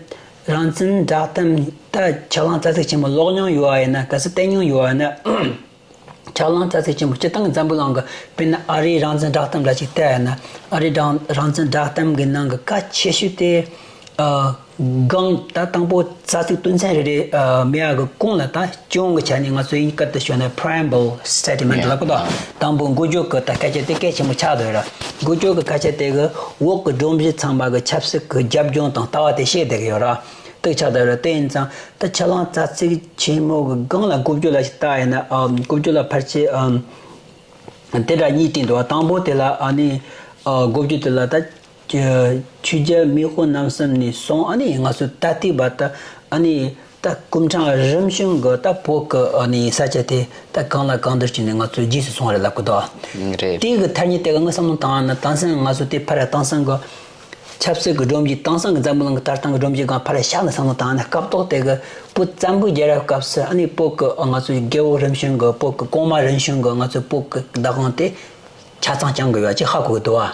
རང་བཙན་བསྒྲགས་གཏམ་ད་ཆ་ལང་རྩ་ཚིག་ཆེན་པོ་ཀློག་མྱོང་ཡོད་པ་ཡིན་ན། ག་ཚོད་བལྟས་མྱོང་ཡོད་པ་ཡིན་ན། ཆ་ལང་རྩ་ཚིག་ཆེན་པོ་སྤྱི་བཏང་འཛམ་བུ་གླིང་གི་དཔེར་ན་ཨ་རིའི་རང་བཙན་བསྒྲགས་གཏམ་འདྲ་ཞིག་བལྟས་ཡོད་ན། ཨ་རིའི་རང་རང་བཙན་བསྒྲགས་གཏམ་གྱི་ནང་གི་གལ་ཆེ་ཤོས་དེ་ཨ་སྒང་ད་དང་པོ་རྩ་ཚིག་དོན་ཚན་རེ་རེ་ཨ་མེད་པ་གི་གོང་ལ་ད་སྤྱི་ཡོངས་ཀྱི་ཆ་ནས་ང་ཚོ་དབྱིན་སྐད་དུ་ཞུས་ན་preamble statement ལབ་གི་འདུག་དང་པོ་འགོ་བརྗོད་ཀྱི་ད་སྐད་ཆ་དེ་གལ་ཆེན་པོ་ཆགས་བསྡད་ཡོད་ར། འགོ་བརྗོད་ཀྱི་སྐད་ཆ་དེ་གི་འོག་གི་སྒྲོམ་གཞི་ཚང་མ་གི་ཆབ་སྲིད་ཀྱི་རྒྱབ་ལྗོངས་དང་ལྟ་བ་དེ་བཤད་བསྡད་ཀྱི་ཡོད་ར། དེ་ཆགས་བསྡད་ཡོད་ར། དེ་ཡིན་ཙང་ད་ཆ་ལང་རྩ་ཚིག་ཆེན་མོ་གི་སྒང་ལ་འགོ་བརྗོད་ལ་ཞིག་ལྟ་ཡིན་ན། ཨ་འགོ་བརྗོད་ལ་ཕལ་ཆེར་ཨ་དེ་འདྲ་གཉིས་བྲིས་འདུག་དང་པོ་དེ་ལ་ཨ་ནི་ཨ་འགོ་བརྗོད་དེ་ལ་ད་ཆོས་རྒྱལ་མེས་དབོན་རྣམ་གསུམ་ནས་བཟུང་ཨ་ནི་ང་ཚོ་ད་ལྟའི་བར་དུ་ཨ་ནི་ད་སྐུ་ཕྲེང་རིམ་བྱོན་གྱི་ད་བོད་ཀྱི་ཨ་ནི་ས་ཆ་དེ་ད་གང་ལ་གང་འདུལ་བྱས་ནས་ང་ཚོ་རྗེས་སུ་སོང་བ་རེད་ལབ་གི་འདུག་རེད། དེ་གི་ཐ་སྙད་དེ་གི་ངས་བསམ་བློ་བཏང་ན་དེང་སང་ང་ཚོ་དེ་ཕར་དེང་སང་གི་ཆབ་སྲིད་ཀྱི་སྒྲོམ་གཞི། དེང་སང་གི་འཛམ་བུ་གླིང་གི་ད་ལྟ་གི་སྒྲོམ་གཞི་སྒང་ཕར་བཞག་ནས་བསམ་བློ་བཏང་ན། སྐབས་ཐོག་དེ་གི་བོད་བཙན་པོའི་རྒྱལ་རབས་སྐབས་སུ་ཨ་ནི་བོད་ཀྱི་ང་ཚོའི་རྒྱལ་པོ་རིམ་བྱོན་གྱི་བོད་ཀྱི་གོང་མ་རིམ་བྱོན་གྱི་ང་ཚོའི་བོད་ཀྱི་བདག་དབང་དེ་ཆ་ཚང་བསྐྱངས་གི་ཡོད་ཅེས་ཧ་གོ་གི་འདུག་བ།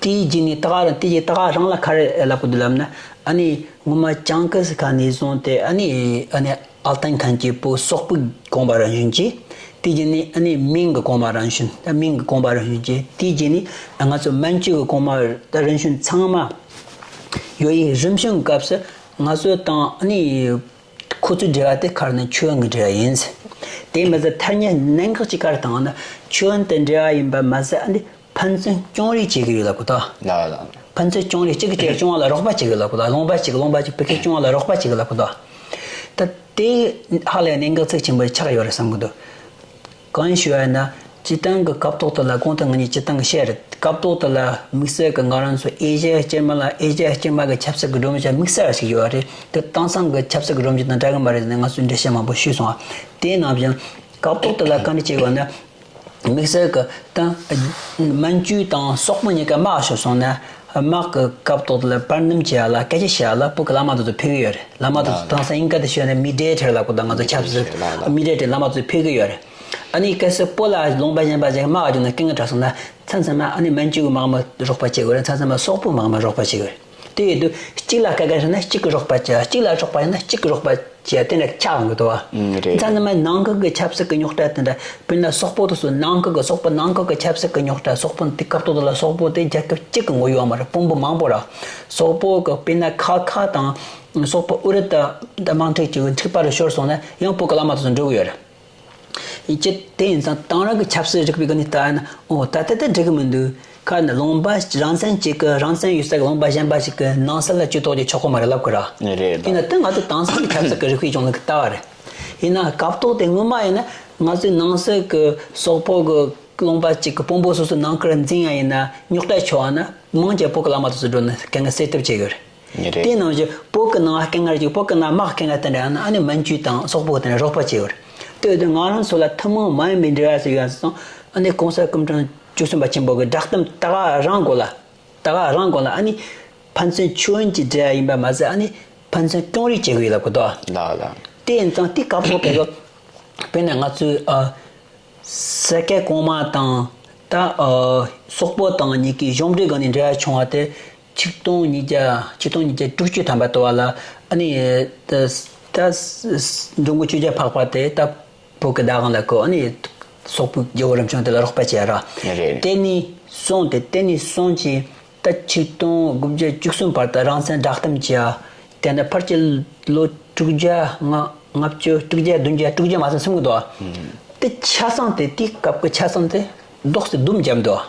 དེའི་རྗེས་ནས་ད་ག་རང་དེ་རྗེས་ད་ག་རང་ལ་ག་རེ་ལབ་གི་འདུག་ལབ་ན། ཨ་ནི་སྔོན་མ་ཅང་ཀི་སི་ཁ་ནས་བཟུང་སྟེ་ཨ་ནི་ཨ་ནི་ཨལ་ཏན་ཁན་གྱི་བོད་སོག་པོའི་གོང་མ་རིམ་བྱོན་གྱིས། དེ་རྗེས་ནས་ཨ་ནི་མིང་གི་གོང་མ་རིམ་བྱོན། ད་མིང་གི་གོང་མ་རིམ་བྱོན་གྱིས། དེ་རྗེས་ནས་ང་ཚོ་མན་ཇུ་གི་གོང་མ་ད་རིམ་བྱོན་ཚང་མ་ཡོད་ཡིན། རིམ་བྱོན་སྐབས་སུ་ང་ཚོ་དང་ཨ་ནི་ཁོ་ཚོའི་འབྲེལ་བ་དེ་ག་རེ་ན་མཆོད་ཡོན་གྱི་འབྲེལ་བ་ཡིན། དེ་མ་ཟད་ཐ་སྙད་གནད་འགག་ཅིག་ག་རེ་བཏང་ན་མཆོད་ཡོན་དེ་འབྲེལ་བ་ཡིན་པ་མ་ཟད་ཨ་ནི་ཕན་ཚུན་སྐྱོང་རེས་བྱེད་ཀྱི་ཡོད་ལབ་གི་འདུག་ལགས་ལགས། ཕན་ཚུན་སྐྱོང་རེས། གཅིག་གིས་གཅིག་སྐྱོང་བ་ལ་རོགས་པ་བྱེད་ཀྱི་ལབ་གི་འདུག་ལུང་པ་གཅིག་གིས་ལུང་པ་གཅིག་བོད་སྐད་སྐྱོང་བ་ལ་རོགས་པ་བྱེད་ཀྱི་ལབ་གི་འདུག་ད་དེ་ཧ་ལས་གནད་འགག་ཚིག་ཆེན་པོ་ཆགས་ཡོད་རེད་བསམ་གི་འདུག་གང་ཞུ་བ་ཡིན་ན་སྤྱི་བཏང་གི་སྐབས་ཐོག་དེ་ལ་གོང་དུ་ང་གཉིས་སྤྱི་བཏང་གི་བཤད་རེད། སྐབས་ཐོག་དེ་ལ་དམིགས་བསལ་གྱི་ང་རང་ཚོ་ཨེ་ཤ་ཡ་སྐྱེས་མ་ལ་ཨེ་ཤ་ཡ་སྐྱེས་མ་གི་ཆབ་སྲིད་ཀྱི་སྒྲོམ་གཞི་དམིགས་བསལ་བ་ཞིག་ཡོད་རེད། དེ་དེང་སང་གི་ཆབ་སྲིད་ཀྱི་སྒྲོམ་གཞི་དང་འདྲ་གི་མ་རེད་ཟེར་ནས་ང་ཚོས་འགྲེལ་བཤད་མང་པོ་ཞུས་སོང་བ། དེ་ནང་བཞིན་སྐབས་ཐོག་དེ་ལ་བཀའ་འདྲི་བྱས་ཡོད་ན། དམིགས་བསལ་གྱི་ད་མན་ཇུ་དང་སོག་པོ་གཉིས་ཀ་དམག་ཤོར་སོང་ན། དམག་གི་སྐབས་ཐོག་ལ་བར་འདུམ་བྱེད་ཡ་ལ་སྐད་ཆ་བཤད་ཡ་ལ་བོད་ཀྱི་བླ་མ་དེ་ཚོ་ཕེབས་ཀྱི་ཡོད་རེད། བླ་མ་དེ་ཚོ་དེང་སང་དབྱིན་སྐད་དུ་ཤོད་ན་མི་ཌི་ཡེ་ཊར་ལབ་གོ། ད་ང་ཚོ་ཆབ་སྲིད་མི་ཌི་ཡེ་ཊར་བླ་མ་དེ་ཚོ་ཕེབས་ཀྱི་ཡོད་རེད། ཨ་ནི་གལ་སྲིད་བོད་ལ་ལུང་པ་གཞན་པ་དམག་བརྒྱབ་ན་རྐྱེན་ངན་འཕྲད་སོང་ན་མཚམས་མཚམས་མ་ཨ་ནི་མན་ཇུ་གི་དམག་མི་རོགས་པ་བྱེད་དགོས་རེད། མཚམས་མཚམས་མ་སོག་པོའི་དམག་མི་རོགས་པ་བྱེད་དགོས་རེད། དེ་ཡིན་དུས་གཅིག་ལ་དཀའ་ངལ་འཕྲད་ན་གཅིག་གིས་རོགས་པ་བྱེད། གཅིག་ལ་རོགས་པ་ཡིན་ན་གཅིག་གིས་རོགས་པ་བྱེད་ཡ་དེ་འདྲ་ཆགས་འོང་གི་འདུག་བ། ཨང་། རེད། མཚམས་མཚམས་མ་ནང་ཁུལ་གྱི་ཆབ་སྲིད་ཀྱི་རྙོག་དྲ་དེ་འདྲ། དཔེར་ན་སོག་པོ་དེ་ཚོ་ནང་ཁུལ་གྱི་སོག་པོ་ནང་ཁུལ་གྱི་ཆབ་སྲིད་ཀྱི་རྙོག་དྲ། སོག་པོ་དེ་སྐབས་ཐོག་དེ་ལ་སོག་པོ་དེ་རྒྱལ་ཁབ་གཅིག་གི་ངོ་ཡོད་མ་རེད། དཔོན་པོ་མང་པོ་ར། སོག་པོ་གི་དཔེར་ན་ཁ་ཁ་དང་སོག་པོ་ཨུ་རུ་ད་དམག་འཁྲུག་ཅིག་འཁྲུག་པ་རུ་ཤོར་སོང་ན་ཡང་བོད་ཀྱི་བླ་མ་དེ་ཚོ་འགྲོ་གི་ཡོད་རེད། ཡིན་གཅིག་དེ་ཡིན་ཙང་དེང་རབས་ཀྱི་ཆབ་སྲིད་རིག་པའི་སྒང་ནས་ལྟ་ན། འོ་ད་ལྟ་དེ་འགྲིག་གི་མི་འདུག་ཁ་ནས་ལུང་པ་རང་བཙན་གཅིག་གི་རང་བཙན་ཡོད་ས་གི་ལུང་པ་གཞན་པ་ཞིག་གི་ནང་སྲིད་ལ་ཇུས་གཏོགས་ཀྱི་ཆོག་གི་མ་རེད་ལབ་གི་ར། རེད། ཡིན་ན་དེ་ང་ཚོ་དེང་སང་གི་ཆབ་སྲིད་ཀྱི་རིག་པའི་སྒང་ནས་ལྟ་བ་རེད། ཡིན་ན་སྐབས་ཐོག་དེ་སྔོན་མ་ཡིན་ན་ང་ཚོའི་ནང་སྲིད་ཀྱི་སོག་པོ་གི་ལུང་པ་གཅིག་གི་དཔོན་པོ་སོ་སོའི་ནང་ཁུལ་འཛིང་ཡ་ཡིན་ན་རྙོག་དྲ་ཆོག་ཡ་ན་མང་ཆེ་བོད་ཀྱི་བླ་མ་དེ་ཚོ་འགྲོ་ནས་དཀའ་ངལ་སེལ་ཐབས་བྱེད་གི་རེད། རེད། དེ་ནང་བཞིན་བོད་ཀྱི་ནང་དཀའ་ངལ་ཅིག་བོད་ཀྱི་ནང་དམག་དཀའ་ངལ་དེ་འདྲ་ཡང་ན་ཨ་ནི་མན་ཇུ་དང་སོག་པོ་དེ་འདྲ་རོགས་པ་བྱེད་ཡོད་རེད། དེ་ཡོད་དུས་ང་རང་ཚོ་ལ་ཐུན་མོང་མ་ཡིན་པའི་འབྲེལ་བ་ཞིག་ཡོད་སོང་། ཨ་ནི་གོང་ས་སྐུ་ཕྲེང་བཅུ་གསུམ་པ་ཆེན་པོ་གི་བསྒྲགས་གཏམ་ད་ག་རང་སྒང་ལ། ད་ག་རང་སྒང་ལ་ཨ་ནི་ཕན་ཚུན་མཆོད་ཡོན་གྱི་འབྲེལ་བ་ཡིན་པ་མ་ཟད་ཨ་ནི་ཕན་ཚུན་སྐྱོང་རེས་བྱེད་དགོས་ཡོད་ལབ་གི་འདུག་ལགས་ལགས། དེ་ཡིན་ཙང་དེ་སྐབས་ཐོག་དེ་གི་དཔེར་ན་ང་ཚོའི་ཨ་ས་སྐྱ་གོང་མ་དང་ད་ཨ་སོག་པོ་དང་གཉིས་ཀའི་གཞུང་འབྲེལ་སྒང་ནས་འབྲེལ་བ་བྱུང་བ་དེ། ཆིག་སྟོང་ཉིས་བརྒྱ་ཆིག་སྟོང་ཉིས་བརྒྱ་དྲུག་ཅུ་ཐམ་པ་དུ་བ་ལ་ཨ་ནི་ད་ད་འགྲོ་མགོན་ཆོས་རྒྱལ་འཕགས་པ་དེ་ད་བོད་ཀྱི་བདག་དབང་ལ་བཀོད། ཨ་ནི་སོག་པོའི་རྒྱལ་པོ་རིམ་བྱོན་དེ་ལ་རོགས་པ་བྱས་ར། རེད། དེ་ནས་བཟུང་སྟེ་དེ་ནས་བཟུང་ཅིག་ད་ཆིག་སྟོང་དགུ་བརྒྱ་བཅུ་གསུམ་བར་དུ་རང་བཙན་བསྒྲགས་གཏམ་བྱས། དེ་ནས་ཕལ་ཆེར་ལོ་དྲུག་བརྒྱ་ལྔ་ལྔ་བཅུ་དྲུག་བརྒྱ་བདུན་བརྒྱ་དྲུག་བརྒྱ་མ་ཟིན་སོང་གི་འདུག་དེ་ཆ་ཚང་དེ་དེའི་སྐབས་ཀྱི་ཆ་ཚང་དེ་རྡོག་སེ་བསྡོམས་བརྒྱབ་འདུག་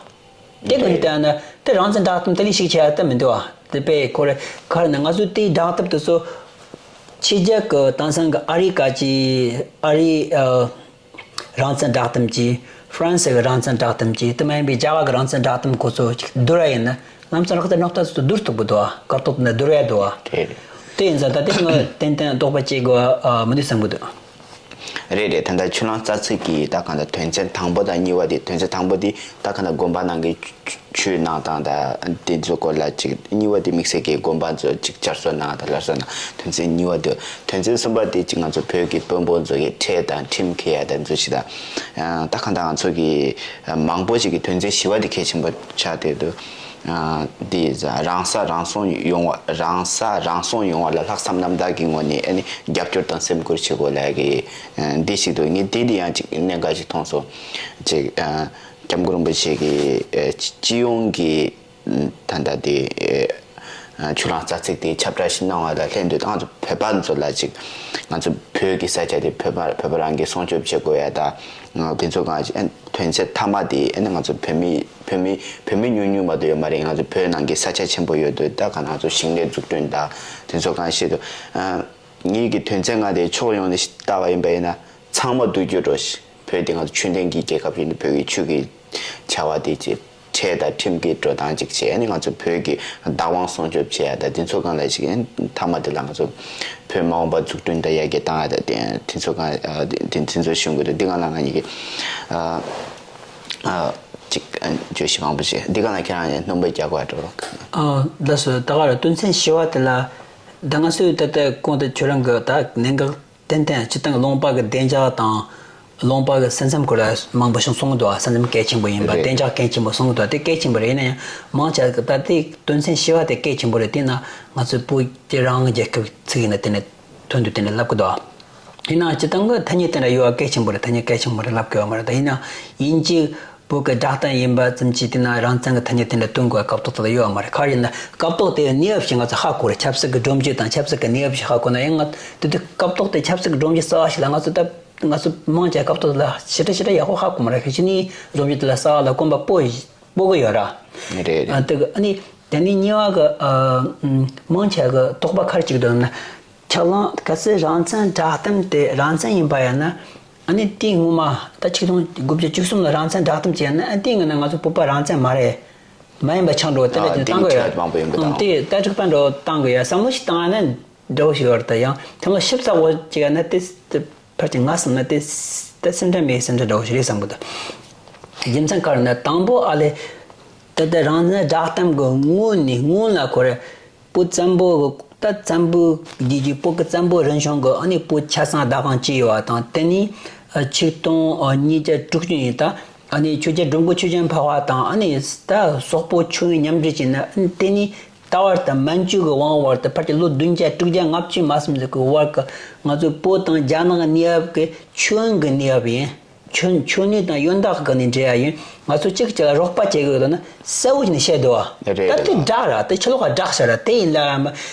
དེ་གི་ནི་ལྟ་ན་དེ་རང་བཙན་བསྒྲགས་གཏམ་དེ་ལས་ཤིག་ཆེ་ཡ་ད་མི་འདུག་དེ་པས་ཁོ་རེ་གར་ནི་ང་ཚོས་དེའི་བསྒྲགས་གཏམ་དེ་ཚོ་ཕྱི་རྒྱལ་གྱི་དེང་སང་གི་ཨ་རི་ཀ་ཅི་ཨ་རི་ཨ། རང་བཙན་བསྒྲགས་གཏམ་གྱི། ཧྥ་རན་སི་གི་རང་བཙན་བསྒྲགས་གཏམ་གྱི། དེ་མ་ཡིན་པའི་རྒྱ་གར་གྱི་རང་བཙན་བསྒྲགས་གཏམ་ཁོ་ཚོ་ཅིག་བསྡུར་བ་ཡིན་ན་ལམ་སང་རག་ཏུ་རྣག་ཐ་ཚོ་བསྡུར་ཐུབ་ཀྱི་འདུག་སྐབས་ཐོག་ཏུ་ནི་བསྡུར་བ་འདུག་རེད། དེ་ཡིན་ཙང་ད་ལྟའི་ངོས་ཏན་ཏན་རྟོག་པ་སྐྱེ་དགོས་མི་འདུག་བསམ་གྱི་འདུག་རེད་རེད། ད་ལྟ་ཆུ་གླང་རྩ་ཚིག་གི་ད་གང་ལྟར་དོན་ཚན་དང་པོ་དང་གཉིས་པ་དེ། དོན་ཚན་དང་པོ་དེ་ད་གང་ལྟར་དགོན་པ་ནང་གི་ཆོས་གནང་སྟངས་དང་དེ་ཚོ་སྐོར་ལ་ཅིག་གཉིས་པ་དེ་དམིགས་བསལ་གྱི་དགོན་པ་ཚོ་ཅིག་བསྐྱར་གསོ་གནང་དང་སླར་གསོ་གནང་། དོན་ཚན་གཉིས་པ་དེ། དོན་ཚན་གསུམ་པ་དེ་ཅིག་ང་ཚོ་བོད་ཀྱི་དཔོན་པོ་ཚོ་གི་ཁྲལ་དང་ཁྲིམས་འཁྱེར་ཡ་དང་ཚོ་ཞིག་དང་། ད་གང་ལྟར་ང་ཚོ་གི་མང་པོ་ཞིག་གི་དོན་ཚན་བཞི་པ་དེ་གལ་ཆེན་པོ་ཆགས་བསྡད་འདུག་འདི་རང་ས་རང་སྲུང་ཡོང་བ། རང་ས་རང་སྲུང་ཡོང་བ་ལ་ལྷག་བསམ་རྣམ་དག་གི་ངོས་ནས་ཨ་ནི་རྒྱབ་སྐྱོར་དང་སེམས་ཁུར་བྱེད་དགོས་ལབ་ཀྱི་འདི་ཞིག་འདུག་ངས་འདི་འདི་ཡང་ཅིག་གནད་འགག་ཅིག་མཐོང་སོང་། ཅིག་སྐྱབས་མགོན་རིན་པོ་ཆེ་གི་སྤྱི་ཡོངས་ཀྱི་ད་ལྟ་དེ་ཆུ་གླང་རྩ་ཚིག་དེ་ཁྱབ་བསྒྲགས་ཤིག་གནང་བ་ལ་ལྷན་དུ་ང་ཚོ་བོད་པ་ཚོ་ལ་ཅིག་ང་ཚོ་བོད་ཀྱི་ས་ཆ་དེ་བོད་པ་བོད་པ་རང་གིས་སྲུང་སྐྱོབ་བྱེད་དགོས་ཡ་ད་དེ་ཚོ་གང་ཅི་དོན་ཚན་མཐའ་མ་དེ་ཨ་ནི་ང་ཚོ་བོད་མི་བོད་མི་བོད་མི་ཉུང་ཉུང་མ་གཏོགས་ཡོད་མ་རེད། ང་ཚོ་བོད་ནང་གི་ས་ཆ་ཆེན་པོ་ཡོད་དུས་ད་ག་ང་ཚོ་ཞིང་ལས་འཛུགས་སྐྲུན་ད་དེ་ཚོ་གང་ཤེས་དུས་ངེད་ཀྱི་དོན་ཚན་ལྔ་དེ་ཕྱོགས་ཡོངས་ནས་ལྟ་བ་ཡིན་པ་ཡིན་ན་ཚང་མ་སྡུག་རྒྱུ་འགྲོ་ཞིག་བོད་དེ་ང་ཚོ་ཆོས་ལྡན་གྱི་རྒྱལ་ཁབ་ཡིན་དུས་བོད་ཀྱི་ཆོས་ཀྱི་བྱ་བ་དེ་ཅིག་ཁྲལ་དང་ཁྲིམས་ཀྱི་འགྲོ་སྟངས་ཅིག་བྱས་ནས་ང་ཚོ་བོད་ཀྱི་བདག་དབང་སྲུང་སྐྱོབ་བྱེད་ཡ་ད་དེ་ཚོ་གང་ལ་ཞིག་ཡིན་མཐའ་མ་དེ་ལ་ང་ཚོ་བོད་མ་འོངས་པ་འཛུགས་སྐྲུན་དང་ཡར་རྒྱས་བཏང་ཡ་ད་དེ་དེ་ཚོ་གང་དེ་དེ་ཚོ་ཞུ་དགོས་འདུག་འདི་གང་ལ་ང་གཉིས་ཀྱི་ཅིག་བརྗོད་གཞི་མང་པོ་ཞིག་འདི་གང་ལ་ཁྱེད་རང་ཡང་སྣོན་པ་རྒྱག་དགོས་འགྲོ་རོགས། ལགས་སོ། ད་ག་ར་དོན་ཚན་བཞི་པ་དེ་ལ་ད་ང་ཚོས་ད་ལྟ་གོང་དུ་ཁྱོད་རང་གི་ད་གནད་འགག་ཏན་ཏན་སྤྱིར་བཏང་གི་ལུང་པ་གི་བདེ་འཇགས་དང་ལུང་པ་གི་ས་མཚམས་སྐོར་ལ་མང་པོ་ཞིག་གསུང་གི་འདུག་ས་མཚམས་གལ་ཆེན་པོ་ཡིན་པ། རེད། བདེ་འཇགས་གལ་ཆེན་པོ་གསུང་གི་འདུག་དེ་གལ་ཆེན་པོ་རེད། ཡིན་ན་ཡང་མང་ཆེ་གི་ད་ལྟའི་དོན་ཚན་བཞི་པ་དེ་གལ་ཆེན་པོ་རེད། དེས་ན་ང་ཚོའི་བོད་ཀྱི་རང་དབང་རྒྱལ་ཁབ་ཚིག་ཡིན་ན་དེ་ནས་དོན་དུ་དེ་འདྲ་ལབ་གི་འདུག་ཡིན་ན་སྤྱིར་བཏང་གི་ཐ་སྙད་དེ་འདྲ་ཡོད་པ་གལ་ཆེན་པོ་རེད། ཐ་སྙད་གལ་ཆེན་པོ་རེད་ལབ་དགོས་པ་མ་རེད། ད་ཡིན་ན་ཡིན་གཅིག་བོད་ཀྱི་བསྒྲགས་གཏམ་ཡིན་པ་ཙམ་གྱིས་དེ་ན་རང་བཙན་གྱི་ཐ་སྙད་དེ་འདྲ་བཏོན་དགོས་པའི་སྐབས་ཐོག་དེ་ལ་ཡོད་པ་མ་རེད། ག་རེ་ཡིན་ན་སྐབས་ཐོག་དེའི་གནས་བབ་ཞིག་ང་ཚོ་ཧ་གོ་རེད། ཆབ་སྲིད་ཀྱི་སྒྲོམ་གཞི་དང་ཆབ་སྲིད་ཀྱི་གནས་བབ་ཞིག་ཧ་གོ་ན་ཡང་ང་དེ་དུས་སྐབས་ཐོག་དེ་ཆབ་སྲིད་ཀྱི་སྒྲོམ་གཞི་གསར་བ་ཞིག་ལ་ང་ཚོ་ད་ང་ཚོ་མང་ཆེ་སྐབས་ཐོག་དེ་ལ་ཞེ་དྲག་ཞེ་དྲག་ཡག་པོ་ཧ་གོ་མ་རེད། གལ་ཆེ་ནི་སྒྲོམ་གཞི་དེ་ལ་གསར་བ་ལ་གོམ་པ་སྤོ་སྤོ་གི་ཡོད་ར། རེད་རེད། ཨ་དེ་གི་ཨ་ནི་དེ་ནི་གཉིས་པ་གི་ཨ་ཨམ་མང་ཆེ་གི་དོགས་པ་ག་རེ་གཅིག་འདུག་ན། ཁྱེད་རང་གལ་སྲིད་རང་བཙན་བསྒྲགས་གཏམ་དེ་རང་བཙན་ཡིན་པ་ཡིན་ན། ཨ་ནི་དེའི་སྔོན་མ་ད་ཆིག་སྟོང་དགུ་བརྒྱ་བཅུ་གསུམ་ལ་རང་བཙན་བསྒྲགས་གཏམ་བྱས་ན། ཨ་དེའི་སྔོན་ན་ང་ཚོ་བོད་པ་རང་བཙན་མ་རེད། མ་ཡིན་པ་ཆགས་འགྲོ་དེ་འདྲ་ཨ་ཅིག་དེ་བཏང་གི་ཡོད། ཁྱད་མང་པོ་ཡོང་གི་ཨང་དང་། དེ་ད་ཅིག་བཏང་འགྲོ་བཏང་གི་ཡོད། བསམ་བློ་ཞིག་བཏང་ཡ་ན་འདྲ་བོ་ཞིག་ཡོད་རེད། ད་ཡང་ཐེངས་མ་ཞིབ་ཚགས་པོ་བྱས་ན་དེ་དེ་ཕལ་ཆེར་ང་བསམ་ན་དེ་ད་སེམས་ཁྲལ་མེད་སེམས་ཁྲལ་འདྲ་བོ་ཞིག་རེད་བསམ་གི་འདུག་རྒྱུ་མཚན་ག་རེ་ན་དང་པོ་ཨ་ལས་ད་ལྟ་རང་བཙན་བསྒྲགས་གཏམ་གི་སྔོན་ནས་སྔོན་ལ་ཁོ་རེ་བོད་བཙན་པོ་གི་ད་བཙན་པོའི་རྒྱལ་རྒྱུད་བོད་ཀྱི་བཙན་པོའི་རིམ་བྱོན་གྱི་ཨ་ནི་བོད་ཆ་ཚང་བདག་དབང་བྱས་ཡོད་པ་དང་། དེ་ནི་ཆིག་སྟོང་ཉིས་བརྒྱ་དྲུག་ཅུ་ཡིན་ད་ཨ་ནི་ཆོས་རྒྱལ་འགྲོ་མགོན་ཆོས་རྒྱལ་འཕགས་པ་དང་ཨ་ནི་ད་སོག་པོ་ཆོས་དབྱིངས་མཉམ་འབྲེལ་བྱས་ནས། ཨ་ནི་དེ་ནི་ད་བར་དུ་མན་ཇུ་གི་དབང་བར་དུ་ཕལ་ཆེར་ལོ་བདུན་བརྒྱ་དྲུག་བརྒྱ་ལྔ་བཅུ་མ་ཟིན་ཟིག་གི་བར་གྱི་ང་ཚོའི་བོད་དང་རྒྱ་ནག་གི་གནས་བབ་ཀྱི་ཆོས་དབྱིངས་ཀྱི་གནས་བབ་ཡིན། ཆོས་ཆོས་ནུས་དང་ཡོན་བདག་གི་སྒང་ནས་འབྲེལ་ཡ་ཡིན། ང་ཚོ་གཅིག་གཅིག་ལ་རོགས་པ་བྱེད་དགོས་ལ་ན་གསལ་བོ་བྱས་ནས་བཤད་འདུག་བ། རེད་ད་དེ་རེད། བསྒྲགས་ར་དེ་ཕྱི་ལོགས་ལ་བསྒྲགས་བྱ་ར་དེ་ཡིན་ལ་ར་མ།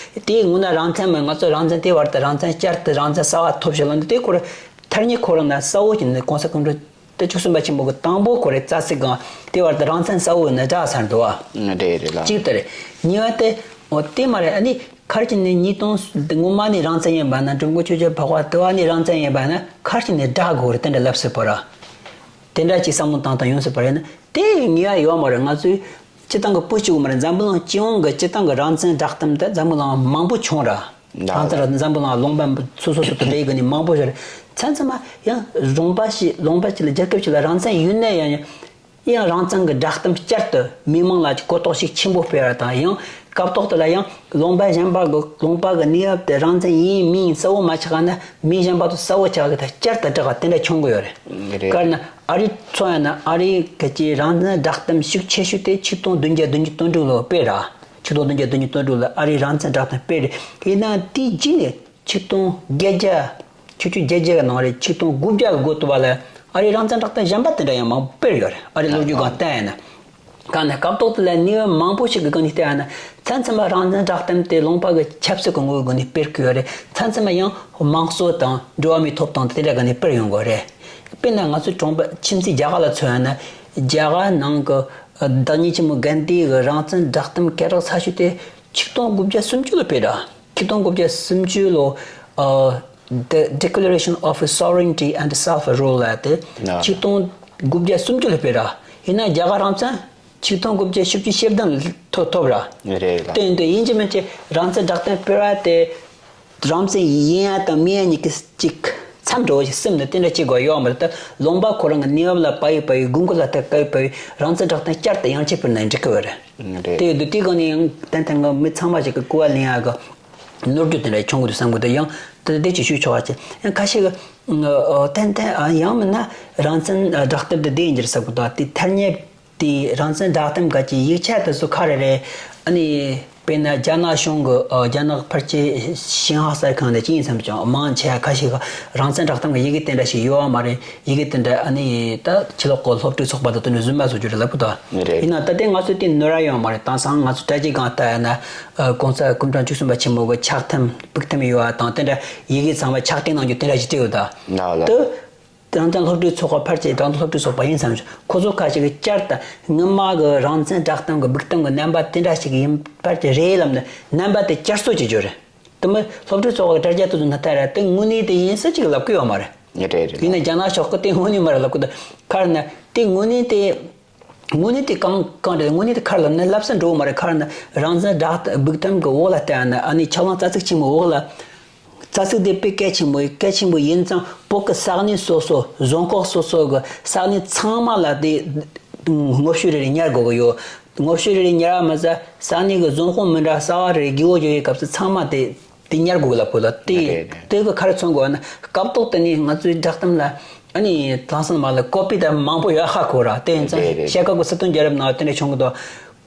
དེའི་སྔོན་ན་རང་བཙན་མ་ང་ཚོ་རང་བཙན་དེ་བར་དུ་རང་བཙན་བསྐྱར་དུ་རང་བཙན་གསར་བ་ཐོབ་བྱ་ལ་ན་དེ་ཁོ་ར་ཐ་སྙད་ཁོ་རང་ན་གསལ་བོ་བྱས་ནས་གོང་ས་སྐུ་ཕྲེང་དེ་བཅུ་གསུམ་པ་ཆེན་པོ་གི་དང་པོ་ཁོ་རེ་རྩ་ཚིག་གང་དེ་བར་དུ་རང་བཙན་གསལ་བོ་ཡིན་ན་འདྲ་ཚར་འདུག་བ། རེད་རེད་ལ། གཅིག་དེ་རེད། གཉིས་པ་དེ་འོ་དེ་མ་རེད། ཨ་ནི་ཁར་གྱི་ནི་ཉིས་སྟོང་དེ་སྔོན་མ་ནས་རང་བཙན་ཡིན་པ་ན་འགྲོ་མགོན་ཆོས་རྒྱལ་འཕགས་པ་དེ་བ་ནས་རང་བཙན་ཡིན་པ་ན་ཁར་གྱི་ནི་དགྲ་དགོས་རེད། དེ་འདྲ་ལབ་སྲིད་པ་ར། དེ་འདྲ་ཅིག་བསམ་བློ་བཏང་བཏང་ཡོང་སྲིད་པ་རེད་ན་དེ་ངེས་ཡ་ཡོད་མ་རེད། ང་ཚོས་སྤྱི་བཏང་གི་བོད་གཅིག་པུ་མ་རེད། འཛམ་བུ་གླིང་སྤྱི་ཡོངས་ཀྱི་སྤྱི་བཏང་གི་རང་བཙན་བསྒྲགས་གཏམ་དེ་འཛམ་བུ་གླིང་མང་པོ་བྱུང་ར། རང་བཙན་ར་འཛམ་བུ་གླིང་ལུང་པ་སོ་སོ་སོ་སོ་འདྲ་ཡི་གི་ནི་མང་པོ་ཞིག་རེད། མཚན་མཚན་མ་ཡང་ལུང་པ་ཞིག་ལུང་པ་ཞིག་ལ་རྒྱལ་ཁབ་ཞིག་ལ་རང་བཙན་ཡོད་ན་ཡང་ཡང་རང་བཙན་གྱི་བསྒྲགས་གཏམ་བསྐྱར་དུ་མི་མང་ལ་གོ་རྟོགས་ཤུགས་ཆེན་པོ་སྤེལ་བ་དང་ཡང་ སྐབས་ཐོག་དེ་ལ་ཡང་ལུང་པ་གཞན་པ་གི་ལུང་པ་གི་གནས་བབ་དེ་རང་བཙན་ཡིན་མིན་གསལ་བོ་མ་ཆགས་ན། མི་གཞན་པ་ཚོ་གསལ་བོ་ཆགས་གི་ད་བསྐྱར་དུ་བསྒྲགས་པ་དེ་འདྲ་བྱུང་གི་ཡོད་རེད། རེད། དཀར་ན་ཨ་རི་མཚོན་ན་ཨ་རི་གི་ཅིག་རང་བཙན་བསྒྲགས་གཏམ་ཤུགས་ཆེ་ཤོས་དེ་ཆིག་སྟོང་བདུན་བརྒྱ་བདུན་ཅུ་དོན་དྲུག་ལོ་སྤེལ་ར། ཆིག་སྟོང་བདུན་བརྒྱ་བདུན་ཅུ་དོན་དྲུག་ལོ་ཨ་རིའི་རང་བཙན་བསྒྲགས་གཏམ་སྤེལ་རེད། ཡིན་ནའང་དེའི་རྗེས་ནས་ཆིག་སྟོང་བརྒྱད་བརྒྱ། ཆིག་སྟོང་བརྒྱད་བརྒྱ་གི་ནང་རེད། ཆིག་སྟོང་དགུ་བརྒྱ་གི་འགོ་ཐུག་པ་ལ་ཨ་རིའི་རང་བཙན་བསྒྲགས་གཏམ་གཞན་པ་དེ་འདྲ་ཡང་མང་པོ་སྤེལ་ཡོད་རེད། ཨ་རིའི་ལོ་རྒྱུས་སྒང་བལྟས་ཡིན་ན། གང་ན་སྐབས་ཐོག་དེ་ལ་གནས་བབ་མང་པོ་ཞིག་གི་སྒང་ནས་བལྟས་ཡིན་ན། མཚམས་མཚམས་ལ་རང་བཙན་བསྒྲགས་གཏམ་དེ་ལུང་པ་གི་ཆབ་སྲིད་ཀྱི་ངོ་བོའི་སྒོ་ནས་སྤེལ་གི་ཡོད་རེད། མཚམས་མཚམས་ལ་ཡང་དམངས་གཙོ་དང་འགྲོ་བ་མིའི་ཐོབ་ཐང་དེ་འདྲ་སྒང་ནས་སྤེལ་ཡོང་གི་ཡོད་རེད། དཔེར་ན་ང་ཚོའི་གྲོང་པ་ཁྱིམ་མཚེས་རྒྱ་གར་ལ་མཚོན་ཡིན་ན། རྒྱ་གར་ནང་གི་བདག་ཉིད་ཆེན་མོ་གན་དྷི་གི་རང་བཙན་བསྒྲགས་གཏམ་སྐད་གྲགས་ཚ་ཤོས་དེ་ཆིག་སྟོང་དགུ་བརྒྱ་སུམ་ཅུ་ལོ་སྤེལ་ར། ཆིག་སྟོང་དགུ་བརྒྱ་སུམ་ཅུ་ལོ། ཨ། The Declaration of Sovereignty and Self-Rule ལ་དེ། ཨ། ཆིག་སྟོང་དགུ་བརྒྱ་སུམ་ཅུ་ལོ་སྤེལ་ར། ཡིན་ན་རྒྱ་གར་རང་བཙན་ཆིག་སྟོང་དགུ་བརྒྱ་བཞི་བཅུ་ཞེ་བདུན་ལ་ཐོབ་ཐོབ་ར། རེད་ལ། དེ་ཡིན་དུས་ཡིན་གཅིག་མིན་གཅིག་རང་བཙན་བསྒྲགས་གཏམ་སྤེལ་བ་དེ། རང་བཙན་ཡིན་ཡ་དང་མིན་ཡ་གཉིས་ཀྱི་གཅིག་མཚམས་འགྲོ་བ་ཞིག་སེམས་ནས་དེ་འདྲ་བྱེད་དགོས་ཡོད་མ་རེད། ད་ལུང་པ་ཁོ་རང་གི་གནས་བབ་ལ་བལྟ་ཡི་བལྟ་ཡི་དགོས་མཁོ་ལ་བལྟ་ཡི་བལྟ་ཡི་རང་བཙན་བསྒྲགས་གཏམ་བསྐྱར་དུ་ཡང་ཆེ་སྤེལ་ན་འགྲིག་གི་ཡོད་རེད། རེད། དེ་ཡོད་དུས་དེ་སྒང་ནས་ཡང་ཏན་ཏན་གི་མི་ཚང་མ་ཞིག་གི་གོ་བ་ལེན་ཡ་གི་ནོར་འཁྲུལ་དེ་འདྲ་བྱུང་གི་འདུག་བསམ་གི་འདུག་ཡང་དེ་འདི་ཅིག་ཞུས་ཆོག་པ་ཅིག་ཡང་ཁ་ཤས་གི་ཨ་ཏན་ཏན་ཨ་ཡང་མིན་ན་རང་བཙན་ཨ་བསྒྲགས་གཏམ་དེ་བསྡད་ཡིན་གྱི་རེད་བསམ་གི་འདུག་དེ་ཐ་སྙད་དེ་རང་བཙན་བསྒྲགས་གཏམ་ག་ཅིག་ཡིག་ཆ་དེ་ཚོ་ག་རེ་རེད། ཨ་ནི་དཔེར་ན་རྒྱ་ནག་གཞུང་གི་ཨ་རྒྱ་ནག་ཕལ་ཆེར་ཞིན་ཧྭ་གསར་ཁང་དེ་ཅི་ཡིན་བསམ་ཀྱང་མང་ཆེ་བ་ཁ་ཤས་གི་རང་བཙན་བསྒྲགས་གཏམ་གི་ཡི་གེ་དེ་འདྲ་ཞིག་ཡོད་པ་མ་རེད། ཡི་གེ་དེ་འདྲ་ཨ་ནི་ད་ཕྱི་ལོགས་གི་སློབ་ཕྲུག་ཚོགས་པ་དང་དེ་འདྲ་རྫུན་མ་བཟོ་རྒྱུ་རེད་ལབ་གི་འདུག་རེད། ཡིན་ན་ད་ལྟའི་ང་ཚོས་དེ་ནོར་ཡ་ཡོད་མ་རེད། དེང་སང་ང་ཚོ་དྲ་རྒྱའི་སྒང་ལྟ་ཡ་ན་ཨ་༸གོང་ས་སྐུ་ཕྲེང་བཅུ་གསུམ་པ་ཆེན་མོ་གི་ཕྱག་ཐམ་པུག་ཐམ་ཡོད་པ་དང་དེ་འདྲ་ཡི་གེ་ཚང་མ་ཕྱག་བྲིས་གནང་རྒྱུ་དེ་འདྲ་ཞིག་བྲིས་ཡོད་ད། ལགས་ལགས། དེ་རང་བཙན་སློབ་ཕྲུག་ཚོགས་པ་ཕལ་ཆེར་རང་བཙན་སློབ་ཕྲུག་ཚོགས་པ་ཡིན་བསམ་བྱུང་། ཁོ་ཚོ་ཁ་ཅིག་གིས་བསྐྱར་དུ་སྔོན་མ་གི་རང་བཙན་བསྒྲགས་གཏམ་གི་པུག་ཐམ་གི་རྣམ་པ་དེ་འདྲ་ཞིག་ཡིན་ཕལ་ཆེར་རེད་ལབ་ནས་རྣམ་པ་དེ་བསྐྱར་གསོ་བྱེད་རྒྱུ་རེད། དེ་མིན་སློབ་ཕྲུག་ཚོགས་པ་གི་དྲ་རྒྱ་དེ་ཚོ་ན་ད་ར་དེ་དངོས་གནས་དེ་ཡིན་ས་ཅིག་ལབ་ཀྱི་ཡོད་མ་རེད། རེད་རེད། ཡིན་ན་རྒྱ་ནག་ཕྱོགས་ཀྱིས་དེ་དངོས་གནས་མ་རེད་ལབ་ཀྱི་འདུག་ག་རེ་ན་དེ་དངོས་གནས་དེ། དངོས་གནས་དེ་གང་གང་རེད། དངོས་གནས་དེ་ག་རེ་ལབ་ན་བསླབ་ས་འགྲོ་གི་མ་རེད། ག་རེ་ན་རང་བཙན་བསྒྲགས་པུག་ཐམ་གི་འོག་ལ་བལྟས་ན་ཨ་ནི་ཕྱག་ལེན་རྩ་ཚིག་ཆེན་མོའི་འོག་ལ། རྩ་ཚིག་དེ་དཔེ་གལ་ཆེན་པོ་ཡིན། གལ་ཆེན་པོ་ཡིན་ཙང་བོད་ཀྱི་ས་གནས་སོ་སོ་རྫོང་ཁག་སོ་སོ་གི་ས་གནས་ཚང་མ་ལ་དེ་ངོ་བཤུས་རེ་རེ་ཉར་དགོས་ཀྱི་ཡོད། ངོ་བཤུས་རེ་རེ་ཉར་བ་མ་ཟད་ས་གནས་ཀྱི་རྫོང་ཁོངས་མི་འདྲ་གསར་པ་རེ་རྒྱས་པོ་འགྱུར་བའི་སྐབས་སུ་ཚང་མ་དེ་དེ་ཉར་དགོས་ལབ་དགོས་ལ། དེ་རེད་རེད། དེ་གི་ག་རེ་མཚོན་དགོས་ན་སྐབས་ཐོག་དེ་ནས་ང་ཚོའི་བསྒྲགས་གཏམ་ལ་ཨ་ནི་དེང་སང་མ་ལ་ཀོ་པི་དང་མང་པོ་ཡོད་ཧ་གོ་ར། དེ་ཡིན་ཙང་རེད་རེད། ཤ་ཁ་གི་སྲིད་དོན་རྒྱལ་རབས་ནང་དེ་འདྲ་བྱུང་གི་འདུག་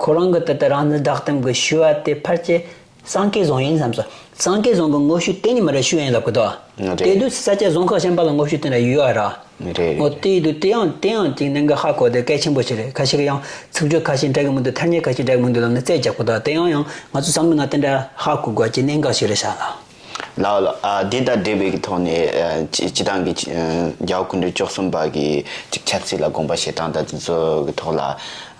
ཁོ་རང་གི་དེ་ལྟར་རང་བཙན་བསྒྲགས་གཏམ་གི་ཞུ་བ་དེ་ཕལ་ཆེར་སངས་རྒྱས་བཟང་ཡིན་བསམ་སོང་། སངས་རྒྱས་བཟང་གི་ངོ་བཤུས་གཏན་ནས་མ་རེད་ཞུ་ཡིན་ལབ་གི་འདུག་རེད་རེད། དེ་དུས་ས་ཆ་རྫོང་ཁག་གཞན་པ་ལ་ངོ་བཤུས་དེ་འདྲ་ཡོད་ར། རེད་རེད། འོ་དེ་ཡིན་དུས་དེ་ཡང་དེ་ཡང་ཅིག་གནད་འགག་ཧ་གོ་དེ་གལ་ཆེན་པོ་ཞིག་རེད། ཁ་ཤས་ཀྱིས་ཡང་ཚིག་སྦྱོར་ཁ་ཤས་འགྲིག་གི་མི་འདུག་ཐ་སྙད་ཁ་ཤས་འགྲིག་གི་མི་འདུག་ལབ་ནས་རྩོད་རྒྱག་གི་འདུག་དེ་ཡང་ཡང་ང་ཚོ་བསམ་བློའི་ནང་དེ་འདྲ་ཧ་གོ་དགོས་ཀྱི་གནད་འགག་ཞིག་རེད་ཤག་ལགས། ལགས་ལགས། ཨ་འདི་དང་འབྲེལ་བའི་གི་ཐོག་ནས་ཨ་སྤྱི་སྤྱི་བཏང་གི་ཨ་རྒྱལ་བ་སྐུ་ཕྲེང་བཅུ་གསུམ་པ་གི་ཅིག་ཆབ་སྲིད་ལ་དགོངས་པ་བཞེས་སྟངས་དང་དེ་ཚོ་གི་ཐོག་ལ།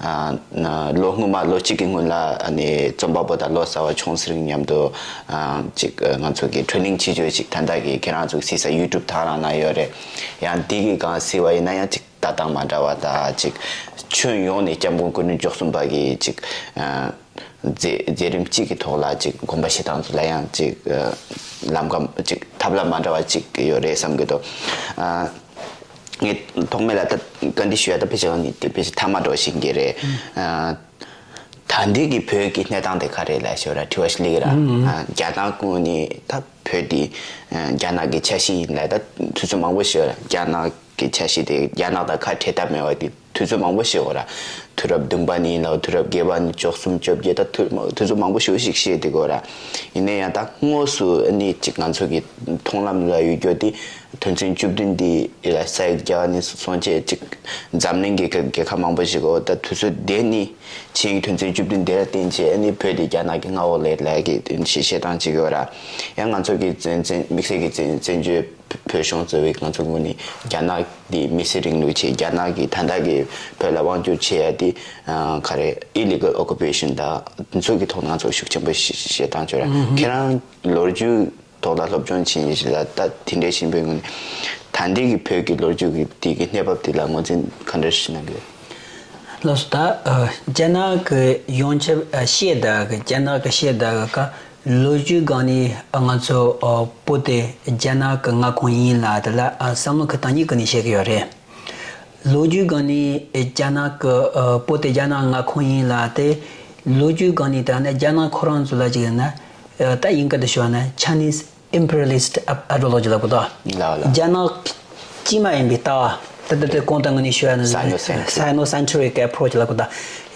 ཨ་ན་ལོ་སྔོན་མ་ལོ་གཅིག་གི་སྔོན་ལ་ཨ་ནི་རྩོམ་པ་པོ་དང་ལོ་གསར་པ་ཆུང་ཟིག་མཉམ་དུ་ཨ་ཅིག་ཨ་ང་ཚོ་གི་དྲི་བ་དྲིས་ལན་བྱེད་རྒྱུ་ཞིག་ད་ལྟ་གི་ཁྱེད་རང་ཚོ་གཟིགས་ས་ཡུ་ཊུབ་དེ་ནང་ན་ཡོད་རེད། ཡང་འདི་གི་སྒང་གཟིགས་པ་ཡིན་ན་ཡང་ཅིག་ལྟ་སྟངས་མ་འདྲ་བ་དང་ཅིག་ཁྱོན་ཡོངས་ནས་སྐྱབས་མགོན་སྐུ་ཕྲེང་བཅུ་གསུམ་པ་གི་ཅིག་ཨ་མཛད་མཛད་རིམ་གཅིག་གི་ཐོག་ལ་ཅིག་དགོངས་པ་བཞེས་སྟངས་ཚོ་ལ་ཡང་ཅིག་ཨ་ལམ་ཁ་ཅིག་ཐབས་ལམ་མ་འདྲ་བ་ཅིག་ཡོད་རེད་བསམ་གི་འདུག་ཨ། ངས་ཐོག་མེད་ལ་ད་བཀའ་འདྲི་ཞུ་ཡ་ད་ཕལ་ཆེར་ནི་དེ་ཕལ་ཆེར་མཐའ་མ་འགྲོ་བཞིན་གྱི་རེད། ཨ་ད་ལྟའི་གི་བོད་ཀྱི་གནས་སྟངས་དེ་ག་རེད་ལབ་ཞོར་དྲི་བ་ཞིག་སླེབས་ཀྱི་ར། ཨ་རྒྱ་ནག་ཀུན་ནི་ད་བོད་དེ་ཨ་རྒྱ་ནག་གི་ཆ་ཤས་ཡིན་ལབ། ད་དུས་ཚོད་མང་པོ་ཞིག་རྒྱ་ནག་གི་ཆ་ཤས་དེ་རྒྱ་ནག་དང་ཁ་བྲལ་ཐབས་མེད་པ་དེ་དུས་ཚོད་མང་པོ་ཞིག་འགོར་ར། དུས་རབས་བདུན་པ་ནས་ལ་དུས་རབས་བརྒྱད་པ་ནས་བཅུ་གསུམ་བཅོ་བརྒྱད་ད་དུས་དུས་ཚོད་མང་པོ་ཞིག་ཞིག་ཤེས་དེ་འགོར་ར། ཡིན་ན་ཡང་ད་དངོས་སུ་ཨ་ནི་ཅིག་ང་ཚོ་གི་མཐོང་ལམ་ལ་ཡོད་རྒྱུ་དེ། དོན་ཚན་བཅུ་བདུན་འདི་ལ་ས་ཡིག་རྒྱ་གར་ནས་སོང་བྱས་ཅིག་འཛམ་གླིང་གི་རྒྱལ་ཁབ་མང་པོ་ཞིག་གོ་ད་དུས་ཚོད་དེ་ནི་ཆིངས་ཡིག་དོན་ཚན་བཅུ་བདུན་དེ་ལ་བརྟེན་བྱས་ཨ་ནི་བོད་དེ་རྒྱ་ནག་གི་མངའ་འོག་ལ་ཡོད་ལབ་ཀྱི་དོན་ཞིག་བཤད་སྟངས་ཅིག་ཡོད་ར། ཡང་ང་ཚོ་གི་བཙན་བཙན་དམིགས་བསལ་གྱི་བཙན་བཙན་བྱོལ་བོད་གཞུང་གཙོས་པའི་ང་ཚོ་ངོས་ནས་རྒྱ་ནག་དེ་མི་སེར་རིང་ལུགས་བྱས་རྒྱ་ནག་གི་ད་ལྟ་གི་བོད་ལ་དབང་བསྒྱུར་བྱེད་ཡ་དེ་ག་རེ་illegal occupation ད་དེ་ཚོ་གི་ཐོག་ང་ཚོ་ཤུགས་ཆེན་པོ་བཤད་སྟངས་ཅིག་ཡོད་ར། ཁྱེད་རང་ལོ་རྒྱུས། ཐོག་ལ་སློབ་སྦྱོང་བྱེད་ཡིན་ཞེས་ལ་ད་དེ་འདྲའི་ཞིང་པའི་ངོས་ནས་ད་ལྟའི་གི་བོད་ཀྱི་ལོ་རྒྱུས་ཀྱི་དེ་གི་གནས་བབ་དེ་ལ་ངོས་འཛིན་ག་འདྲ་ཞིག་གནང་གི་ཡོད། ལགས་སོ། ད་རྒྱ་ནག་གི་ཡོངས་ཁྱབ་ཤེས་ད་གི་རྒྱ་ནག་གི་ཤེས་ད་གི་ཀ་ལོ་རྒྱུས་སྒང་ནས་ང་ཚོ་བོད་དེ་རྒྱ་ནག་གི་མངའ་ཁོངས་ཡིན་ལ་དེ་ལ་བསམ་བློ་འཁོར་སྟངས་གཉིས་ཀྱི་ནས་བཤད་གི་ཡོད་རེད། ལོ་རྒྱུས་སྒང་ནས་རྒྱ་ནག་གི་བོད་དེ་རྒྱ་ནག་མངའ་ཁོངས་ཡིན་ལ་དེ། ལོ་རྒྱུས་སྒང་ནས་ད་ནི་རྒྱ་ནག་ཁོ་རང་ཚོ་ལ་ཅིག་ཡིན་ན། ད་དབྱིན་སྐད་དུ་ཞུ་བ་ན་Chinese imperialist ideology ལབ་གོ་ད། ལགས་ལགས། རྒྱ་ནག་དཀྱུས་མ་ཡིན་པའི་ལྟ་བ། ད་ད་ད་གོང་དུ་ངོས་ནས་ཞུ་བ་ན་Sinocentric Sinocentric approach ལབ་གོ་ད།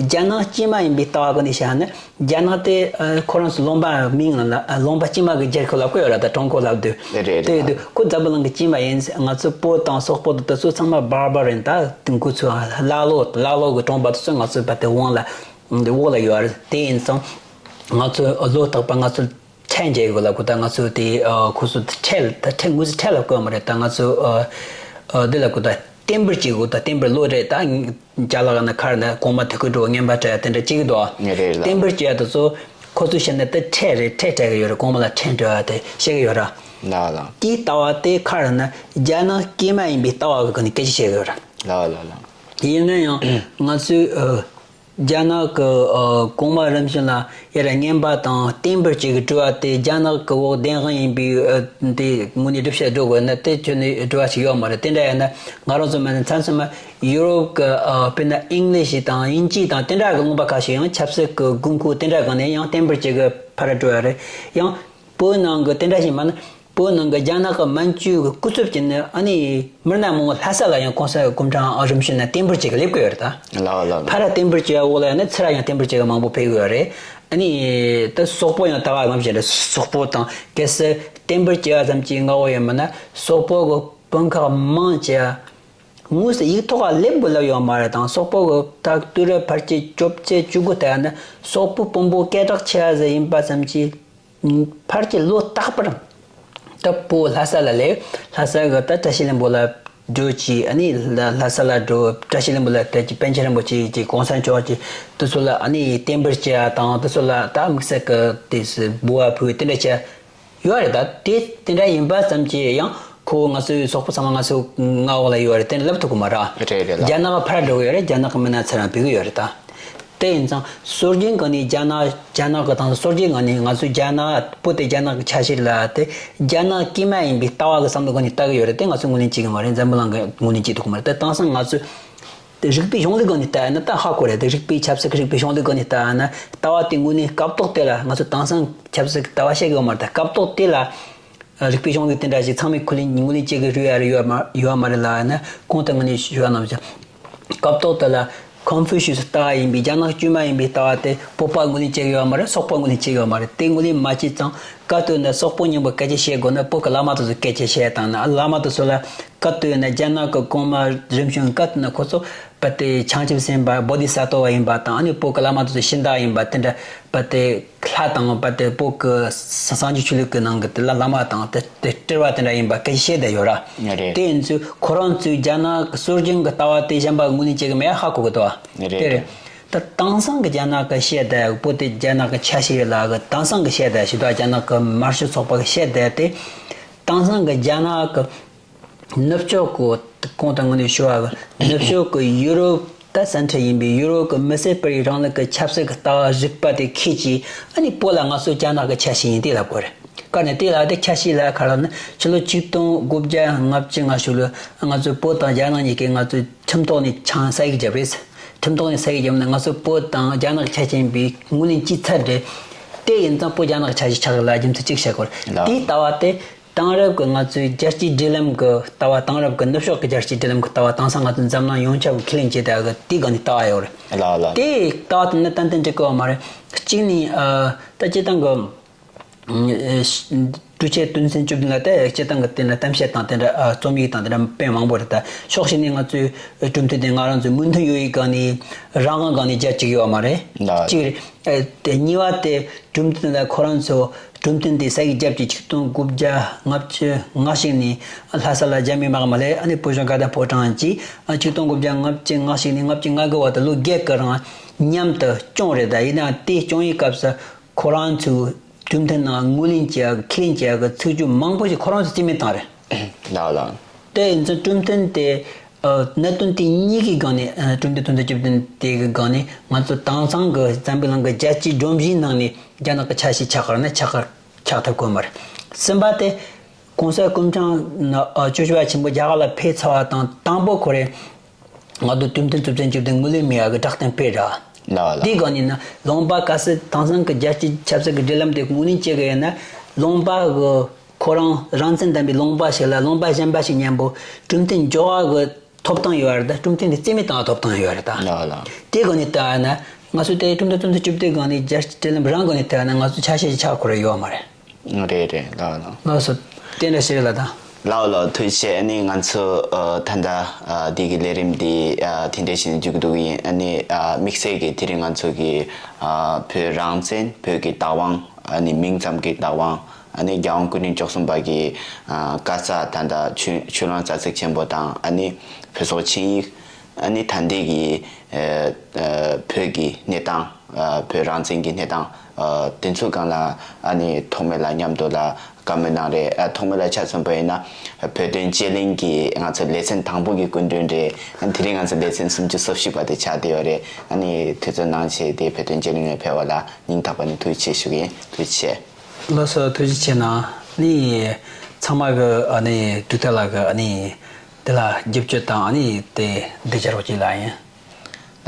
རྒྱ་ནག་དཀྱུས་མ་ཡིན་པའི་ལྟ་བ་སྒང་ནས་བཤད་ན། རྒྱ་ནག་དེ་ཨ་ཁོ་རང་ཚོ་ལུང་པ་མིང་ལ་ཨ་ལུང་པ་དཀྱུས་མ་གི་རྒྱལ་ཁབ་ལབ་ཀྱི་ཡོད་ར། ད་ཀྲུང་གོ་ལབ་དུས། རེད་རེད། དེ་ཡོད་དུས་ཁོ་འཛམ་བུ་གླིང་གི་དཀྱུས་མ་ཡིན། ང་ཚོ་བོད་དང་སོག་པོ་དང་དེ་ཚོ་ཚང་མ་barbarian ད་དེ་འགོ་ཚུགས་ལྷ་ལོ་ལྷ་ལོ་གི་གྲོང་པ་དེ་ཚོ་ང་ཚོ་བལ་དེ་དབང་ལ་འདི་འོག་ལ་ཡོད་རེད། དེ་ཡིན་ཙང་ང་ཚོ་ལོ་རྟག་པར་ང་ཚོ་ཁྲལ་འཇལ་དགོས་ལབ་གོ་ད། ང་ཚོ་དེ་ཨ་ཁོ་ཚོ་ཁྲལ་ད་ཁྲལ་དངུལ་ཁྲལ་ལབ་དགོས་མ་རེད། ད་ང་ཚོ་ཨ་ཨ་འདི་ལབ་གོ་ད། བརྟན་པོར་བྱེད་དགོས་ད། བརྟན་པོར་ལོ་རེ་ད་ཅ་ལག་ན་ཁར་ན་གོང་མ་དུ་ཁུ་འགྲོ་རྔན་པ་སྤྲད་དེ་འདྲ་བྱེད་ཀྱི་འདུག་ངས་རེད་ལ། བརྟན་པོར་བྱེད་ཡ་དེ་ཚོ་ཁོ་ཚོས་བཤད་ན་ད་ཁྲལ་རེད། ཁྲལ་སྤྲད་ཀྱི་ཡོད་རེད། གོང་མ་ལ་ཁྲལ་སྤྲད་ཡ་དེ་བཤད་ཀྱི་ཡོད་ར། ལགས་ལགས། དེའི་ལྟ་བ་དེ་ཁར་ན་རྒྱ་ནག་དཀྱུས་མ་ཡིན་པའི་ལྟ་བ་གི་སྒང་ནས་སྐད་ཆ་བཤད་ཀྱི་ཡོད་ར། ལགས་ལགས་ལགས། ཡིན་ན་ཡང་ང་ཚོས་ཨ། རྒྱ་ནག་གི་ཨ་གོང་མ་རིམ་བྱོན་ལ་ཡར་རྔན་པ་དང་བརྟན་པོར་བྱེད་ཀྱི་དྲི་བ་དེ་རྒྱ་ནག་གི་འོག་བདེན་དཔང་ཡིན་པའི་ཨ་དེ་དངོས་གནས་སྒྲུབ་བྱེད་འགྲོ་དགོས་ན་དེ་ཁྱོན་ནས་དྲི་བ་ཞིག་ཡོད་མ་རེད། དེ་འདྲ་ཡིན་ན་ང་རང་ཚོ་མ་ནི་མཚམས་མཚམས་ཡུ་རོབ་ཀྱི་ཨ་དཔེར་ན་ཨིང་ལིཤ་དང་དབྱིན་ཇི་དང་དེ་འདྲ་གི་ལུང་པ་ཁག་ཞིག་ཡང་ཆབ་སྲིད་ཀྱི་དགོས་མཁོ་དེ་འདྲ་གང་ནས་ཡང་བརྟན་པོར་བྱེད་ཀྱི་ཕར་འགྲོ་ཡ་རེད། ཡང་བོད་ནང་གི་དེ་འདྲ་ཞིག་མ་ནི། བོད་ནང་གི་རྒྱ་ནག་གི་མན་ཇུ་གི་སྐུ་ཚབ་ཀྱི་ནི་ཨ་ནི་མི་སྣ་མང་པོ་ལྷ་ས་ལ་ཡང་གོང་ས་སྐུ་ཕྲེང་རིམ་བྱོན་ན་བརྟན་པོར་བྱེད་ཀྱི་སླེབས་ཀྱི་ཡོད་རེད་ད། ལགས་ལགས། ཕར་བརྟན་པོར་བྱེད་ཡ་འོག་ལ་ཡང་ན་ཚུར་ཡང་བརྟན་པོར་བྱེད་ཀྱི་མང་པོ་ཕེབས་ཀྱི་ཡོད་རེད། ཨ་ནི་ད་སོག་པོ་ཡང་ལྟ་བ་ནང་བཞིན་རེད། སོག་པོ་དང་གལ་སྲིད་བརྟན་པོར་བྱེད་ཡ་ཙམ་གྱི་མངའ་འོག་ཡོད་མིན་ན་སོག་པོ་གི་དཔོན་ཁག་མང་ཆེ་དངོས་སུ་ཡིག་ཐོག་ལ་སླེབས་དགོས་ལབ་ཡོད་མ་རེད། དང་སོག་པོ་གི་ད་དུས་རབས་ཕལ་ཆེར་བཅོ་བརྒྱད་བཅུ་དགུ་ལྟ་ཡ་ན་སོག་པོ་དཔོན་པོ་སྐད་གྲགས་ཆེ་བ་ཟིག་ཡིན་པ་ཙམ་གྱིས། ཕལ་ཆེར་ལོ་རྟག་པར་ད་བོད་ལྷ་ས་ལ་སླེབས། ལྷ་ས་གི་ད་བཀྲ་ཤིས་ལྷུན་པོ་ལ་འགྲོ་ཅིག་ཨ་ནི་ལྷ་ལྷ་ས་ལ་འགྲོ། བཀྲ་ཤིས་ལྷུན་པོ་ལ་ད་ཅིག་པཎ་ཆེན་རིན་པོ་ཆེ་ཅིག་གོང་ས་མཆོག་ཅིག་དེ་ཚོ་ལ་ཨ་ནི་བརྟན་པོར་བྱེད་ཡ་དང་དེ་ཚོ་ལ་ད་དམིགས་བསལ་གི་དེ་སུ་འབུལ་བ་ཕུལ་དེ་འདྲ་བྱས་ཡོད་རེད། ད་དེ་དེ་འདྲ་ཡིན་པ་ཙམ་གྱིས་ཡང་ཁོ་ང་ཚོའི་སོག་པོ་ཚང་མ་ང་ཚོ་མངའ་འོག་ལ་ཡོད་རེད་དེ་ལབ་ཐུབ་གི་མ་རེད། རེད་རེད་ལགས། རྒྱ་ནག་ཕར་འགྲོ་གི་ཡོད་རེད། རྒྱ་ནག་གི་མི་སྣ་ཚུར་རང་ཕེབས་གི་ཡོད་རེད་ད། དེ་ཡིན་ཙང་སྲོལ་རྒྱུན་སྒང་ནས་རྒྱ་ནག་རྒྱ་ནག་གི་དང་སྲོལ་རྒྱུན་སྒང་ནས་ང་ཚོའི་རྒྱ་ནག་བོད་དེ་རྒྱ་ནག་གི་ཆ་ཤས་ལ་དེ་རྒྱ་ནག་དཀྱུས་མ་ཡིན་པའི་ལྟ་བ་གི་བསམ་བློ་སྒང་ནས་ལྟ་གི་ཡོད་རེད། དེ་ང་ཚོས་ངོས་ལེན་བྱེད་གི་མ་རེད། འཛམ་བུ་གླིང་གི་ངོས་ལེན་བྱེད་ཐུབ་གི་མ་རེད། དེ་དེང་སང་ང་ཚོས་དེ་རིག་པའི་གཞུང་ལུགས་སྒང་ནས་ལྟ་ཡ་ན་ད་ཧ་གོ་རེད། དེ་རིག་པའི་ཆབ་སྲིད་ཀྱི་རིག་པའི་གཞུང་ལུགས་སྒང་ནས་ལྟ་ཡ་ན་ལྟ་བ་དེ་ངོས་ལེན་སྐབས་ཐོག་དེ་ལ་ང་ཚོ་དེང་སང་ཆབ་སྲིད་ཀྱི་ལྟ་བ་བཤད་གི་ཡོད་མ་རེད། ད་སྐབས་ཐོག་དེ་ལ། རིག་པའི་གཞུང་ལུགས་དེ་འདྲ་ཞིག་ཚང་མས་ཁས་ལེན་ངོས་ལེན་བྱེད་ཀྱི་རེད་ཡ་རེད་ཡོད་མ་ཡོད་མ་རེད་ལབ་ན་གོང་དུ་ངོས་ནས་ཞུས་པ་ནང་བཞིན། སྐབས་ཐོག་དེ་ལ་ཀོན་ཧྥུ་ཤུས་ལྟ་བ་ཡིན་པའི་རྒྱ་ནག་དཀྱུས་མ་ཡིན་པའི་ལྟ་བ་དེ་བོད་པ་ངོས་ལེན་བྱེད་ཀྱི་ཡོད་མ་རེད། སོག་པོ་ངོས་ལེན་བྱེད་ཀྱི་ཡོད་མ་རེད། དེ་ངོས་ལེན་མ་བྱས་ཙང་སྐབས་དེ་ན་སོག་པོ་མཉམ་པོ་སྐད་ཆ་བཤད་དགོས་ན་བོད་ཀྱི་བླ་མ་དེ་ཚོ་སྐད་ཆ་བཤད་བཏང་ན་བླ་མ་དེ་ཚོ་ལ་སྐབས་དེ་ན་རྒྱ་ནག་གི་གོང་མ་རིམ་བྱོན་སྐབས་དེ་ན་ཁོ་ཚོ་བོད་དེ་བྱང་ཆུབ་སེམས་དཔའ་བོ་དྷི་ས་ཏྭ་བ་ཡིན་པ་དང་ཨ་ནི་བོད་ཀྱི་བླ་མ་དེ་ཚོ་ཤིང་རྟ་ཡིན་པ་དེ་འདྲ་བོད་དེ། ལྷ་དང་བ་དེ་བོད་ཀྱི་སངས་རྒྱས་ཆོས་ལུགས་ཀྱི་ནང་གི་དེ་ལ་བླ་མ་དང་དེ་དེ་སྤྲུལ་བ་དེ་འདྲ་ཡིན་པ་སྐད་ཆ་བཤད་བསྡད་ཡོད་ར། རེད། དེ་ཡིན་ཚུལ་ཁོ་རང་ཚོའི་རྒྱ་ནག་གི་སྲོལ་རྒྱུན་གྱི་ལྟ་བ་དེ་གཞན་པ་ངོས་ལེན་བྱེད་ཀྱི་མེད་ཧ་གོ་གི་འདུག་རེད། དེ་རེད། ད་དེང་སང་གི་རྒྱ་ནག་གི་བཤད་བསྡད་བོད་དེ་རྒྱ་ནག་གི་ཆ་ཤས་ལ་གི་དེང་སང་གི་བཤད་བསྡད་ཞུ་དག་རྒྱ་ནག་གི་དམར་ཤོག་ཚོགས་པ་གི་བཤད་བསྡད་དེ། དེང་སང་གི་རྒྱ་ནག་གི་ནུབ་ཕྱོགས་ཀྱི་གོང་དུ་ངོས་ནས་ཞུ་བ་གི་ནུབ་ཕྱོགས་ཀྱི་ཡུ་རོབ་ད་སེན་ཊར་ཡིན་པའི་ཡུ་རོབ་ཀྱི་མི་སེར་སྤེལ་རེས་རིང་ལུགས་ཀྱི་ཆབ་སྲིད་ཀྱི་ལྟ་བ་རིག་པ་དེ་ཁྱེད་ཀྱིས་ཨ་ནི་བོད་ལ་ང་ཚོ་རྒྱ་ནག་གི་ཆ་ཤས་ཡིན་དེ་ལབ་དགོས་རེད། བཀར་ནས་དེ་ལ་དེ་ཆ་ཤས་ལ་ག་རེ་ལབ་ན་ཕྱི་ལོ་ཆིག་སྟོང་དགུ་བརྒྱ་ལྔ་བཅུ་ང་དྲུག་ལོ་ང་ཚོ་བོད་དང་རྒྱ་ནག་གཉིས་ཀས་ང་ཚོ་ཁྲིམས་ཐོག་ནས་ཆང་ས་ཡིག་བརྒྱབ་རེད། ཁྲིམས་ཐོག་ནས་ས་ཡིག་བརྒྱབ་ན་ང་ཚོ་བོད་དང་རྒྱ་ནག་གི་ཆ་ཤས་ཡིན་པའི་ངོས་ལེན་བྱས་ཚར་རེད། དེ་ཡིན་ཙང་བོད་རྒྱ་ནག་གི་ཆ་ཤས་ཆགས་ལ་རྒྱུ་མཚན་གཅིག་བཤད་དགོས་རེད། དེའི་ལྟ་བ་དེ། དེང་རབས་ཀྱི་ང་ཚོའི་རྒྱལ་སྤྱིའི་སྒྲིག་ལམ་གྱི་ལྟ་བ། དེང་རབས་ཀྱི་ནུབ་ཕྱོགས་ཀྱི་རྒྱལ་སྤྱིའི་སྒྲིག་ལམ་གྱི་ལྟ་བ་དེང་སང་ང་ཚོ་འཛམ་གླིང་ཡོངས་ཁྱབ་ཀྱིས་ཁས་ལེན་བྱས་བསྡད་ཡོད་རེད། ལགས་ལགས། དེའི་ལྟ་བ་དེ་ནི་ཏན་ཏན་འགྲིག་གི་ཡོད་མ་རེད། གཅིག་ནི་ཨ་ད་སྤྱིར་བཏང་གི་ཨ་གྲོས་ཆོད་དོན་ཚན་བཅུ་བདུན་ལ་ད་སྤྱིར་བཏང་གི་དེ་ལ་གཏམ་བཤད་དང་དེ་འདྲ་ཨ་རྩོམ་ཡིག་དང་དེ་འདྲ་དཔེ་མང་པོ་རེད། ད་ཕྱོགས་གཅིག་ནས་ང་ཚོའི་གྲོས་མཐུན་དེ་ང་རང་ཚོའི་མོས་མཐུན་ཡོད་ཡིག་སྒང་ནས་རང་དབང་སྒང་ནས་རྒྱ་བསྐྱེད་ཀྱི་ཡོད་མ་རེད། ལགས། གཅིག་རེད། ཨ་དེ་གཉིས་པ་དེ། གྲོས་མཐུན་ལ་ཁོ་རང་ཚོ་གྲོས་མཐུན་དེ་ས་ཡིག་བརྒྱབ་ཀྱི་ཆིག་སྟོང་དགུ་བརྒྱ་ལྔ་བཅུ་ང་གཅིག་ནས་ལྷ་ས་ལ་རྒྱ་མི་དམག་མི་སླེབས། ཨ་ནི་བོད་གཞུང་དགའ་ལྡན་ཕོ་བྲང་གིས་ཨ་ཆིག་སྟོང་དགུ་བརྒྱ་ལྔ་བཅུ་ང་གཅིག་ནས་ལྔ་བཅུ་ང་དགུ་བར་དུ་ལོ་བརྒྱད་ཀྱི་རིང་མཉམ་དུ་སྐྱོང་རེད། ད་ཡིན་ནའང་དེའི་སྐྱོང་བའི་སྐབས་སུ་ཁོ་རང་ཚོའི་གྲོས་མཐུན་ནང་ངོས་ལེན་བྱེད་ཡག་ཁས་ལེན་བྱེད་ཡག་གི་ཚིག་སྦྱོར་མང་པོ་ཞིག་ཁོ་རང་ཚོས་རྩིས་མེད་བཏང་རེད། ལགས་ལགས། དེ་ཡིན་ཙང་གྲོས་མཐུན་དེ་ཨ་གནད་དོན་དེ་གཉིས་ཀྱི་སྒང་ནས། ཨ་གྲོས་མཐུན་དོན་ཚན་བཅུ་བདུན་དེ་གི་སྒང་ནས་ང་ཚོ་དེང་སང་གི་འཛམ་བུ་གླིང་གི་རྒྱལ་སྤྱིའི་སྒྲོམ་གཞིའི་ནང་ནས་རྒྱ་ནག་གི་ཆ་ཤས་ཆགས་ཀྱི་རེད་ན་ཆགས་ཀྱི་ཆགས་ཐུབ་ཀྱི་མ་རེད། གསུམ་པ་དེ་གོང་ས་སྐུ་ཕྲེང་ན་ཨ་བཅུ་བཞི་པ་ཆེན་པོ་རྒྱ་གར་ལ་ཕེབས་ཚར་བ་དང་དང་པོ་ཁོ་རེ་ང་ཚོ་གྲོས་མཐུན་དོན་ཚན་བཅུ་བདུན་ངོས་ལེན་མེད་ཡག་གི་བསྒྲགས་གཏམ་སྤེལ་ར། ལགས་ལགས། དེའི་སྒང་ནས་ན་ལུང་པ་གལ་སྲིད་དེང་སང་གི་རྒྱལ་སྤྱིའི་ཆབ་སྲིད་ཀྱི་སྒྲིག་ལམ་དེ་ངོས་ལེན་བྱེད་དགོས་ཡིན་ན། ལུང་པ་གི་ཁོ་རང་རང་བཙན་ལྡན་པའི་ལུང་པ་ཞིག་ལ་ལུང་པ་གཞན་པ་ཞིག་མཉམ་པོ་གྲུབ་མཐའ་འཇོག་པ་གི་ཐོབ་ཐང་ཡོད་རེད་ད། གྲུབ་མཐའ་འདི་རྩིས་མེད་བཏང་བའི་ཐོབ་ཐང་ཡོད་རེད་ད། ལགས་ལགས། དེའི་སྒང་ནས་བལྟས་ན་ང་ཚོ་དེ་གྲུབ་མཐའ་བཙན་བཟུང་བཅུ་བདུན་སྒང་ནས་རྒྱལ་སྤྱིའི་སྒྲིག་ལམ་རང་སྒང་ནས་བལྟས་ན་ང་ཚོ་ཆ་ཤས་ཤིག་ཆགས་དགོས་རེད་ཡོད་མ་རེད། རེད་རེད། ལགས་ལགས། ལགས་སོ། དེ་འདྲ་ཞིག་རེད་ལ་ད། ལགས་ལགས། ཐུགས་རྗེ་ཆེ། ཨ་ནི་ང་ཚོ་ཨ་ད་ལྟ་ཨ་འདི་གི་ལས་རིམ་འདི་ཨ་དེ་འདྲ་བྱས་ནས་མཇུག་བསྡུ་གི་ཡིན། ཨ་ནི་ཨ་དམིགས་བསལ་གྱི་དེ་རིང་ང་ཚོ་གི་ཨ་བོད་རང་བཙན། བོད་ཀྱི་བདག་དབང་། ཨ་ནི་མིང་ཙམ་གྱི་བདག་དབང་། ཨ་ནི་རྒྱལ་དབང་སྐུ་ཕྲེང་བཅུ་གསུམ་པ་གི་ཨ་བཀའ་སྩལ་ད་ལྟ་ཆོས་ཆོས་ལུང་རྩ་ཚིག་ཆེན་པོ་དང་། ཨ་ནི་བོད་སོག་ཆིངས་ཡིག། ཨ་ནི་ད་ལྟའི་གི་ཨ་ཨ་བོད་ཀྱི་གནས་སྟངས། ཨ་བོད་རང་བཙན་གྱི་གནས་སྟངས། ཨ་དེ་ཚོའི་སྒང་ལ་ཨ་ནི་ཐོགས་མེད་ལགས་མཉམ་དུ་ལ་བཀའ་མོལ་གནང་རེད། ཨ་ཐོགས་མེད་ལགས་ཆ་མཚོན་པ་ཡིན་ན་བོད་དོན་དཔྱད་གླེང་གི་ང་ཚོ་ལེ་ཚན་དང་པོ་གི་སྐུ་མགྲོན་རེད། ཨ་དེ་རིང་ང་ཚོ་ལེ་ཚན་སུམ་ཅུ་སོ་བཞི་པ་དེ་ཆགས་བསྡད་ཡོད་རེད། ཨ་ནི་དུས་ཚོད་གནང་བྱས་ཏེ་བོད་དོན་དཔྱད་གླེང་ལ་ཕེབས་པ་ལ་སྙིང་ཐག་པ་ནས་ཐུགས་རྗེ་ཆེ་ཞུ་གི་ཡིན། ཐུགས་རྗེ་ཆེ། ལགས་སོ། ཐུགས་རྗེ་ཆེ་གནང་། ནི་ཚང་མ་གི་ཨ་ནི་དུས་ཐོག་ལ་གི་ཨ་ནི་དེ་ལ་རྒྱབ་སྐྱོར་དང་ཨ་ནི་དེ་འདི་བྱ་རོགས་གྱིས་ལ་ཡིན།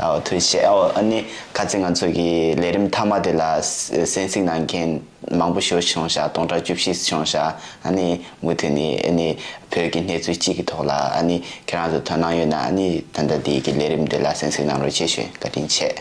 ཨོ་ཐུགས་རྗེ་ཆེ། ཨོ་ཨ་ནི་ཁ་སང་ང་ཚོ་གི་ལས་རིམ་མཐའ་མ་དེ་ལ་གསན་གཟིགས་གནང་མཁན་མང་པོ་ཞེ་པོ་བྱུང་ཤག་སྟོང་ཕྲག་བཅུ་བཞི་བྱུང་ཤག་ཨ་ནི་མུ་མཐུད་ནས་ཨ་ནི་བོད་ཀྱི་གནས་ཚུལ་སྤྱི་གི་ཐོག་ལ་ཨ་ནི་ཁྱེད་རང་ཚོ་དོ་སྣང་ཡོད་ན་ཨ་ནི་ད་ལྟ་འདི་གི་ལས་རིམ་དེ་ལ་གསན་གཟིགས་གནང་རོགས་བྱེད་ཞུ། བཀའ་དྲིན་ཆེ།